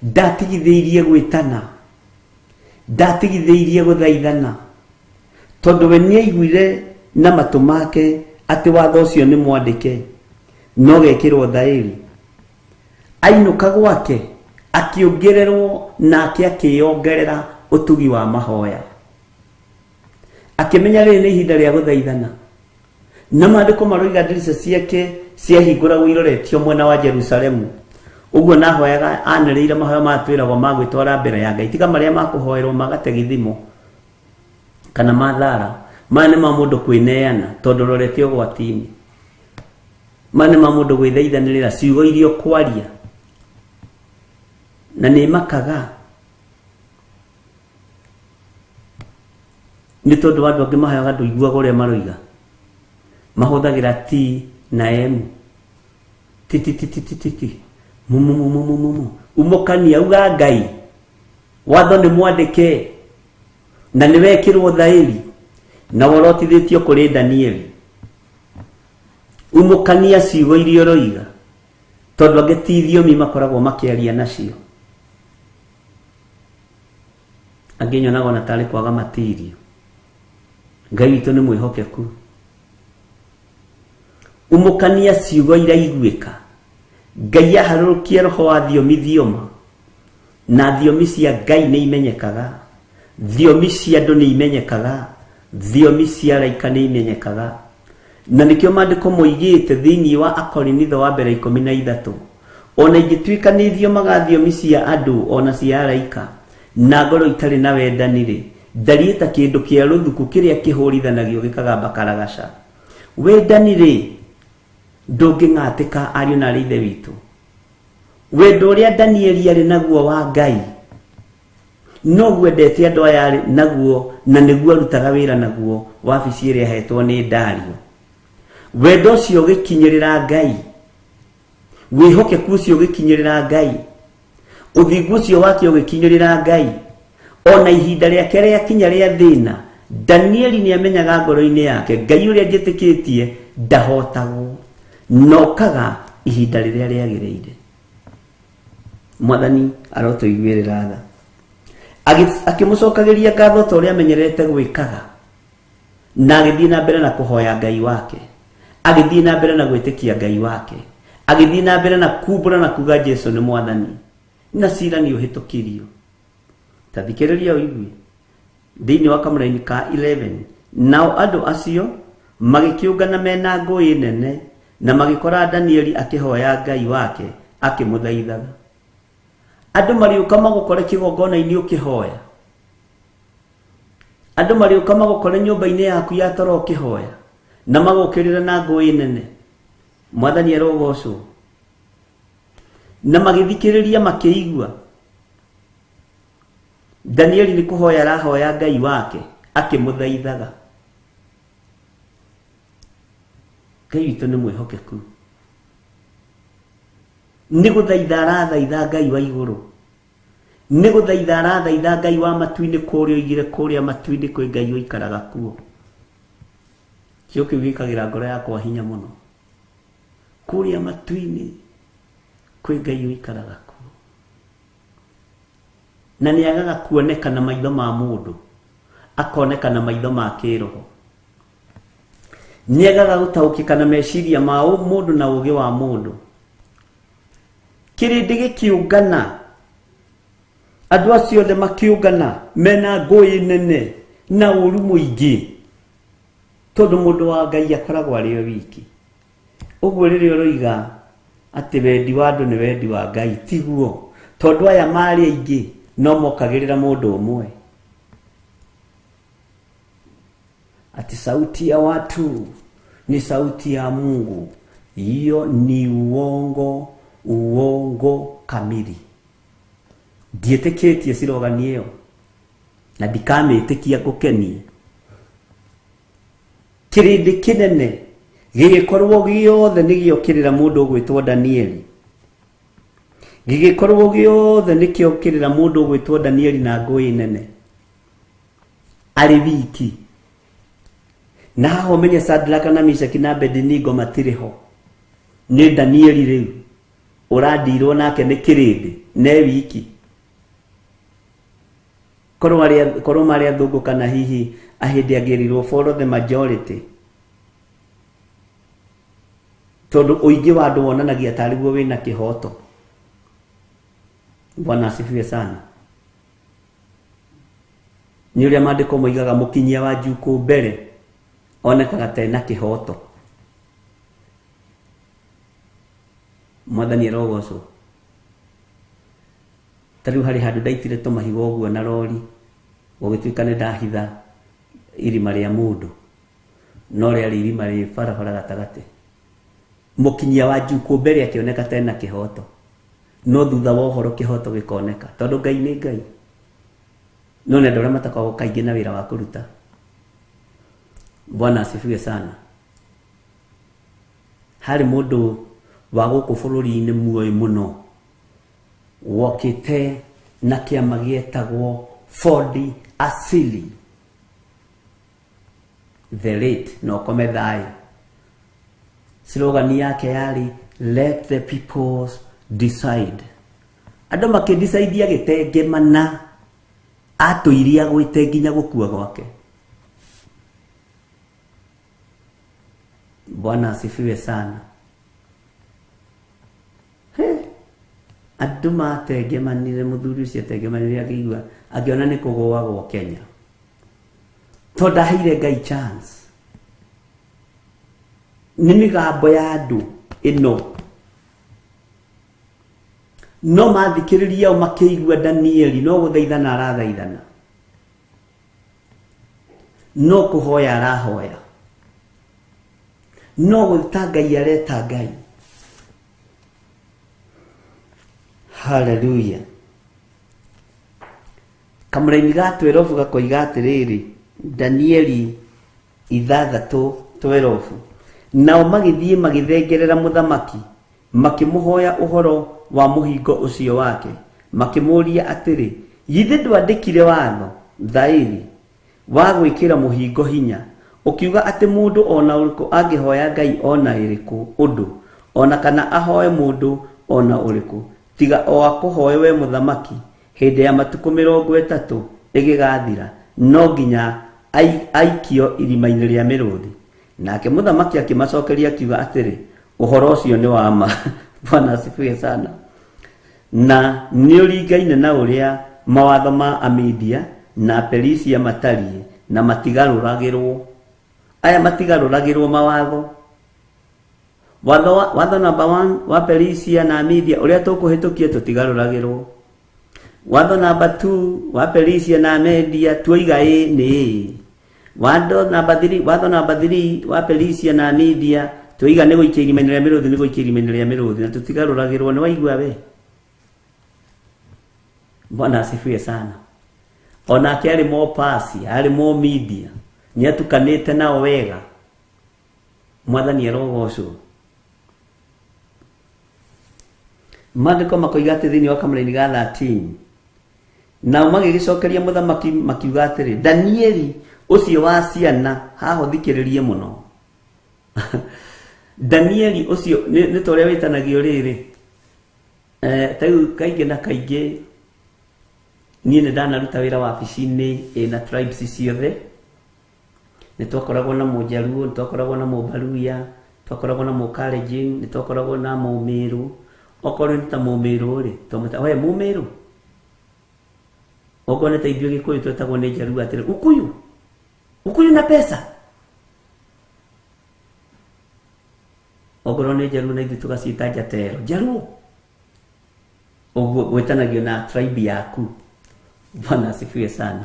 ndatigithĩirie gwĩtana, ndatigithĩirie gũthaithana, tondũ we nĩaiguire na matũ make atĩ watho ũcio nĩ mwandĩke no gekĩrwo thaĩri. Ainũka gwake akĩongererwo, nake akĩongerera ũtugi wa mahoya. Akĩmenya rĩrĩ nĩ ihinda rĩa gũthaithana. Na maandĩko maroiga ndirica ciake ciahingũragwo iroretio mwena wa Jerusalemu. Ũguo nahoyaga anĩrĩire mahoya matwĩragwo ma gwĩtwara mbere ya Ngai, tiga marĩa ma kũhoerwo magate gĩthimo kana mathara. Maya nĩ ma mũndũ kwĩneana tondũ rorete ũgwati-inĩ. Maya nĩ ma mũndũ gwĩthaithanĩrĩra ciugo iria ũkwaria, na nĩ makaga nĩ tondũ andũ angĩ mahoyaga ndũiguaga ũrĩa maroiga. Mahũthagĩra T na M, T T T T T T T, mu mu mu mu mu mu. Umũkania uga Ngai, watho nĩ mwandĩke na nĩ wekĩrwo thaĩri na worotithĩtio kũrĩ Danieli. Umũkania ciugo iria ũroiga, tondũ angĩ ti thiomi makoragwo makĩaria nacio. Angĩ nyonaga ona tarĩ kwaga matirio. Ngai witũ nĩ mwĩhokeku. Umũkania ciugo iraiguĩka. Ngai aharũrũkie roho wa thiomi thioma, na thiomi cia Ngai nĩ imenyekaga, thiomi cia andũ nĩ imenyekaga, thiomi cia araika nĩ imenyekaga. Na nĩkĩo maandĩko moigĩte thĩinĩ wa Akorinitho wa mbere 13, ona ingĩtuĩka nĩ thiomaga thiomi cia andũ ona cia araika, na ngoro itarĩ na wendani-rĩ, ndariĩ ta kĩndũ kĩa rũthuku kĩrĩa kĩhũrithanagio gĩkagamba karagaca. Wendani-rĩ, ndũngĩng'atĩka, ariũ na arĩ ithe witũ. Wendo ũrĩa Danieli arĩ naguo wa Ngai noguo endete andũ aya arĩ naguo, na nĩguo arutaga wĩra naguo wabici ĩrĩa ahetwo nĩ Dario. Wendo ũcio ũgĩkinyĩrĩra Ngai, wĩhokeku ũcio ũgĩkinyĩrĩra Ngai, ũthingu ũcio wake ũgĩkinyĩrĩra Ngai, ona ihinda rĩake rĩakinya rĩa thĩna, Danieli nĩamenyaga ngoro-inĩ yake Ngai ũrĩa njĩtĩkĩtie ndahotagwo, nokaga ihinda rĩrĩa rĩagĩrĩire. Mwathani arotũiguĩrĩra tha. Akĩmũcokagĩria ngatho ta ũrĩa amenyerete gwĩkaga, na agĩthiĩ na mbere na kũhoya Ngai wake, agĩthiĩ na mbere na gwĩtĩkia Ngai wake, agĩthiĩ na mbere na kumbũra na kuga Jesu nĩ Mwathani, na cira nĩ ũhĩtũkirio. Ta thikĩrĩria ũigue thĩinĩ wa kamũraini ka 11, nao andũ acio magĩkĩũngana mena ngũĩ nene, na magĩkora Danieli akĩhoya Ngai wake akĩmũthaithaga. Andũ marĩũka magũkore kĩgongona-inĩ ũkĩhoya, andũ marĩũka magũkore nyũmba-inĩ yaku ya toro ũkĩhoya, na magũkĩrĩra na ngũĩ nene. Mwathani arogocwo. Na magĩthikĩrĩria makĩigua Danieli nĩ kũhoya arahoya Ngai wake akĩmũthaithaga. Ngai witũ nĩ mwĩhokeku, nĩ gũthaitha arathaitha Ngai wa igũrũ. Nĩ gũthaitha arathaitha Ngai wa matu-inĩ kũrĩa oigire kũrĩa matu-inĩ kwĩ Ngai ũikaraga kuo. Kĩo kĩu gĩkagĩra ngoro yakwa hinya mũno. Kũrĩa matu-inĩ kwĩ Ngai ũikaraga kuo. Na nĩ agaga kuoneka na maitho ma mũndũ, akoneka na maitho ma kĩroho. Nĩ agaga gũtaũkĩka na meciria ma mũndũ na ũũgĩ wa mũndũ. Kĩrĩndĩ gĩkĩũngana, andũ acio othe makĩũngana mena ngũĩ nene na ũru mũingĩ, tondũ mũndũ wa Ngai akoragwo arĩ o wiki. Ũguo rĩrĩa ũroiga atĩ wendi wa andũ nĩ wendi wa Ngai, tiguo, tondũ aya marĩ aingĩ no mokagĩrĩra mũndũ ũmwe. Ati sauti ya watu ni sauti ya Mungu. Hiyo ni uongo, uongo kamili. Ndiĩtĩkĩtie cirogani ĩyo na ndikamĩtĩkia ngũkenie. Kĩrĩndĩ kĩnene gĩgĩkorwo gĩothe nĩ gĩokĩrĩra mũndũ ũgwĩtwo Danieli. Gĩgĩkorwo gĩothe nĩ kĩokĩrĩra mũndũ ũgwĩtwo Danieli na ngũĩ nene arĩ wiki. Na haha ũmenye Sadraka na Meshaki na Abednego matirĩ ho, nĩ Danieli rĩu ũrandirwo nake nĩ kĩrĩndĩ ne wiki. Korwo marĩ athũngũ kana hihi ahĩndĩ angĩrirwo follow the majority, tondũ ũingĩ wa andũ wonanagia tarĩguo wĩna kĩhoto. Bwana asifiwe sana. Nĩ ũrĩa maandĩko moigaga mũkinyia wa njukũ mbere onekaga ta ena kĩhoto. Mwathani arogocwo. Ta rĩu harĩ handũ ndaitire tũmahiga ũguo na rori, gũgĩtuĩka nĩ ndahitha irima rĩa mũndũ, no rĩarĩ irima rĩ barabara gatagatĩ. Mũkinyia wa njukũ mbere akĩoneka ta ena kĩhoto, no thutha wa ũhoro kĩhoto gĩkoneka, tondũ Ngai nĩ Ngai. No nĩ andũ arĩa matakoragwo kaingĩ na wĩra wa kũruta. Bwana asifiwe sana. Harĩ mũndũ wa gũkũ bũrũri-inĩ muoĩ mũno wokĩte na kĩama gĩetagwo Ford Asili, the late, no kome thayũ. Slogan yake yarĩ let the people decide. Andũ makĩdecide agĩtengemana, atũirie agwĩte nginya gũkua gwake. Bwana asifiwe sana. Andũ matengemanire, mũthuri ũcio atengemanire akĩigua akĩona nĩ kũgũagwo Kenya, tondũ ndaheire Ngai chance. Nĩ mĩgambo ya andũ ĩno, no mathikĩrĩria o makĩigua Danieli no gũthaithana arathaithana, no kũhoya arahoya, no gwĩta Ngai areta Ngai. Hallelujah. Kamũraini ga 12 gakoiga atĩrĩrĩ, Danieli 6:12, nao magĩthiĩ magĩthengerera mũthamaki, makĩmũhoya ũhoro wa mũhingo ũcio wake, makĩmũũria atĩrĩ, githĩ ndwandĩkire watho thaĩri wa gwĩkĩra mũhingo hinya, ũkiuga atĩ mũndũ ona ũrĩkũ angĩhoya Ngai ona ĩrĩkũ ũndũ, ona kana ahoe mũndũ ona ũrĩkũ, tiga o akũhoe we mũthamaki, hĩndĩ ya matukũ 30 ĩgĩgathira, no nginya aikio irima-inĩ rĩa mĩrũthi. Nake mũthamaki akĩmacokeria akiuga atĩrĩ, ũhoro ũcio nĩ wa ma. Bwana asifiwe sana. Na nĩ ũringaine na ũrĩa mawatho ma Amidia na Perisia matariĩ, na matigarũragĩrwo. Aya matigarũragĩrwo mawatho. Watho number 1 wa Perisia na Media ũrĩa tũkũhĩtũkia tũtigarũragĩrwo. Watho number 2 wa Perisia na Media tuoiga ĩ nĩ ĩ. Watho number 3, watho number 3 wa Perisia na Media tuoiga nĩ gũikia irima-inĩ rĩa mĩrũthi, nĩ gũikia irima-inĩ rĩa mĩrũthi, na tũtigarũragĩrwo. Nĩ waigua we? Bwana asifiwe sana. Onake arĩ mo Persia, arĩ mo Media, nĩ atukanĩte nao wega. Mwathani arogocwo. Maandĩko makoiga atĩ thĩinĩ wa kamũraini ga 13, Nao magĩgĩcokeria mũthamaki makiuga atĩrĩ, Danieli ũcio wa ciana, haha ũthikĩrĩrie mũno. Danieli ũcio nĩ ta ũrĩa wĩtanagio rĩrĩ. Ta rĩu kaingĩ na kaingĩ niĩ nĩ ndanaruta wĩra wabici-inĩ ĩna tribes ciothe. Nĩ twakoragwo na Mũjaluo, nĩ twakoragwo na Mũbaluya, twakoragwo na Mũkalenjin, nĩ twakoragwo na Mũmĩrũ. Okorwo nĩ ta Mũmĩrũ rĩ, twamwĩta we Mũmĩrũ. Okorwo nĩ ta ithuĩ Gĩkũyũ twetagwo nĩ Jaluo atĩrĩ, Ukuyu, Ukuyu na pesa. Okorwo nĩ Jaluo na ithuĩ tũgaciĩta Njatero, Jaluo. Ũguo gwĩtanagio na tribe yaku. Bwana asifiwe sana.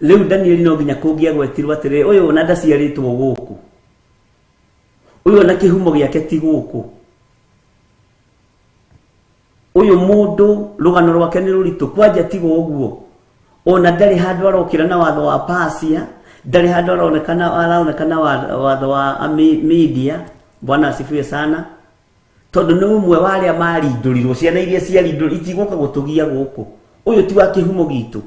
Rĩu Danieli no nginya kũngĩagwetirwo atĩrĩ, ũyũ ona ndaciarĩtwo gũkũ, ũyũ ona kĩhumo gĩake ti gũkũ, ũyũ mũndũ rũgano rwake nĩ rũritũ, kwanja tiga ũguo, ona ndarĩ handũ arokĩra na watho wa Persia, ndarĩ handũ aronekana watho wa Media. Bwana asifiwe sana. Tondũ nĩ ũmwe wa arĩa marindũrirwo, ciana iria ciarindũrirwo itigũka gũtũgia gũkũ, ũyũ ti wa kĩhumo gitũ,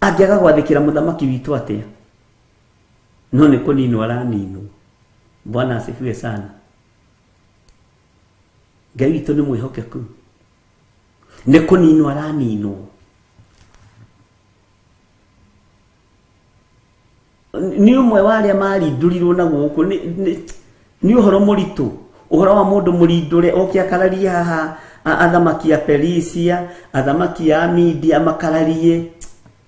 angĩaga gwathĩkĩra mũthamaki witũ atĩa? No nĩ kũninwo araninwo. Bwana asifiwe sana. Ngai witũ nĩ mwĩhokeku, nĩ kũninwo araninwo. Nĩ ũmwe wa arĩa marindũrirwo na gũkũ, nĩ ũhoro mũritũ, ũhoro wa mũndũ mũrindũre oke akararie haha athamaki a Perisia, athamaki a Media makararie,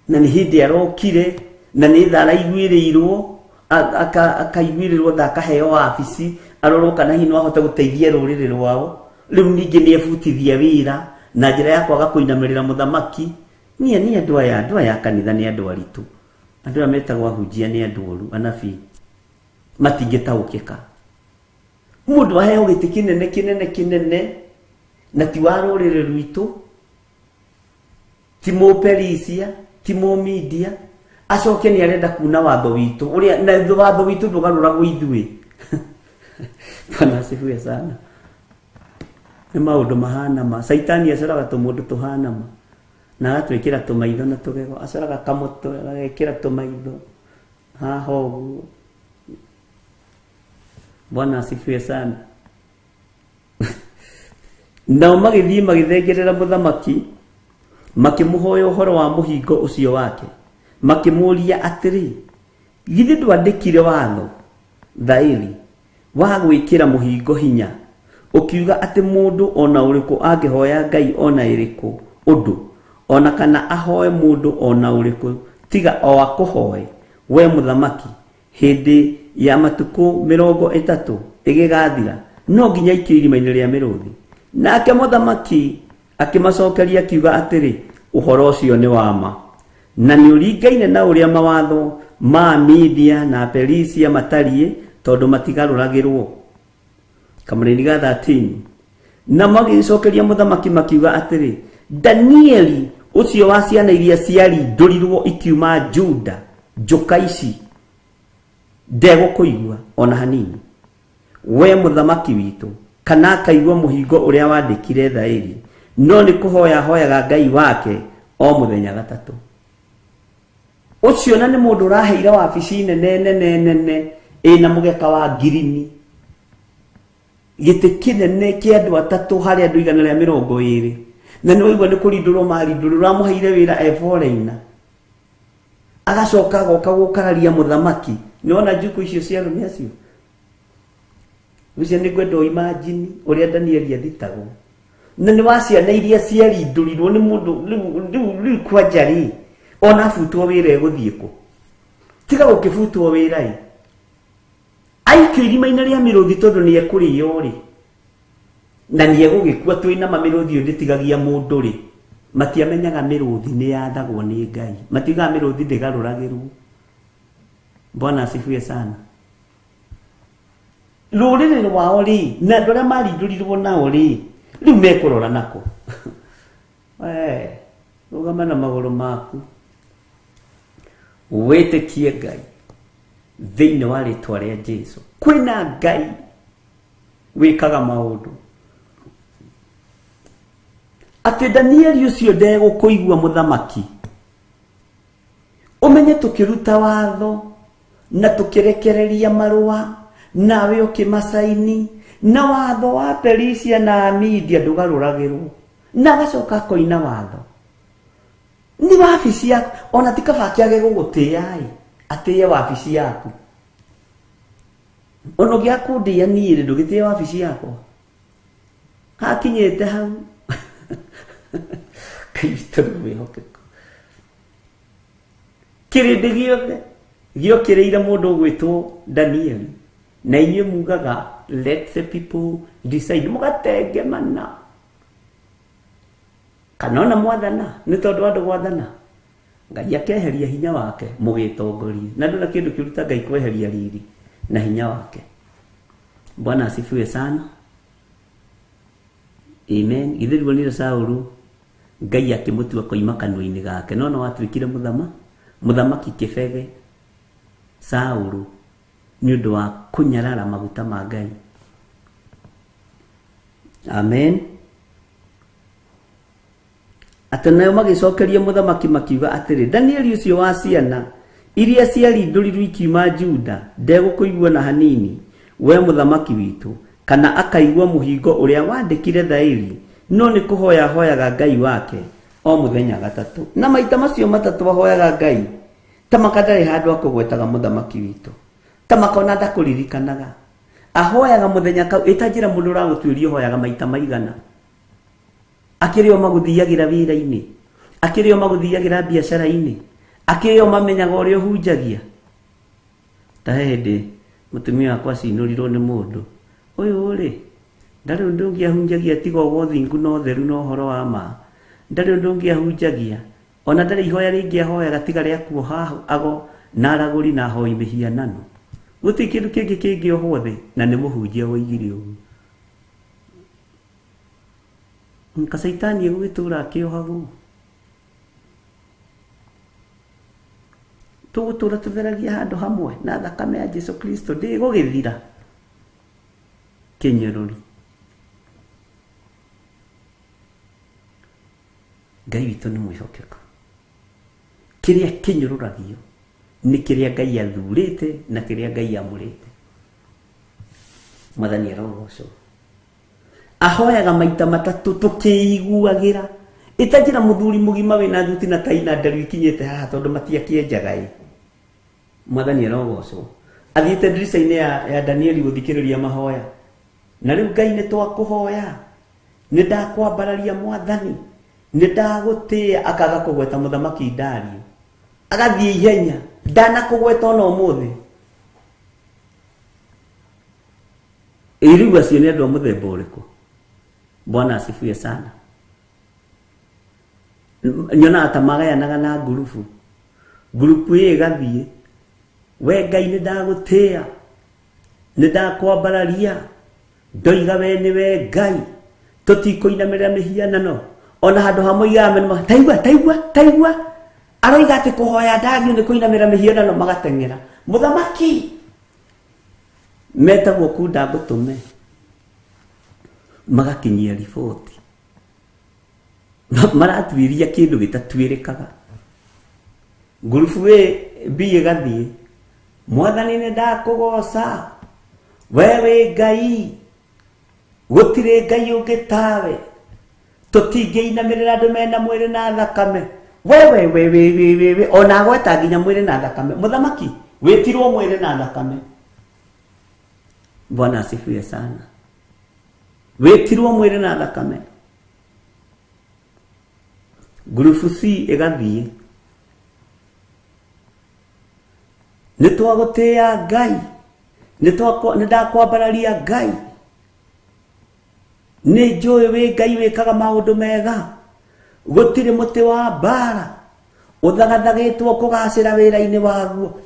na nĩ hĩndĩ arokire, na nĩ tha araiguĩrĩirwo, akaiguĩrĩrwo tha akaheo wabici, arorwo kana hihi no ahote gũteithia rũrĩrĩ rwao. Rĩu ningĩ nĩ ebutithia wĩra na njĩra ya kwaga kũinamĩrĩra mũthamaki. Niĩ nĩ andũ aya, andũ aya a kanitha nĩ andũ aritũ, andũ aya metagwo ahunjia nĩ andũ oru, anabii matingĩtaũkĩka. Mũndũ aheo gĩtĩ kĩnene kĩnene kĩnene na ti wa rũrĩrĩ rwitũ, ti Mũperisia, ti Mũmedia, acoke nĩ arenda kuna watho witũ, ũrĩa na watho witũ ndũgarũragwo ithuĩ. Bwana asifiwe sana. Nĩ maũndũ mahana ma Caitani acoraga tũmũndũ tũhana ma, na agatwĩkĩra tũmaitho na tũgego, acoraga kamũtwe agekĩra tũmaitho haha ũguo. Bwana asifiwe sana. Nao magĩthiĩ magĩthengerera mũthamaki, makĩmũhoya ũhoro wa mũhingo ũcio wake, makĩmũũria atĩrĩ, githĩ ndwandĩkire watho thaĩri wa gwĩkĩra mũhingo hinya, ũkiuga atĩ mũndũ ona ũrĩkũ angĩhoya Ngai ona ĩrĩkũ ũndũ, ona kana ahoe mũndũ ona ũrĩkũ tiga o akũhoe we mũthamaki, hĩndĩ ya matukũ 30 ĩgĩgathira, no nginya aikio irima-inĩ rĩa mĩrũthi. Nake mũthamaki akĩmacokeria akiuga atĩrĩ, ũhoro ũcio nĩ wa ma, na nĩ ũringaine na ũrĩa mawatho ma Media na Perisia matariĩ, tondũ matigarũragĩrwo. Kamũrĩri ga 13. Na magĩcokeria mũthamaki makiuga atĩrĩ, Danieli ũcio wa ciana iria ciarindũrirwo ikiuma Juda, njũka ici ndegũkũigua ona hanini, we mũthamaki witũ, kana akaigua mũhingo ũrĩa wandĩkire thaĩri, no nĩ kũhoya ahoyaga Ngai wake o mũthenya gatatũ. Ũcio na nĩ mũndũ ũraheire wabici nene nene nene ĩna mũgeka wa ngirini, gĩtĩ kĩnene kĩa andũ atatũ harĩ andũ 120, na nĩ waigua nĩ kũrindũrwo marindũrwo, ũramũheire wĩra e foreigner, agacoka agoka gũkararia mũthamaki. Nĩ wona njukũ icio cia arũme acio? Ũcio nĩ ngwenda ũimagine ũrĩa Danieli athitagwo, na nĩ wa ciana iria ciarindũrirwo nĩ mũndũ. Rĩu kwanja rĩ, ona abutwo wĩra egũthiĩ kũ? Tiga gũkĩbutwo wĩra ĩ, aikio irima-inĩ rĩa mĩrũthi tondũ nĩ ekũrĩo rĩ, na nĩ egũgĩkua. Twĩna ma mĩrũthi ĩyo ndĩtigagia mũndũ rĩ, matiamenyaga mĩrũthi nĩ yathagwo nĩ Ngai, matiugaga mĩrũthi ndĩgarũragĩrwo. Bwana asifiwe sana. Rũrĩrĩ rwao rĩ, na andũ arĩa marindũrirwo nao rĩ, rĩu mekũrora nako. We rũgama na magũrũ maku, wĩtĩkie Ngai thĩinĩ wa rĩtwa rĩa Jesu. Kwĩna Ngai wĩkaga maũndũ. Atĩ Danieli ũcio ndegũkũigua mũthamaki. Ũmenye tũkĩruta watho na tũkĩrekereria marũa nawe ũkĩmacaini na watho wa Perisia na Media ndũgarũragĩrwo na agacoka akoina watho. Nĩ wabici yaku ona ti kaba akĩage gũgũtĩĩa ĩ atĩe wabici yaku. Ona ũngĩakũndĩa niĩ rĩ ndũgĩtĩe wabici yakwa. Hakinyĩte hau. Ngai witũ nĩ mwĩhokeku. Kĩrĩndĩ gĩothe gĩokĩrĩire mũndũ ũgwĩtwo Danieli na inyuĩ mugaga let the people decide mũgatengemana kana ona mwathana nĩ tondũ andũ gwathana Ngai akeheria hinya wake mũgĩtongorie na ndũna kĩndũ kĩruta Ngai kweheria riri na hinya wake. Bwana asifiwe sana. Amen. Githĩ ruonire Saũlũ Ngai akĩmũtua koima kanua-inĩ gake no no watuĩkire mũthamaki kĩbege Saũlũ nĩ ũndũ wa kũnyarara maguta ma Ngai. Amen. Atĩ nayo magĩcokeria mũthamaki makiuga atĩrĩ, Danieli ũcio wa ciana iria ciarindũrirwo ikiuma Juda ndegũkũigua na hanini we mũthamaki witũ kana akaigua mũhingo ũrĩa wandĩkire thaĩri no nĩ kũhoya ahoyaga Ngai wake o mũthenya gatatũ na maita macio matatũ ahoyaga Ngai ta maka ndarĩ handũ akũgwetaga mũthamaki witũ ta maka ona ndakũririkanaga ahoyaga mũthenya kau ĩtanjĩra mũndũ ũragũtuĩria ũhoyaga maita maigana akĩrĩ o magũthiagĩra wĩra-inĩ akĩrĩ o magũthiagĩra biacara-inĩ akĩrĩ o mamenyaga ũrĩa ũhunjagia. Ta he hĩndĩ mũtumia wakwa acinũrirwo nĩ mũndũ ũyũ rĩ ndarĩ ũndũ ũngĩ ahunjagia tiga ũguo ũthingu na ũtheru na ũhoro wa ma ndarĩ ũndũ ũngĩ ahunjagia ona ndarĩ ihoya rĩngĩ ahoyaga tiga rĩa kuoha ago na aragũri na ahoi mĩhianano gũtirĩ kĩndũ kĩngĩ kĩngĩohwo thĩ na nĩ mũhunjia woigire ũguo. Kacaitani egũgĩtũra akĩohagwo tũgũtũra tũtheragia handũ hamwe na thakame ya Jesu Kristo ndĩgũgĩthira kĩnyũrũri. Ngai witũ nĩ mwĩhokeku. Kĩrĩa kĩnyũrũragio nĩ kĩrĩa Ngai athurĩte na kĩrĩa Ngai amũrĩte. Mwathani arogocwo. Ahoyaga maita matatũ tũkĩiguagĩra ĩtanjĩra mũthuri mũgima wĩna thuti na tai na nderu ikinyĩte haha tondũ matiakĩenjaga ĩ. Mwathani arogocwo. Athiĩte ndirica-inĩ ya Danieli gũthikĩrĩria mahoya na rĩu Ngai nĩ twakũhoya nĩ ndakwambararia mwathani nĩ ndagũtĩĩa akaga kũgweta mũthamaki Dario agathiĩ ihenya ndanakũgweta ona ũmũthĩ. Ĩ rĩu acio nĩ andũ a mũthemba ũrĩkũ? Bwana asifiwe sana. Nyonaga ta magayanaga na ngurubu ngurubu ĩ ĩgathiĩ we Ngai nĩ ndagũtĩĩa nĩ ndakwambararia ndoiga we nĩwe Ngai tũtikũinamĩrĩra mĩhianano ona handũ ha moigaga mena taigua taigua taigua aroiga atĩ kũhoya Dario nĩ kũinamĩrĩra mĩhianano magateng'era mũthamaki metagwo kunda ngũtũme magakinyia riboti maratuĩria kĩndũ gĩtatuĩrĩkaga. Ngurubu ĩ B ĩgathiĩ mwathani nĩ ndakũgoca we wĩ Ngai gũtirĩ Ngai ũngĩ tawe tũtingĩinamĩrĩra andũ mena mwĩrĩ na thakame we we we we we we we ona agweta nginya mwĩrĩ na thakame mũthamaki wĩtirwo mwĩrĩ na thakame. Bwana asifiwe sana. Wĩtirwo mwĩrĩ na thakame. Ngurubu C ĩgathiĩ nĩ twagũtĩĩa Ngai nĩ ndakwambararia Ngai nĩ njũĩ wĩ Ngai wĩkaga maũndũ mega gũtirĩ mũtĩ wa mbara ũthagathagĩtwo kũgacĩra wĩra-inĩ waguo.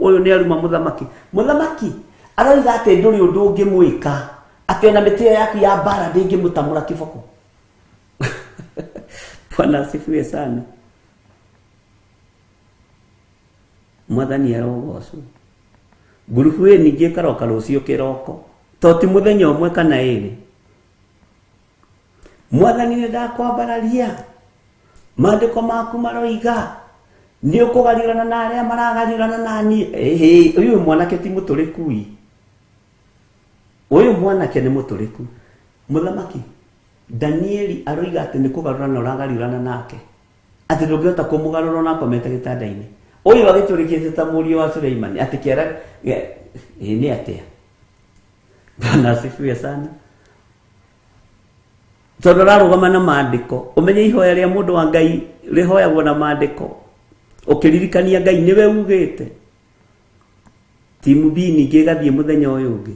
Ũyũ nĩ aruma mũthamaki. Mũthamaki aroiga atĩ ndũrĩ ũndũ ũngĩmwĩka atĩ ona mĩtĩ ĩyo yaku ya mbara ndĩngĩmũtamũra kĩboko. Bwana asifiwe sana. Mwathani arogocwo. Ngurubu ĩ ningĩ ĩkaroka rũciũ kĩroko to ti mũthenya ũmwe kana ĩrĩ. Mwathani nĩ ndakwambararia maandĩko maku maroiga nĩ ũkũgariũrana na arĩa maragariũrana na niĩ. Ĩhĩ, ũyũ mwanake ti mũtũrĩku, ũyũ mwanake nĩ mũtũrĩku. Mũthamaki Danieli aroiga atĩ nĩ kũgarũrana ũragariũrana nake, atĩ ndũngĩhota kũmũgarũra ona akomete gĩtanda-inĩ. Ũyũ agĩtũrĩkĩte ta mũriũ wa Suleimani atĩ kĩara ĩ nĩ atĩa? Bwana asifiwe sana. Tondũ ararũgama na maandĩko, ũmenye ihoya rĩa mũndũ wa Ngai rĩhoyagwo na maandĩko, ũkĩririkania Ngai nĩwe ugĩte. Timu B ningĩ ĩgathiĩ mũthenya ũyũ ũngĩ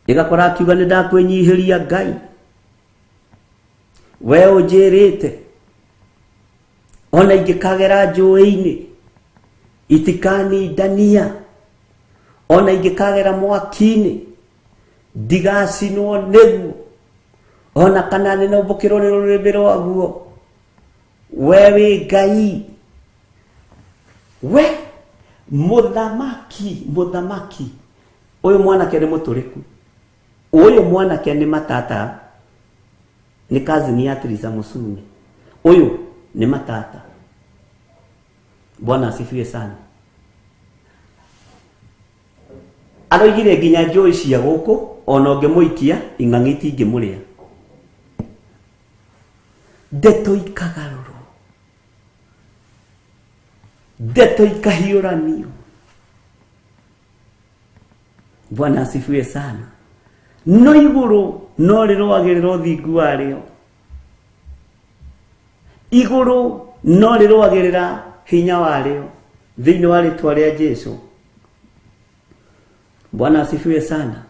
ĩgakora akiuga nĩ ndakwĩnyihĩria Ngai, we ũnjĩrĩte ona ingĩkagera njũĩ-inĩ itikanindania, ona ingĩkagera mwaki-inĩ ndigacinwo nĩguo, ona kana nĩnombũkĩrwo nĩ rũrĩrĩmbĩ rwaguo. We wĩ Ngai, we mũthamaki. Mũthamaki ũyũ mwanake nĩ mũtũrĩku, ũyũ mwanake nĩ matata, nĩ cousin ya Teresa Musune, ũyũ nĩ matata. Bwana asifiwe sana. Aroigire nginya njũĩ cia gũkũ ona ũngĩmũikia ing'ang'i itingĩmũrĩa. Ndeto ikagarũrwo, ndeto ikahiũranio. Bwana asifiwe sana. No igũrũ no rĩrũagĩrĩra ũthingu warĩo, igũrũ no rĩrũagĩrĩra hinya warĩo thĩinĩ wa rĩtwa rĩa Jesu. Bwana asifiwe sana.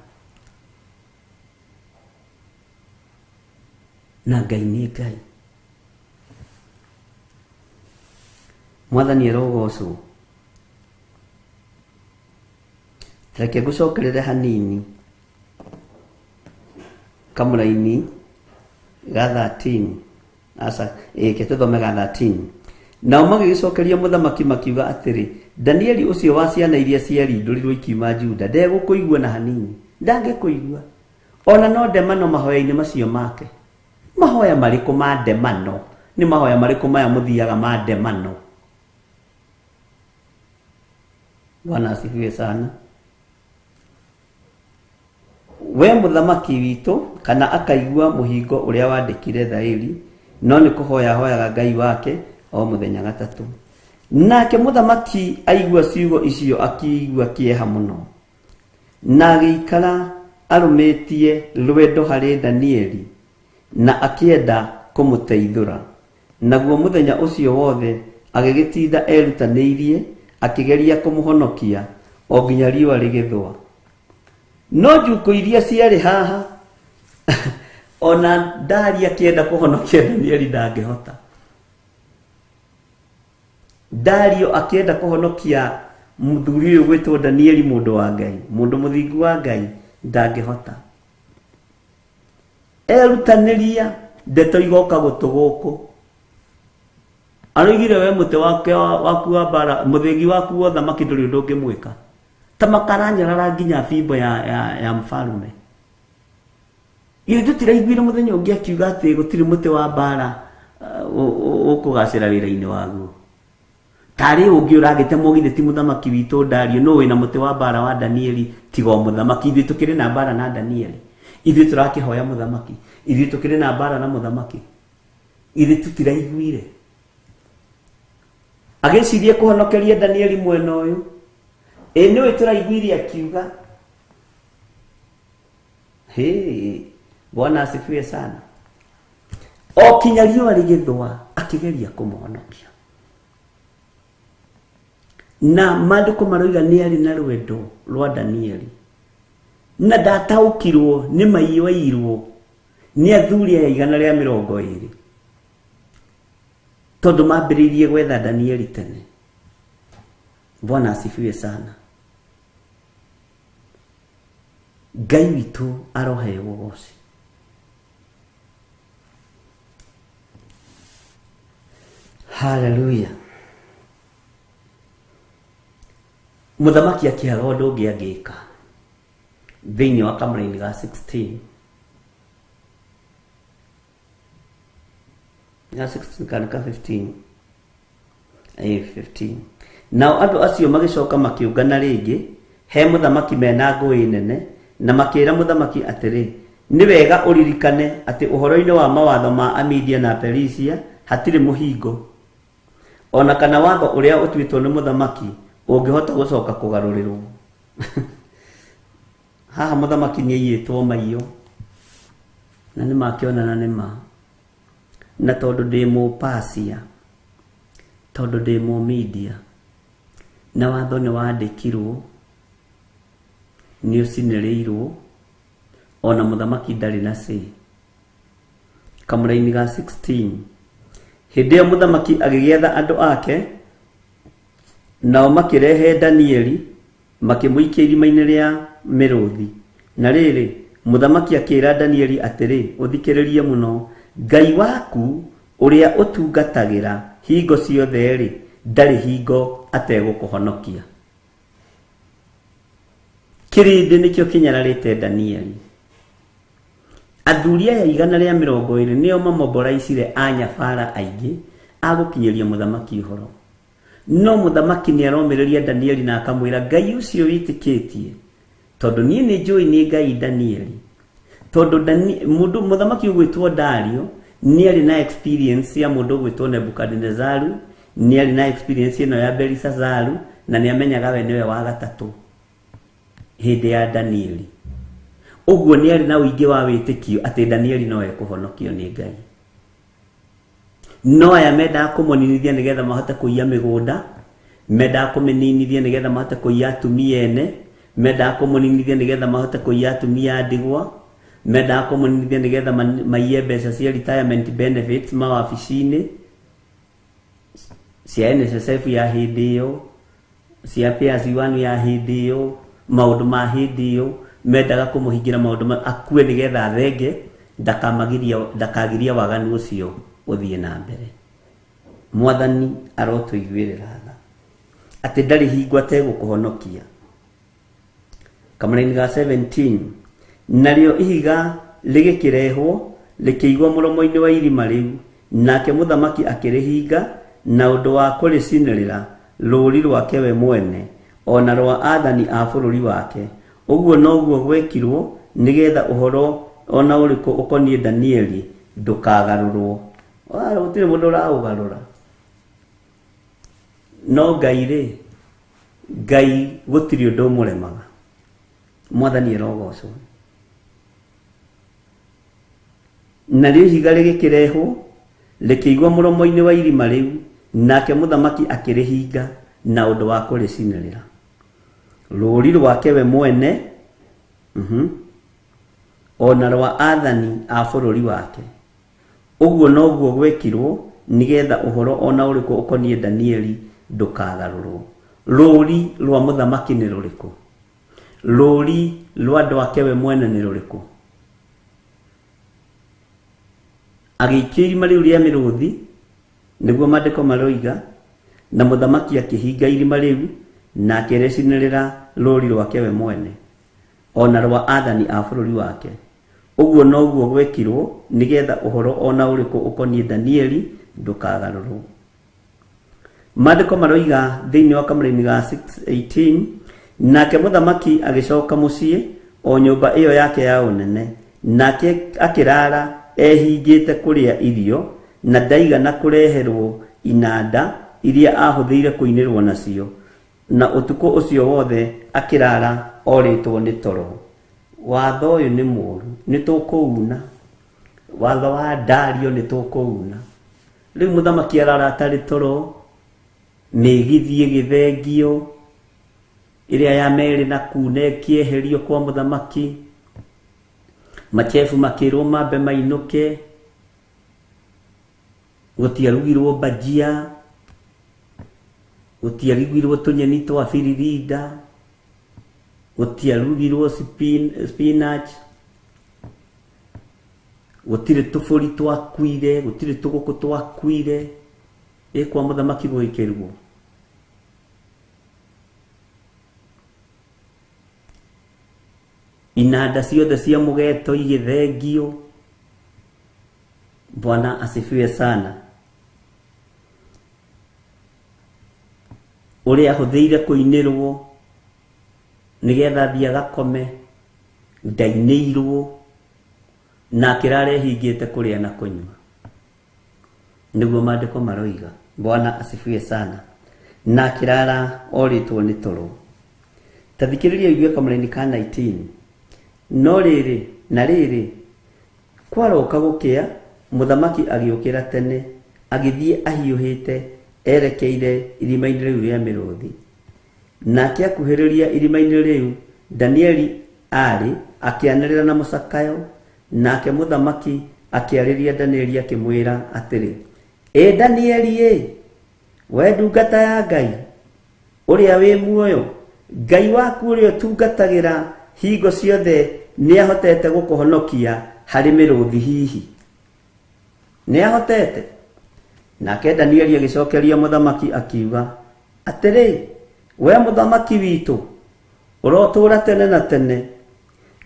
Na Ngai nĩ Ngai. Mwathani arogocwo. Reke ngũcokerere hanini kamũraini ga 13, aca ĩke tũthome ga 13. Nao magĩgĩcokeria mũthamaki makiuga atĩrĩ, Danieli ũcio wa ciana iria ciarindũrirwo ikiuma Juda ndegũkũigua na hanini, ndangĩkũigua ona no ndemano mahoya-inĩ macio make. Mahoya marĩkũ ma ndemano? Nĩ mahoya marĩkũ maya mũthiaga ma ndemano? Bwana asifiwe sana. We mũthamaki witũ kana akaigua mũhingo ũrĩa wandĩkire thaĩri, no nĩ kũhoya hoyaga Ngai wake o mũthenya gatatũ. Nake mũthamaki aigua ciugo icio akĩigua kĩeha mũno, na agĩikara arũmĩtie rwendo harĩ Danieli na akĩenda kũmũteithũra. Naguo mũthenya ũcio wothe agĩgĩtinda erutanĩirie akĩgeria kũmũhonokia o nginya riũa rĩgĩthũa. No njukũ iria ciarĩ haha ona Dario akĩenda kũhonokia Danieli ndangĩhota. Dario akĩenda kũhonokia mũthuri ũyũ gwĩtwo Danieli, mũndũ wa Ngai, mũndũ mũthingu wa Ngai, ndangĩhota. Erutanĩria ndeto igoka gũtũ gũkũ. Aroigire we mũtĩ wake waku wa mbara, mũthĩgi waku wa ũthamaki ndũrĩ ũndũ ũngĩmwĩka. Ta makaranyarara nginya bimbo ya mfalume. Ithuĩ tũtiraiguire mũthenya ũngĩ akiuga atĩ gũtirĩ mũtĩ wa mbara ũkũgacĩra wĩra-inĩ waguo. Tarĩ ũngĩ ũragĩtemwo githĩ ti mũthamaki witũ Dario, no wĩna mũtĩ wa mbara wa Danieli tiga o mũthamaki. Ithuĩ tũkĩrĩ na mbara na Danieli, ithuĩ tũrakĩhoya mũthamaki, ithuĩ tũkĩrĩ na mbara na mũthamaki, ithuĩ tũtiraiguire. Agĩcirie kũhonokeria Danieli mwena ũyũ, ĩ nĩwe tũraiguire akiuga. Hĩ, Bwana asifiwe sana. O kinya riũa rĩgĩthũa akĩgeria kũmũhonokia. Na maandĩko maroiga nĩ arĩ na rwendo rwa Danieli, na ndataũkirwo nĩ maiyũirwo nĩ athuri aya 120, tondũ mambĩrĩirie gwetha Danieli tene. Bwana asifiwe sana. Ngai witũ aroheo ũgoci. Haleluya. Mũthamaki akĩaga ũndũ ũngĩ angĩka thĩinĩ wa kamũraini ga 16. Ga 16 kana ka 15. 15. Nao andũ acio magĩcoka makĩũngana rĩngĩ he mũthamaki mena ngũĩ nene, na makĩra mũthamaki atĩrĩ, nĩ wega ũririkane atĩ ũhoro-inĩ wa mawatho ma Amidia na Perisia hatirĩ mũhingo, ona kana watho ũrĩa ũtuĩtwo nĩ mũthamaki ũngĩhota gũcoka kũgarũrĩrwo. Haha mũthamaki nĩ aiyĩtwo maiyo, na nĩ makĩonana nĩ ma, na tondũ ndĩ Mũpasia, tondũ ndĩ Mũmidia, na watho nĩ wandĩkirwo, nĩ ũcinĩrĩirwo, ona mũthamaki ndarĩ na say. Kamũraini ga 16. Hĩndĩ ĩyo mũthamaki agĩgĩatha andũ ake, nao makĩrehe Danieli makĩmũikia irima-inĩ rĩa mĩrũthi. Na rĩrĩ, mũthamaki akĩĩra Danieli atĩrĩ, ũthikĩrĩrie mũno, Ngai waku ũrĩa ũtungatagĩra hingo ciothe-rĩ, ndarĩ hingo ategũkũhonokia. Kĩrĩndĩ nĩkĩo kĩnyararĩte Danieli. Athuri aya 120 nĩo mamoboraicire anyabara aingĩ a gũkinyĩria mũthamaki ũhoro. No mũthamaki nĩ aromĩrĩria Danieli na akamwĩra, Ngai ũcio wĩtĩkĩtie, tondũ niĩ nĩ njũĩ nĩ Ngai Danieli. Tondũ mũndũ mũthamaki ũgwĩtwo Dario nĩ arĩ na experience ya mũndũ ũgwĩtwo Nebukadnezaru, nĩ arĩ na experience ĩno ya Belisazaru, na nĩ amenyaga we nĩwe wa gatatũ hĩndĩ ya Danieli. Ũguo nĩ arĩ na ũingĩ wa wĩtĩkio atĩ Danieli no ekũhonokio nĩ Ngai. No aya mendaga kũmũninithia nĩgetha mahote kũiya mĩgũnda, mendaga kũmĩninithia nĩgetha mahote kũiya atumia ene, mendaga kũmũninithia nĩgetha mahote kũiya atumia a ndigwa, mendaga kũmũninithia nĩgetha maiye mbeca cia retirement benefits mawabici-inĩ cia NSSF ya hĩndĩ ĩyo, cia PAYE ya hĩndĩ ĩyo, maũndũ ma hĩndĩ ĩyo, mendaga kũmũhingĩra maũndũ ma akue nĩgetha athenge, ndakagiria waganu ũcio ũthiĩ na mbere. Mwathani arotũiguĩrĩra tha atĩ ndarĩ hingo ategũkũhonokia. Kamũraini ga 17. Narĩo ihiga rĩgĩkĩrehwo rĩkĩigwo mũromo-inĩ wa irima rĩu, nake mũthamaki akĩrĩhinga na ũndũ wa kũrĩcinĩrĩra rũũri rwake we mwene, ona rwa athani a bũrũri wake. Ũguo noguo gwekirwo nĩgetha ũhoro ona ũrĩkũ ũkoniĩ Danieli ndũkagarũrwo. Gũtirĩ mũndũ ũraũgarũra. No Ngai rĩ, Ngai gũtirĩ ũndũ ũmũremaga. Mwathani arogocwo. Narĩo ihiga rĩgĩkĩrehwo rĩkĩigwo mũromo-inĩ wa irima rĩu, nake mũthamaki akĩrĩhinga na ũndũ wa kũrĩcinĩrĩra rũũri rwake we mwene, ona rwa athani a bũrũri wake. Ũguo noguo gwekirwo nĩgetha ũhoro ona ũrĩkũ ũkoniĩ Danieli ndũkagarũrwo. Rũũri rwa mũthamaki nĩ rũrĩkũ? Rũũri rwa andũ ake we mwene nĩ rũrĩkũ? Agĩikio irima rĩu rĩa mĩrũthi, nĩguo maandĩko maroiga, na mũthamaki akĩhinga irima rĩu na akĩrĩcinĩrĩra rũũri rwake we mwene, ona rwa athani a bũrũri wake. Ũguo noguo gwekirwo nĩgetha ũhoro ona ũrĩkũ ũkoniĩ Danieli ndũkagarũrwo. Maandĩko maroiga thĩinĩ wa kamũraini ga 6:18, nake mũthamaki agĩcoka mũciĩ o nyũmba ĩyo yake ya ũnene, nake akĩrara ehingĩte kũrĩa irio, na ndaigana kũreherwo inanda iria ahũthĩire kũinĩrwo nacio, na ũtukũ ũcio wothe akĩrara orĩtwo nĩ toro. Watho ũyũ nĩ mũũru, nĩ tũkũuna. Watho wa Dario nĩ tũkũuna. Rĩu mũthamaki arara atarĩ toro, mĩgithi ĩgĩthengio, ĩrĩa ya merĩ na kuna ĩkĩeherio kwa mũthamaki, machefu makĩrwo mambe mainũke, gũtiarugirwo bajia, gũtiarugirwo tũnyeni twa biririnda, gũtiarugirwo spinach, gũtirĩ tũbũri twakuire, gũtirĩ tũgũkũ twakuire, ĩ kwa mũthamaki gũgĩkĩrugwo. Inanda ciothe cia mũgeto igĩthengio. Bwana asifiwe sana. Ũrĩa ahũthĩire kũinĩrwo nĩgetha athiĩ agakome, ndainĩirwo na akĩrara ehingĩte kũrĩa na kũnyua. Nĩguo maandĩko maroiga. Bwana asifiwe sana. Na akĩrara orĩtwo nĩ toro. Ta thikĩrĩria ũigue kamũraini ka 19. No rĩrĩ, na rĩrĩ, kwaroka gũkĩa, mũthamaki agĩũkĩra tene, agĩthiĩ ahiũhĩte erekeire irima-inĩ rĩu rĩa mĩrũthi. Nake akuhĩrĩria irima-inĩ rĩu Danieli aarĩ, akĩanĩrĩra na mũcakayo, nake mũthamaki akĩarĩria Danieli akĩmwĩra atĩrĩ, Ĩ Danieli ĩ, we ndungata ya Ngai ũrĩa wĩ muoyo, Ngai waku ũrĩa ũtungatagĩra hingo ciothe nĩahotete gũkũhonokia harĩ mĩrũthi hihi? Nĩahotete? Nake Danieli agĩcokeria mũthamaki akiuga atĩrĩ, we mũthamaki witũ, ũrotũũra tene na tene.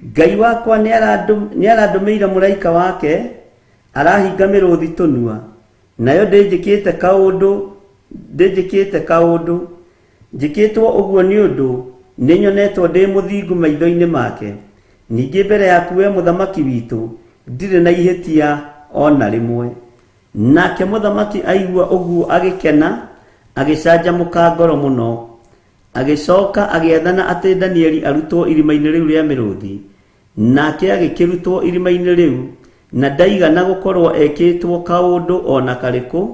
Ngai wakwa nĩarandũmĩire mũraika wake, arahinga mĩrũthi tũnua, nayo ndĩnjĩkĩte kaũndũ, ndĩnjĩkĩte kaũndũ. Njĩkĩtwo ũguo nĩ ũndũ nĩnyonetwo ndĩ mũthingu maitho-inĩ make. Ningĩ mbere yaku we mũthamaki witũ, ndirĩ na ihĩtia o na rĩmwe. Nake mũthamaki aigua ũguo agĩkena, agĩcanjamũka ngoro mũno. Agĩcoka agĩathana atĩ Danieli arutwo irima-inĩ rĩu rĩa mĩrũthi. Nake agĩkĩrutwo irima-inĩ rĩu, na ndaigana gũkorwo ekĩtwo kaũndũ o na karĩkũ,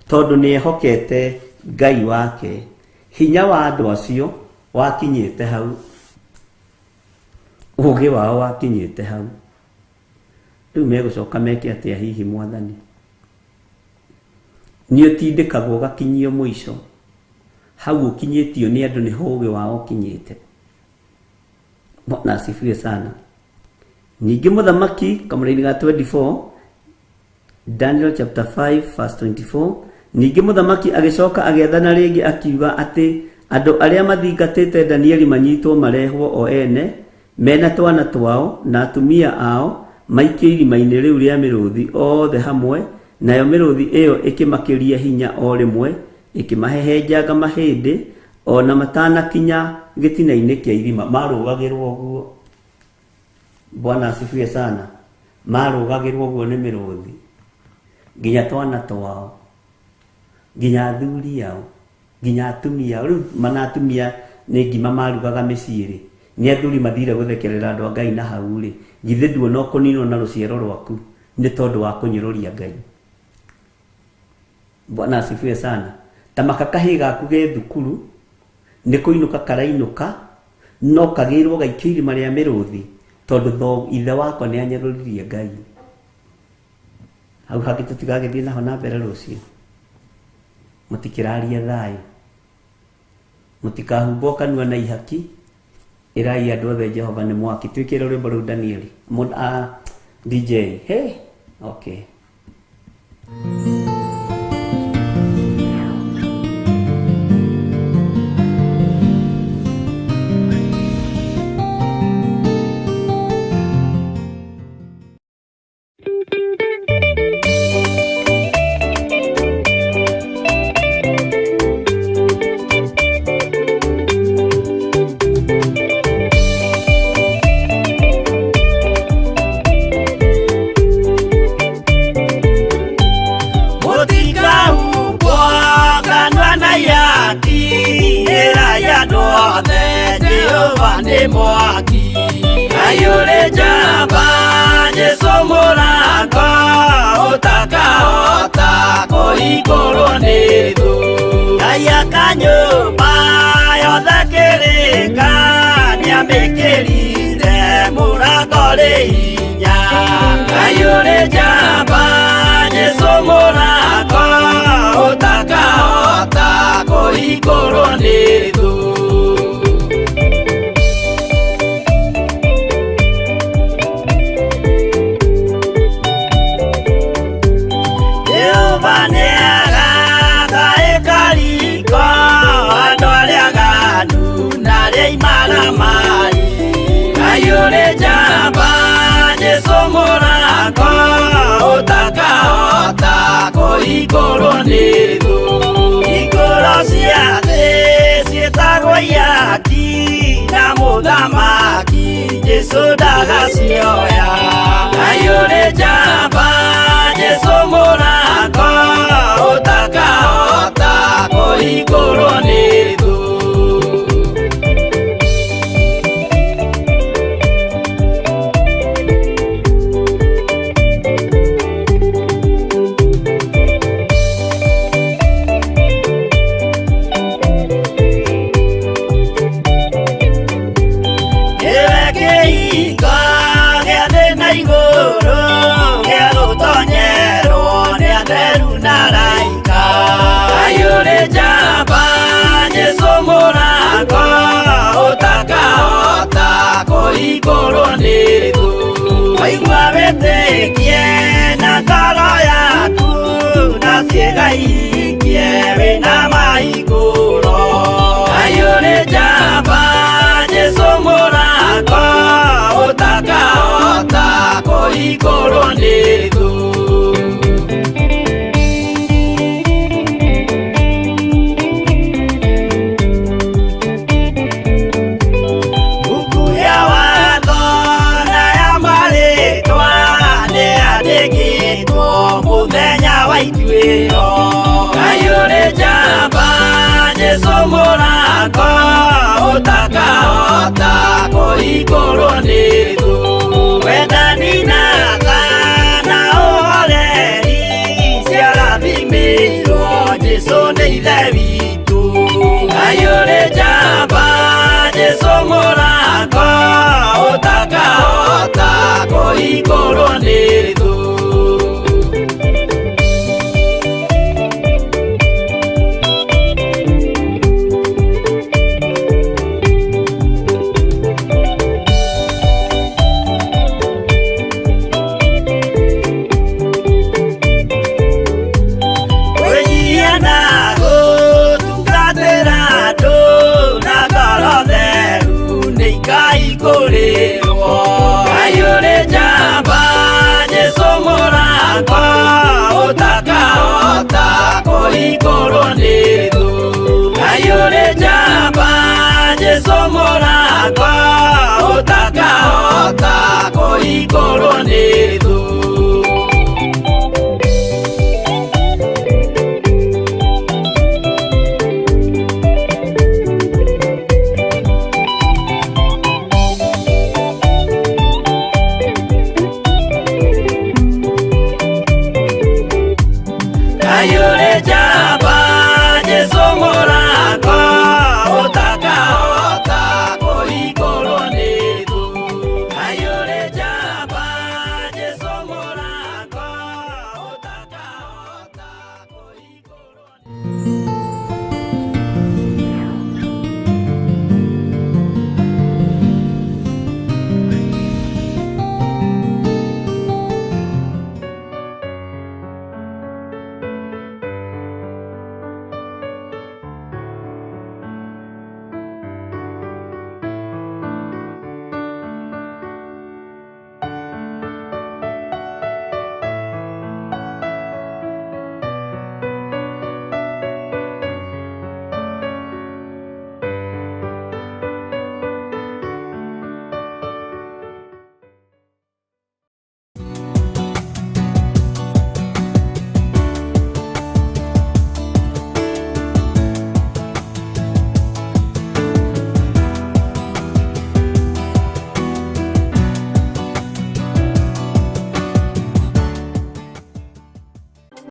tondũ nĩehokete Ngai wake. Hinya wa andũ acio wakinyĩte hau. Ũũgĩ wao wakinyĩte hau. Rĩu megũcoka meke atĩa hihi mwathani? Nĩ ũtindĩkagwo ũgakinyio mũico. Hau ũkinyĩtio nĩ andũ nĩho ũũgĩ wao ũkinyĩte. Bwana asifiwe sana. Ningĩ mũthamaki kamũraini ga 24, Daniel chapter 5 verse 24, ningĩ mũthamaki agĩcoka agĩathana rĩngĩ akiuga atĩ andũ arĩa mathingatĩte Danieli manyitwo marehwo o ene mena twana twao na atumia ao maikio irima-inĩ rĩu rĩa mĩrũthi othe hamwe, nayo mĩrũthi ĩyo ĩkĩmakĩria hinya o rĩmwe, ĩkĩmahehenjanga mahĩndĩ o na matanakinya gĩtina-inĩ kĩa irima. Marũgagĩrwo ũguo. Bwana asifiwe sana. Marũgagĩrwo ũguo nĩ mĩrũthi nginya twana twao, nginya athuri ao, nginya atumia ao. Rĩu mana atumia nĩ ngima marugaga mĩciĩ rĩ, nĩ athuri mathire gũthekerera andũ a Ngai na hau rĩ, githĩ nduona ũkũninwo na rũciaro rwaku nĩ tondũ wa kũnyũrũria Ngai. Bwana asifiwe sana. Ta maka kahĩĩ gaku ge thukuru nĩ kũinũka karainũka, no kagĩrwo gaikio irima rĩa mĩrũthi tondũ ithe wakwa nĩ anyarũririe Ngai. Hau hangĩ tũtigagĩthiĩ naho na mbere rũciũ. Mũtikĩrarie thayũ, mũtikahumbwo kanua na ihaki, ĩrai andũ othe Jehova nĩ mwaki. Twĩkĩre rwĩmbo rũu Danieli. DJ. Hey, okay. mwaki Jesu ndagacioya. Ngai ũrĩ njamba Jesu mũrango ũtakahota kũhingũrwo nĩ thũ. Nĩwe kĩhingo gĩa thĩ na igũrũ gĩa gũtonyerwo nĩ atheru na araika. Ngai ũrĩ njamba Jesu mũrango ũtakahota kũhingũrwo nĩ thũ. Waigua wĩtĩkie na ngoro yaku na ciĩga ihingie wĩna mahingũro. Ngai ũrĩ njamba Jesu mũrango ũtakahota kũhingũrwo nĩ thũ. Buku ya watho na ya marĩtwa nĩyandĩkĩtwo mũthenya wa ituĩro. Ngai ũrĩ njamba Jesu mũrango ũtakahota kũhingũrwo nĩ thũ. Wendani na tha na ũhoreri ciarathimĩirwo Jesu nĩ Ithe witũ. Ngai ũrĩ njamba Jesu mũrango ũtakahota kũhingũrwo nĩ thũ. Kwĩnyihia na gũtungatĩra andũ na ngoro theru nĩ ikahingũrĩrwo. Ngai ũrĩ njamba Jesu mũrango ũtakahota kũhingũrwo nĩ thũ. Ngai ũrĩ njamba Jesu mũrango ũtakahota kũhingũrwo nĩ thũ.